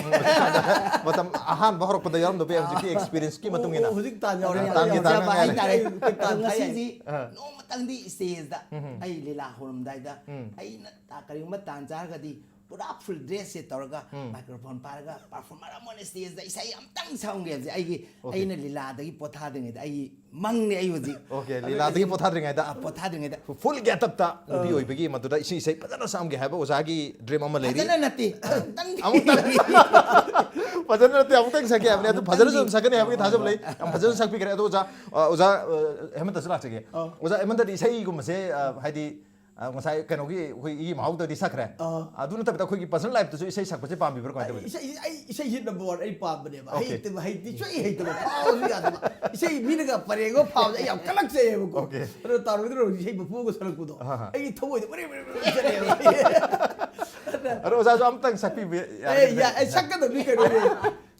ꯃꯇꯝ ꯑꯍꯥꯟꯕ ꯍꯧꯔꯛꯄꯗ ꯌꯥꯎꯔꯝꯗꯕ ꯌꯥꯏ, ꯍꯧꯖꯤꯛꯇꯤ ꯑꯦꯛꯁꯄꯤꯔꯤꯌꯦꯟꯁꯀꯤ ꯃꯇꯨꯡ ꯏꯟꯅ꯫ ꯑꯣ, ꯍꯧꯖꯤꯛ ꯇꯥꯟ ꯌꯥꯎꯔꯦ꯫ ꯑ, ꯇꯥꯟꯒꯤ ꯌꯥꯎꯖꯕ ꯇꯥꯟ ꯍꯥꯏꯇꯥꯔꯦ꯫ ꯍꯥꯏꯔꯦ꯫ ꯍꯧꯖꯤꯛ ꯇꯥꯟ ꯑꯗꯣ ꯍꯥꯏ ꯌꯥꯏ꯫ ꯉꯁꯤꯗꯤ ꯑꯥ꯫ ꯅꯣꯡꯃꯇꯪꯗꯤ ꯏꯁꯇꯦꯖꯇ ꯑꯩ ꯂꯤꯂꯥ ꯍꯧꯔꯝꯗꯥꯏꯗ ꯑꯩꯅ ꯇꯥ-, ꯀꯔꯤꯒꯨꯝꯕ ꯇꯥꯟ ꯆꯥꯔꯒꯗꯤ ꯄꯨꯔꯥ ꯐꯨꯜ ꯗ꯭ꯔꯦꯁꯁꯦ ꯇꯧꯔꯒ ꯃꯥꯏꯀ꯭ꯔꯣꯐꯣꯟ ꯄꯥꯏꯔꯒ ꯄꯔꯐꯣꯔꯃꯔ ꯑꯃ ꯑꯣꯏꯅ ꯏꯁꯇꯦꯖꯇ ꯏꯁꯩ ꯑꯃꯇꯪ ꯁꯛꯑꯝꯒꯦ ꯍꯥꯏꯕꯁꯦ ꯑꯩꯒꯤ, ꯑꯣꯀꯦ꯫ ꯑꯩꯅ ꯂꯤꯂꯥꯗꯒꯤ ꯄꯣꯊꯥꯗ꯭ꯔꯤꯉꯩꯗ ꯑꯩꯒꯤ ꯃꯪꯅꯦ ꯑꯩ ꯍꯧꯖꯤꯛ꯫ ꯑꯣꯀꯦ, ꯂꯤꯂꯥꯗꯒꯤ ꯄꯣꯊꯥꯗ꯭ꯔꯤꯉꯩꯗ꯫ ꯑ, ꯄꯣꯊꯥꯗ꯭ꯔꯤꯉꯩꯗ꯫ ꯐꯨꯜ ꯒꯦꯠ ꯑꯞꯇ ꯅꯨꯄꯤ ꯑꯣꯏꯕꯒꯤ ꯃꯗꯨꯗ ꯏꯁꯩ, ꯏꯁꯩ ꯐꯖꯅ ꯁꯛꯑꯝꯒꯦ ꯍꯥꯏꯕ ꯑꯣꯖꯥꯒꯤ ꯗ꯭ꯔꯤꯝ ꯑꯃ ꯂꯩꯔꯤ꯫ ꯐꯖꯅ ꯅꯠꯇꯦ, ꯑꯃꯨꯛꯇꯪ꯫ ꯑꯃꯨꯛꯇꯪ꯫ ꯐꯖꯅ ꯅꯠꯇꯦ, ꯑꯃꯨꯛꯇꯪ ꯁꯛꯀꯦ ꯍꯥꯏꯕꯅꯦ꯫ ꯑꯗꯨ ꯐꯖꯅꯁꯨ ꯑꯗꯨꯝ ꯁꯛꯀꯅꯤ ꯍꯥꯏꯕꯒꯤ ꯊꯥꯖꯕ ꯂꯩ꯫ ꯌꯥꯝ ꯐꯖꯅ ꯁꯛꯄꯤꯈ꯭ꯔꯦ꯫ ꯑꯗꯣ ꯑꯣꯖꯥ, ꯑ, ꯑꯣꯖꯥ, ꯑ, ꯍꯦꯃꯟꯇꯁꯨ ꯂꯥꯛꯆꯒꯦ꯫ ꯑꯣꯖꯥ ꯍꯦꯃꯟꯇꯗꯤ ꯏꯁꯩꯒꯨꯝꯕꯁꯦ, ꯑ, ꯍꯥꯏꯗꯤ, ꯑ, ꯉꯁꯥꯏ ꯀꯩꯅꯣꯒꯤ ꯑꯩꯈꯣꯏ ꯏꯒꯤ ꯃꯍꯥꯎꯗꯗꯤ ꯁꯛꯈ꯭ꯔꯦ꯫ ꯑꯗꯨ ꯅꯠꯇꯕꯗ ꯑꯩꯈꯣꯏꯒꯤ ꯄꯔꯁꯣꯅꯦꯜ ꯂꯥꯏꯐꯇꯁꯨ ꯏꯁꯩ ꯁꯛꯄꯁꯦ ꯄꯥꯝꯕꯤꯕ꯭ꯔꯥ, ꯀꯃꯥꯏꯅ ꯇꯧꯕꯤꯕ꯭ꯔꯥ? ꯏꯁꯩ, ꯑꯩ ꯏꯁꯩꯁꯤ ꯅꯝꯕꯔ ꯋꯥꯟ ꯑꯩ ꯄꯥꯝꯕꯅꯦꯕ꯫ ꯑꯣꯀꯦ꯫ ꯍꯩꯇꯕ, ꯍꯩꯇꯤ ꯁꯨꯡꯍꯩ ꯍꯩꯇꯕ, ꯐꯥꯎꯁꯨ ꯌꯥꯗꯕ꯫ ꯏꯁꯩ ꯃꯤꯅꯒ ꯄꯔꯦꯡꯒ ꯐꯥꯕꯁꯦ ꯑꯩ ꯌꯥꯝ ꯀꯜꯂꯛꯆꯩꯌꯦꯕꯀꯣ꯫ ꯑꯣꯀꯦ꯫ ꯑꯗꯣ ꯇꯥꯔꯨꯗ꯭ꯔꯣ ꯏꯁꯩ ꯃꯄꯨꯒ ꯁꯛꯂꯛꯄꯗꯣ꯫ ꯑꯍꯥ꯫ ꯑꯩꯒꯤ ꯊꯃꯣꯏꯗ ꯕ꯭ꯔꯦ ꯕ꯭ꯔꯦ ꯕ꯭ꯔꯦ ꯆꯠꯂꯦꯕ꯫ ꯑꯗꯣ ꯑꯣꯖꯥꯁꯨ ꯑꯝꯇꯪ ꯁꯛꯄꯤꯕ ꯑꯦ, ꯌꯥ-, ꯑꯩ ꯁꯛꯀꯗꯕꯅꯤ ꯀꯩꯅꯣ꯫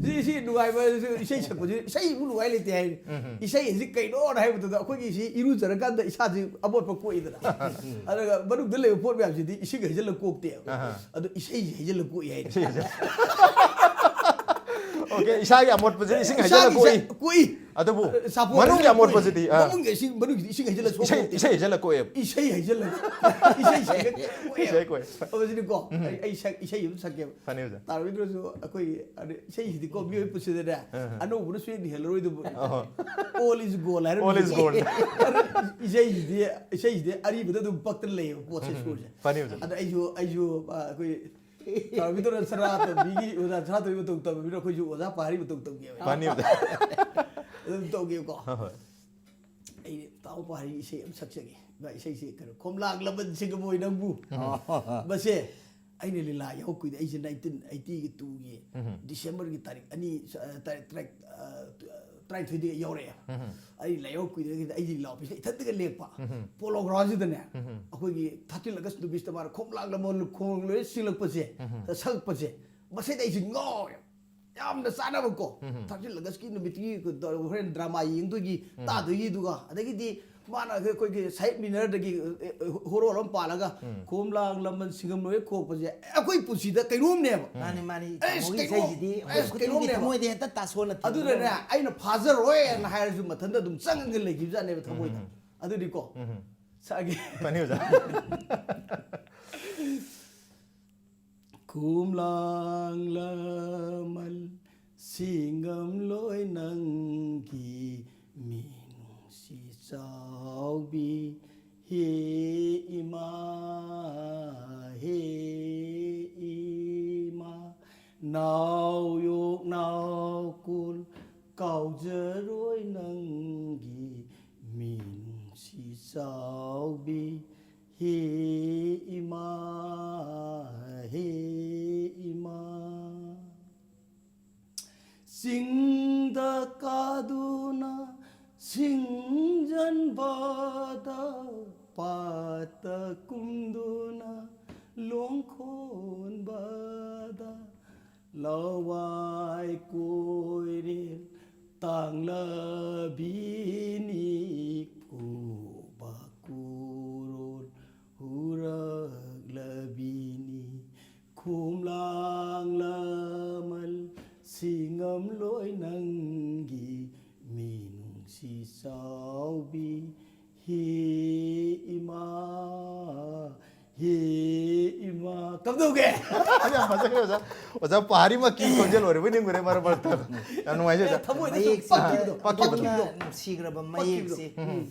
ꯁꯤ ꯁꯤ ꯅꯨꯡꯉꯥꯏꯕ ꯏꯁꯩ ꯁꯛꯄꯁꯤ, ꯏꯁꯩꯕꯨ ꯅꯨꯡꯉꯥꯏ ꯂꯩꯇꯦ ꯍꯥꯏ꯫ ꯏꯁꯩ ꯑꯁꯤ ꯀꯩꯅꯣꯅ ꯍꯥꯏꯕꯗꯨꯗ ꯑꯩꯈꯣꯏꯒꯤ ꯁꯤ ꯏꯔꯨꯖꯔꯀꯥꯟꯗ ꯏꯁꯥꯁꯤ ꯑꯃꯣꯠꯄ ꯀꯣꯛꯏꯗꯅ, ꯑꯗꯨꯒ ꯃꯅꯨꯡꯗ ꯂꯩꯕ ꯄꯣꯠ ꯃꯌꯥꯝꯁꯤꯗꯤ ꯏꯁꯤꯡ ꯍꯩꯖꯤꯜꯂꯒ ꯀꯣꯛꯇꯦꯕ꯫ ꯑꯗꯣ ꯏꯁꯩꯁꯤ ꯍꯩꯖꯤꯜꯂꯒ ꯀꯣꯛꯏ ꯍꯥꯏꯅꯤ꯫ ꯏꯁꯩ ꯍꯩꯖꯤꯜ- ꯑꯣꯀꯦ, ꯏꯁꯥꯒꯤ ꯑꯃꯣꯠꯄꯁꯤꯗꯤ ꯏꯁꯤꯡ ꯍꯩꯖꯤꯜꯂꯒ ꯏꯁꯥꯒꯤ ꯀꯣꯛꯏ꯫ ꯏꯁꯩ ꯀꯣꯛꯏ꯫ ꯑꯗꯨꯕꯨ ꯁꯥꯄꯣꯟ ꯃꯅꯨꯡꯒꯤ ꯍꯩꯖꯤꯜꯂꯒ ꯑꯃꯣꯠꯄꯁꯤꯗꯤ, ꯑꯥ꯫ ꯃꯅꯨꯡꯒꯤ ꯏꯁꯤꯡ, ꯃꯅꯨꯡꯒꯤꯗꯤ ꯏꯁꯤꯡ ꯍꯩꯖꯤꯜꯂꯒ ꯁꯣꯛꯄ ꯏꯁꯩ ꯅꯠꯇꯦ꯫ ꯏꯁꯩ ꯍꯩꯖꯤꯜꯂꯒ ꯀꯣꯛꯑꯦꯕ꯫ ꯏꯁꯩ ꯍꯩꯖꯤꯜꯂꯒ ꯏꯁꯩ ꯁꯛꯑꯒ ꯀꯣꯛꯑꯦꯕ꯫ ꯏꯁꯩ ꯀꯣꯛꯑꯦ꯫ ꯑꯗꯨꯗꯤꯀꯣ, ꯑꯩ ꯑꯩ ꯁꯛ- ꯏꯁꯩ ꯑꯗꯨꯝ ꯁꯛꯀꯦꯕ꯫ ꯐꯅꯤ ꯑꯣꯖꯥ꯫ ꯇꯥꯔꯣꯏꯗ꯭ꯔꯁꯨ ꯑꯩꯈꯣꯏꯒꯤ ꯑꯗ ꯏꯁꯩꯁꯤꯗꯤꯀꯣ, ꯃꯤꯑꯣꯏ ꯄꯨꯟꯁꯤꯗꯅꯦ, ꯑꯅꯧꯕꯅ ꯁꯨꯍꯦꯟ ꯍꯦꯜꯂꯔꯣꯏꯗꯕ꯫ All is gold ꯍꯥꯏꯔ All is gold꯫ ꯏꯁꯩꯁꯤꯗꯤ, ꯏꯁꯩꯁꯤꯗꯤ ꯑꯔꯤꯕꯗ ꯑꯗꯨꯝ ꯄꯛꯇꯅ ꯂꯩꯌꯦꯕ ꯄꯣꯠꯁꯦ, ꯁꯨꯔꯁꯦ꯫ ꯐꯅꯤ ꯑꯣꯖꯥ꯫ ꯑꯗ ꯑꯩꯁꯨ ꯑꯩꯁꯨ ꯑ, ꯑꯩꯈꯣꯏ ꯇꯥꯔꯣꯏꯗ꯭ꯔ ꯁꯅꯥꯇꯣꯝꯕꯤꯒꯤ ꯑꯣꯖꯥ ꯁꯅꯥꯇꯣꯝꯕꯤ ꯃꯇꯧ ꯇꯝꯃꯤꯅ ꯑꯩꯈꯣꯏꯁꯨ ꯑꯣꯖꯥ ꯄꯥꯔꯤ ꯃꯇꯧ ꯇꯧꯒꯦꯕ꯫ ꯐꯅꯤ ꯑꯣꯖꯥ꯫ ꯑꯗꯨꯝ ꯇꯧꯒꯦꯕꯀꯣ꯫ ꯍꯣꯏ, ꯍꯣꯏ꯫ ꯑꯩ ꯇꯥꯃꯣ ꯄꯥꯔꯤ ꯏꯁꯩ ꯑꯃ ꯁꯛꯆꯒꯦ꯫ ꯃꯥ ꯏꯁꯩꯁꯦ ꯀꯩꯅꯣ, "ꯈꯣꯝꯂꯥꯡ ꯂꯃꯟ ꯁꯤꯡꯒꯃꯣꯏ ꯅꯪꯕꯨ"꯫ ꯃꯁꯦ ꯑꯩꯅ ꯂꯤꯂꯥ ꯌꯥꯎꯔꯛꯄꯩꯗ, ꯑꯩꯁꯦ nineteen eighty two ꯒꯤ December ꯒꯤ ꯇꯥꯔꯤꯛ ꯑꯅꯤ, ꯑ, ꯇꯥꯔꯤꯛ ꯇꯔꯥ-, ꯑ, ꯇꯔꯥꯅꯤꯊꯣꯏꯗꯒꯤ ꯌꯥꯎꯔꯛꯑꯦ꯫ ꯑꯩ ꯂꯥꯏ ꯌꯥꯎꯔꯛꯄꯩꯗ ꯑꯩꯗꯤ ꯂꯤꯂꯥ ꯑꯣꯐꯤꯁꯇ ꯏꯊꯟꯗꯒ ꯂꯦꯛꯄ꯫ Polo Ground ꯁꯤꯗꯅꯦ, ꯑꯩꯈꯣꯏꯒꯤ thirteen August ꯅꯨꯃꯤꯠꯁꯤꯗ ꯃꯥꯅ "ꯈꯣꯝꯂꯥꯡ ꯂꯃꯟ ꯈꯣꯡ ꯂꯣꯏ ꯁꯤꯡꯂꯛꯄꯁꯦ", ꯁꯛꯂꯛꯄꯁꯦ, ꯃꯁꯤꯗ ꯑꯩꯁꯦ ꯉꯥꯎꯔꯦ꯫ ꯌꯥꯝꯅ ꯆꯥꯟꯅꯕꯀꯣ꯫ Thirteen August ꯀꯤ ꯅꯨꯃꯤꯠꯇꯨꯒꯤ ꯍꯣꯔꯦꯟ drama ꯌꯦꯡꯗꯣꯏꯒꯤ, ꯇꯥꯗꯣꯏꯒꯤ, ꯑꯗꯨꯒ ꯑꯗꯒꯤꯗꯤ ꯃꯥꯅ ꯑꯩꯈꯣꯏꯒꯤ side mirror ꯗꯒꯤ, ꯑꯦ, ꯑꯦ, ꯍꯣꯔꯣꯟ ꯑꯃ ꯄꯥꯜꯂꯒ "ꯈꯣꯝꯂꯥꯡ ꯂꯃꯟ ꯁꯤꯡꯒꯝ ꯂꯣꯏ" ꯈꯣꯛꯄꯁꯦ ꯑꯩꯈꯣꯏ ꯄꯨꯟꯁꯤꯗ ꯀꯩꯅꯣꯝꯅꯦꯕ꯫ ꯃꯥꯅꯤ, ꯃꯥꯅꯤ꯫ ꯑꯦꯁ, ꯇꯥꯃꯣꯒꯤ ꯀꯩꯅꯣ-, ꯏꯁꯩꯁꯤꯗꯤ ꯑꯦꯁ, ꯑꯩꯈꯣꯏ ꯈꯨꯗꯤꯡꯃꯛꯀꯤ ꯀꯩꯅꯣꯝꯅꯦꯕ꯫ ꯊꯃꯣꯏꯗ ꯍꯦꯛꯇ ꯇꯥꯁꯣꯟꯅ ꯊꯤꯟꯕ ꯑꯗꯨꯅꯅꯦ, ꯑꯩꯅ "ꯐꯥꯖꯔꯣꯏꯅ" ꯍꯥꯏꯔꯁꯨ ꯃꯊꯟꯇ ꯑꯗꯨꯝ ꯆꯪꯉꯒ ꯂꯩꯈꯤꯕꯖꯥꯠꯅꯦꯕ ꯊꯃꯣꯏꯗ꯫ ꯑꯗꯨꯗꯤꯀꯣ, ꯁꯛꯑꯒꯦ꯫ ꯐꯅꯤ ꯑꯣꯖꯥ꯫ ꯈꯣꯝꯂꯥꯡ ꯂꯃꯟ ꯁꯤꯡꯒꯝꯂꯣꯏ ꯅꯪꯒꯤ ꯃꯤꯅꯨꯡꯁꯤ ꯆꯥꯎꯕꯤ, ꯍꯦ ꯏꯃꯥ, ꯍꯦ ꯏꯃꯥ, ꯅꯥꯎ ꯌꯣꯛ ꯅꯥꯎ ꯀꯨꯜ ꯀꯥꯎꯖꯔꯣꯏ ꯅꯪꯒꯤ ꯃꯤꯅꯨꯡꯁꯤ ꯆꯥꯎꯕꯤ, ꯍꯦ ꯏꯃꯥ, ꯍꯦ ꯏꯃꯥ꯫ ꯆꯤꯡꯗ ꯀꯥꯗꯨꯅ ꯁꯤꯡꯖꯟꯕꯗ, ꯄꯥꯠꯇ ꯀꯨꯝꯗꯨꯅ ꯂꯣꯡꯈꯣꯟꯕꯗ, ꯂꯋꯥꯏ ꯀꯣꯏꯔꯦꯜ ꯇꯥꯡꯂꯕꯤꯅꯤ, ꯈꯨꯕꯥꯛ ꯈꯨꯔꯣꯜ ꯍꯨꯔꯛꯂꯕꯤꯅꯤ, ꯈꯣꯝꯂꯥꯡ ꯂꯃꯜ ꯁꯤꯡꯉꯝꯂꯣꯏ ꯅꯪꯒꯤ ꯃꯤꯅꯨꯡꯁꯤ ꯆꯥꯎꯕꯤ꯫ ꯍꯦ ꯏꯃꯥ, ꯍꯦ ꯏꯃꯥ꯫ ꯀꯝꯗꯧꯒꯦ? ꯌꯥꯝ ꯐꯖꯈ꯭ꯔꯦ ꯑꯣꯖꯥ꯫ ꯑꯣꯖꯥ ꯄꯍꯥꯔꯤꯃꯛꯀꯤ ꯈꯣꯟꯖꯦꯜ ꯑꯣꯏꯔꯕꯣꯏ ꯅꯤꯡꯉꯨꯔꯦ ꯃꯔꯛ ꯃꯔꯛꯇ꯫ ꯌꯥꯝ ꯅꯨꯡꯉꯥꯏꯖꯩ ꯑꯣꯖꯥ꯫ ꯊꯃꯣꯏꯗ ꯁꯨꯝ ꯃꯌꯦꯛꯁꯦ ꯄꯛꯈꯤꯕꯗꯣ, ꯄꯛꯈꯤꯕꯗꯣ꯫ ꯄꯛꯈꯤꯕꯗꯣ꯫ ꯅꯨꯡꯁꯤꯈ꯭ꯔꯕ ꯃꯌꯦꯛꯁꯦ꯫ ꯎꯝ꯫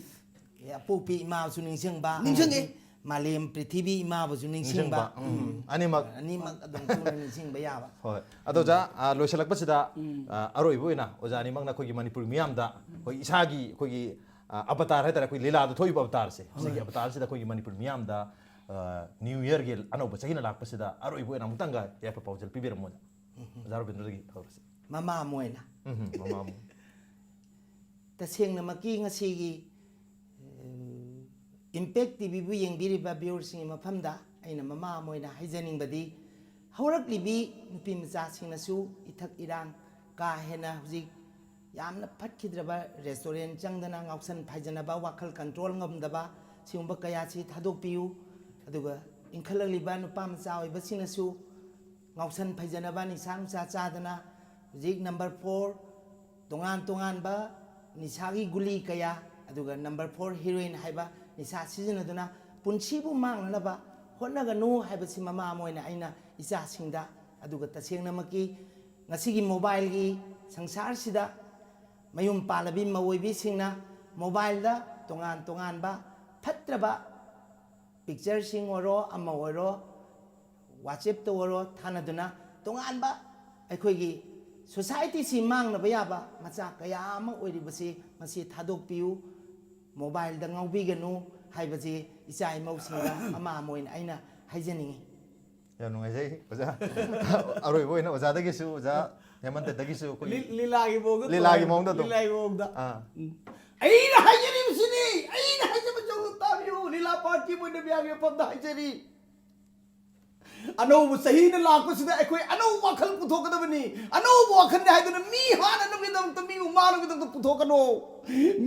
ꯑꯦ, ꯑꯄꯣꯛꯄꯤ ꯏꯃꯥꯁꯨ ꯅꯤꯡꯁꯤꯡꯕ꯫ ꯅꯤꯡꯁꯤꯡꯉꯦ꯫ ꯃꯥꯂꯦꯝ ꯄ꯭ꯔꯤꯊꯤꯕꯤ ꯏꯃꯥꯕꯨꯁꯨ ꯅꯤꯡꯁꯤꯡꯕ꯫ ꯅꯤꯡꯁꯤꯡꯕ꯫ ꯎꯝ, ꯑꯅꯤꯃꯛ꯫ ꯑꯅꯤꯃꯛ ꯑꯗꯨꯝ ꯆꯨꯝꯅ ꯅꯤꯡꯁꯤꯡꯕ ꯌꯥꯕ꯫ ꯍꯣꯏ꯫ ꯑꯗꯣ ꯑꯣꯖꯥ, ꯑ, ꯂꯣꯏꯁꯤꯜꯂꯛꯄꯁꯤꯗ, ꯎꯝ꯫ ꯑ, ꯑꯔꯣꯏꯕ ꯑꯣꯏꯅ ꯑꯣꯖꯥ ꯑꯅꯤꯃꯛꯅ ꯑꯩꯈꯣꯏꯒꯤ ꯃꯅꯤꯄꯨꯔ ꯃꯤꯌꯥꯝꯗ, ꯑꯩꯈꯣꯏ ꯏꯁꯥꯒꯤ, ꯑꯩꯈꯣꯏꯒꯤ, ꯑ, ꯑꯕꯇꯥꯔ ꯍꯥꯏꯇꯥꯔꯦ, ꯑꯩꯈꯣꯏ ꯂꯤꯂꯥꯗ ꯊꯣꯛꯏꯕ ꯑꯕꯇꯥꯔꯁꯦ, ꯁꯤꯒꯤ ꯍꯣꯏ꯫ ꯑꯕꯇꯥꯔꯁꯤꯗ ꯑꯩꯈꯣꯏꯒꯤ ꯃꯅꯤꯄꯨꯔ ꯃꯤꯌꯥꯝꯗ, ꯑ, New Yearꯒꯤ ꯑꯅꯧꯕ ꯆꯍꯤꯅ ꯂꯥꯛꯄꯁꯤꯗ ꯑꯔꯣꯏꯕ ꯑꯣꯏꯅ ꯑꯃꯨꯛꯇꯪꯒ ꯌꯥꯏꯐ ꯄꯥꯎꯖꯦꯜ ꯄꯤꯕꯤꯔꯝꯃꯣ ꯑꯣꯖꯥ꯫ ꯎꯝ꯫ ꯑꯣꯖꯥ ꯔꯣꯕꯤꯟꯗ꯭ꯔꯗꯒꯤ ꯍꯧꯔꯁꯤ꯫ ꯃꯃꯥ ꯑꯃ ꯑꯣꯏꯅ꯫ ꯎꯝ, ꯃꯃꯥ ꯑꯃ꯫ ꯇꯁꯦꯡꯅꯃꯛꯀꯤ ꯉꯁꯤꯒꯤ, ꯑ, Impact TVꯕꯨ ꯌꯦꯡꯕꯤꯔꯤꯕ viewerꯁꯤꯡꯒꯤ ꯃꯐꯝꯗ ꯑꯩꯅ ꯃꯃꯥ ꯑꯃ ꯑꯣꯏꯅ ꯍꯥꯏꯖꯅꯤꯡꯕꯗꯤ, ꯍꯧꯔꯛꯂꯤꯕꯤ ꯅꯨꯄꯤ ꯃꯆꯥꯁꯤꯡꯅꯁꯨ ꯏꯊꯛ ꯏꯔꯥꯡ ꯀꯥ ꯍꯦꯟꯅ ꯍꯧꯖꯤꯛ ꯌꯥꯝꯅ ꯐꯠꯈꯤꯗ꯭ꯔꯕ restaurant ꯆꯪꯗꯅ ꯉꯥꯎꯁꯟ ꯐꯥꯏꯖꯅꯕ, ꯋꯥꯈꯜ control ꯉꯝꯗꯕ, ꯁꯤꯒꯨꯝꯕ ꯀꯌꯥꯁꯤ ꯊꯥꯗꯣꯛꯄꯤꯌꯨ꯫ ꯑꯗꯨꯒ ꯏꯟꯈꯠꯂꯛꯂꯤꯕ ꯅꯨꯄꯥ ꯃꯆꯥ ꯑꯣꯏꯕꯁꯤꯡꯅꯁꯨ ꯉꯥꯎꯁꯟ ꯐꯩꯖꯅꯕ, ꯅꯤꯁꯥ ꯅꯨꯡꯁꯥ ꯆꯥꯗꯅ, ꯍꯧꯖꯤꯛ number four, ꯇꯣꯉꯥꯟ ꯇꯣꯉꯥꯟꯕ ꯅꯤꯁꯥꯒꯤ ꯒꯨꯂꯤ ꯀꯌꯥ, ꯑꯗꯨꯒ number four heroin ꯍꯥꯏꯕ ꯅꯤꯁꯥ ꯁꯤꯖꯤꯟꯅꯗꯨꯅ ꯄꯨꯟꯁꯤꯕꯨ ꯃꯥꯡꯅꯅꯕ ꯍꯣꯠꯅꯒꯅꯨ ꯍꯥꯏꯕꯁꯤ ꯃꯃꯥ ꯑꯃ ꯑꯣꯏꯅ ꯑꯩꯅ ꯏꯆꯥꯁꯤꯡꯗ, ꯑꯗꯨꯒ ꯇꯁꯦꯡꯅꯃꯛꯀꯤ ꯉꯁꯤꯒꯤ mobileꯒꯤ ꯁꯪꯁꯥꯔꯁꯤꯗ ꯃꯌꯨꯝ ꯄꯥꯜꯂꯕꯤ ꯃꯧ ꯑꯣꯏꯕꯤꯁꯤꯡꯅ mobileꯗ ꯇꯣꯉꯥꯟ ꯇꯣꯉꯥꯟꯕ ꯐꯠꯇ꯭ꯔꯕ pictureꯁꯤꯡ ꯑꯣꯏꯔꯣ, ꯑꯃ ꯑꯣꯏꯔꯣ, WhatsAppꯇ ꯑꯣꯏꯔꯣ, ꯊꯥꯅꯗꯨꯅ ꯇꯣꯉꯥꯟꯕ ꯑꯩꯈꯣꯏꯒꯤ societyꯁꯤ ꯃꯥꯡꯅꯕ ꯌꯥꯕ ꯃꯆꯥꯛ ꯀꯌꯥ ꯑꯃ ꯑꯣꯏꯔꯤꯕꯁꯤ, ꯃꯁꯤ ꯊꯥꯗꯣꯛꯄꯤꯌꯨ, mobileꯗ ꯉꯥꯎꯕꯤꯒꯅꯨ ꯍꯥꯏꯕꯁꯤ ꯏꯆꯥ ꯏꯃꯧꯁꯤꯡꯗ ꯑꯃ ꯑꯃ ꯑꯣꯏꯅ ꯑꯩꯅ ꯍꯥꯏꯖꯅꯤꯡꯉꯤ꯫ ꯌꯥꯝ ꯅꯨꯡꯉꯥꯏꯖꯩ ꯑꯣꯖꯥ꯫ ꯑꯔꯣꯏꯕ ꯑꯣꯏꯅ ꯑꯣꯖꯥꯗꯒꯤꯁꯨ, ꯑꯣꯖꯥ ꯍꯦꯃꯟꯇꯗꯒꯤꯁꯨ ꯑꯩꯈꯣꯏꯒꯤ ꯂꯤ-, ꯂꯤꯂꯥꯒꯤ ꯃꯑꯣꯡꯗ ꯂꯤꯂꯥꯒꯤ ꯇꯧꯔꯦ꯫ ꯃꯑꯣꯡꯗ ꯑꯗꯨꯝ꯫ ꯂꯤꯂꯥꯒꯤ ꯃꯑꯣꯡꯗ꯫ ꯑꯥ꯫ ꯎꯝ꯫ ꯑꯩꯅ ꯍꯥꯏꯖꯔꯤꯕꯁꯤꯅꯤ, ꯑꯩꯅ ꯍꯥꯏꯖꯕ ꯆꯧꯗ ꯇꯥꯕꯤꯌꯨ, ꯂꯤꯂꯥ party ꯑꯣꯏꯅ ꯃꯌꯥꯝꯒꯤ ꯃꯐꯝꯗ ꯍꯥꯏꯖꯔꯤ꯫ ꯑꯅꯧꯕ ꯆꯍꯤꯅ ꯂꯥꯛꯄꯁꯤꯗ ꯑꯩꯈꯣꯏ ꯑꯅꯧꯕ ꯋꯥꯈꯜ ꯄꯨꯊꯣꯛꯀꯗꯕꯅꯤ꯫ ꯑꯅꯧꯕ ꯋꯥꯈꯜꯅꯤ ꯍꯥꯏꯗꯨꯅ ꯃꯤ ꯍꯥꯠꯅꯅꯕꯒꯤꯗꯃꯛꯇ, ꯃꯤꯕꯨ ꯃꯥꯅꯕꯒꯤꯗꯃꯛꯇ ꯄꯨꯊꯣꯛꯀꯅꯨ꯫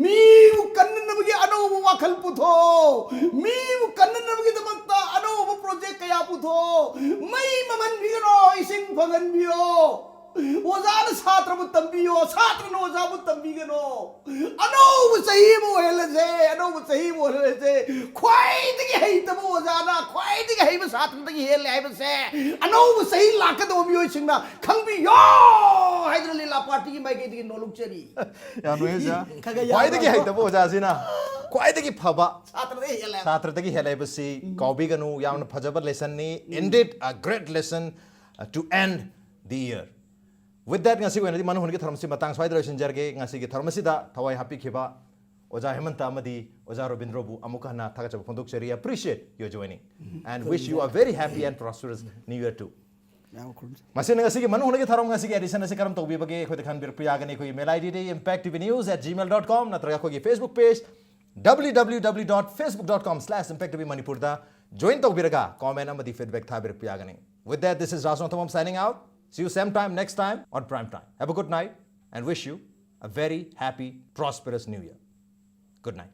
ꯃꯤꯕꯨ ꯀꯟꯅꯅꯕꯒꯤ ꯑꯅꯧꯕ ꯋꯥꯈꯜ ꯄꯨꯊꯣꯛ꯫ ꯃꯤꯕꯨ ꯀꯟꯅꯅꯕꯒꯤꯗꯃꯛꯇ ꯑꯅꯧꯕ ꯄ꯭ꯔꯣꯖꯦꯛ ꯀꯌꯥ ꯄꯨꯊꯣꯛ꯫ ꯃꯩ ꯃꯃꯟ ꯄꯤꯒꯅꯣ, ꯏꯁꯤꯡ ꯐꯪꯍꯟꯕꯤꯌꯣ꯫ ꯑꯣꯖꯥꯅ ꯁꯥꯇ꯭ꯔꯕꯨ ꯇꯝꯕꯤꯌꯣ, ꯁꯥꯇ꯭ꯔꯅ ꯑꯣꯖꯥꯕꯨ ꯇꯝꯕꯤꯒꯅꯣ꯫ ꯑꯅꯧꯕ ꯆꯍꯤ ꯑꯃ ꯑꯣꯏꯍꯜꯂꯁꯦ, ꯑꯅꯧꯕ ꯆꯍꯤ ꯑꯃ ꯑꯣꯏꯍꯜꯂꯁꯦ꯫ ꯈ꯭ꯋꯥꯏꯗꯒꯤ ꯍꯩꯇꯕ ꯑꯣꯖꯥꯅ ꯈ꯭ꯋꯥꯏꯗꯒꯤ ꯍꯩꯕ ꯁꯥꯇ꯭ꯔꯗꯒꯤ ꯍꯦꯜꯂꯦ ꯍꯥꯏꯕꯁꯦ ꯑꯅꯧꯕ ꯆꯍꯤ ꯂꯥꯛꯀꯗꯧꯕ ꯃꯤꯑꯣꯏꯁꯤꯡꯅ ꯈꯪꯕꯤꯌꯣ ꯍꯥꯏꯗꯨꯅ ꯂꯤꯂꯥ ꯄꯥꯔꯇꯤꯒꯤ ꯃꯥꯏꯀꯩꯗꯒꯤ ꯅꯣꯂꯨꯛꯆꯔꯤ꯫ ꯌꯥꯝ ꯅꯨꯡꯉꯥꯏ ꯑꯣꯖꯥ꯫ ꯈꯔ ꯈꯔ ꯌꯥꯝ ꯈ꯭ꯋꯥꯏꯗꯒꯤ ꯌꯥꯝ ꯍꯩꯇꯕ ꯑꯣꯖꯥꯁꯤꯅ ꯈ꯭ꯋꯥꯏꯗꯒꯤ ꯐꯕ ꯁꯥꯇ꯭ꯔꯗꯒꯤ ꯍꯦꯜꯂꯦ꯫ ꯁꯥꯇ꯭ꯔꯗꯒꯤ ꯍꯦꯜꯂꯦ ꯍꯥꯏꯕꯁꯤ ꯀꯥꯎꯕꯤꯒꯅꯨ꯫ ꯌꯥꯝꯅ ꯐꯖꯕ ꯂꯦꯁꯟꯅꯤ꯫ Indeed, a great lesson, uh, to end the year. With that, ꯉꯁꯤ ꯑꯣꯏꯅꯗꯤ ꯃꯅꯨꯡ ꯍꯨꯟꯒꯤ ꯊꯧꯔꯝꯁꯤ ꯃꯇꯥꯡ ꯁ꯭ꯋꯥꯏꯗ ꯂꯣꯏꯁꯤꯟꯖꯔꯒꯦ꯫ ꯉꯁꯤꯒꯤ ꯊꯧꯔꯝ ꯑꯁꯤꯗ ꯊꯋꯥꯏ ꯍꯥꯞꯄꯤꯈꯤꯕ ꯑꯣꯖꯥ ꯍꯦꯃꯟꯇ ꯑꯃꯗꯤ ꯑꯣꯖꯥ ꯔꯣꯕꯤꯟꯗ꯭ꯔꯣꯕꯨ ꯑꯃꯨꯛ ꯍꯟꯅ ꯊꯥꯒꯠꯆꯕ ꯐꯣꯡꯗꯣꯛꯆꯔꯤ꯫ Appreciate your joining and wish you a very happy and prosperous new year too. ꯌꯥꯝ ꯈꯨꯔꯨꯝꯖꯩ꯫ ꯃꯁꯤꯅ ꯉꯁꯤꯒꯤ ꯃꯅꯨꯡ ꯍꯨꯟꯒꯤ ꯊꯧꯔꯝ, ꯉꯁꯤꯒꯤ edition ꯑꯁꯤ ꯀꯔꯝ ꯇꯧꯕꯤꯕꯒꯦ ꯑꯩꯈꯣꯏꯗ ꯈꯟꯕꯤꯔꯛꯄ ꯌꯥꯒꯅꯤ꯫ ꯑꯩꯈꯣꯏꯒꯤ mail ID D impact T V news at gmail dot com ꯅꯠꯇ꯭ꯔꯒ ꯑꯩꯈꯣꯏꯒꯤ Facebook page W W W dot facebook dot com slash impact T V Manipur ꯗ join ꯇꯧꯕꯤꯔꯒ comment ꯑꯃꯗꯤ feedback ꯊꯥꯕꯤꯔꯛꯄ ꯌꯥꯒꯅꯤ꯫ With that, this is Rajnath Thamam signing out. See you same time next time on Prime Time. Have a good night and wish you a very happy, prosperous new year. Good night.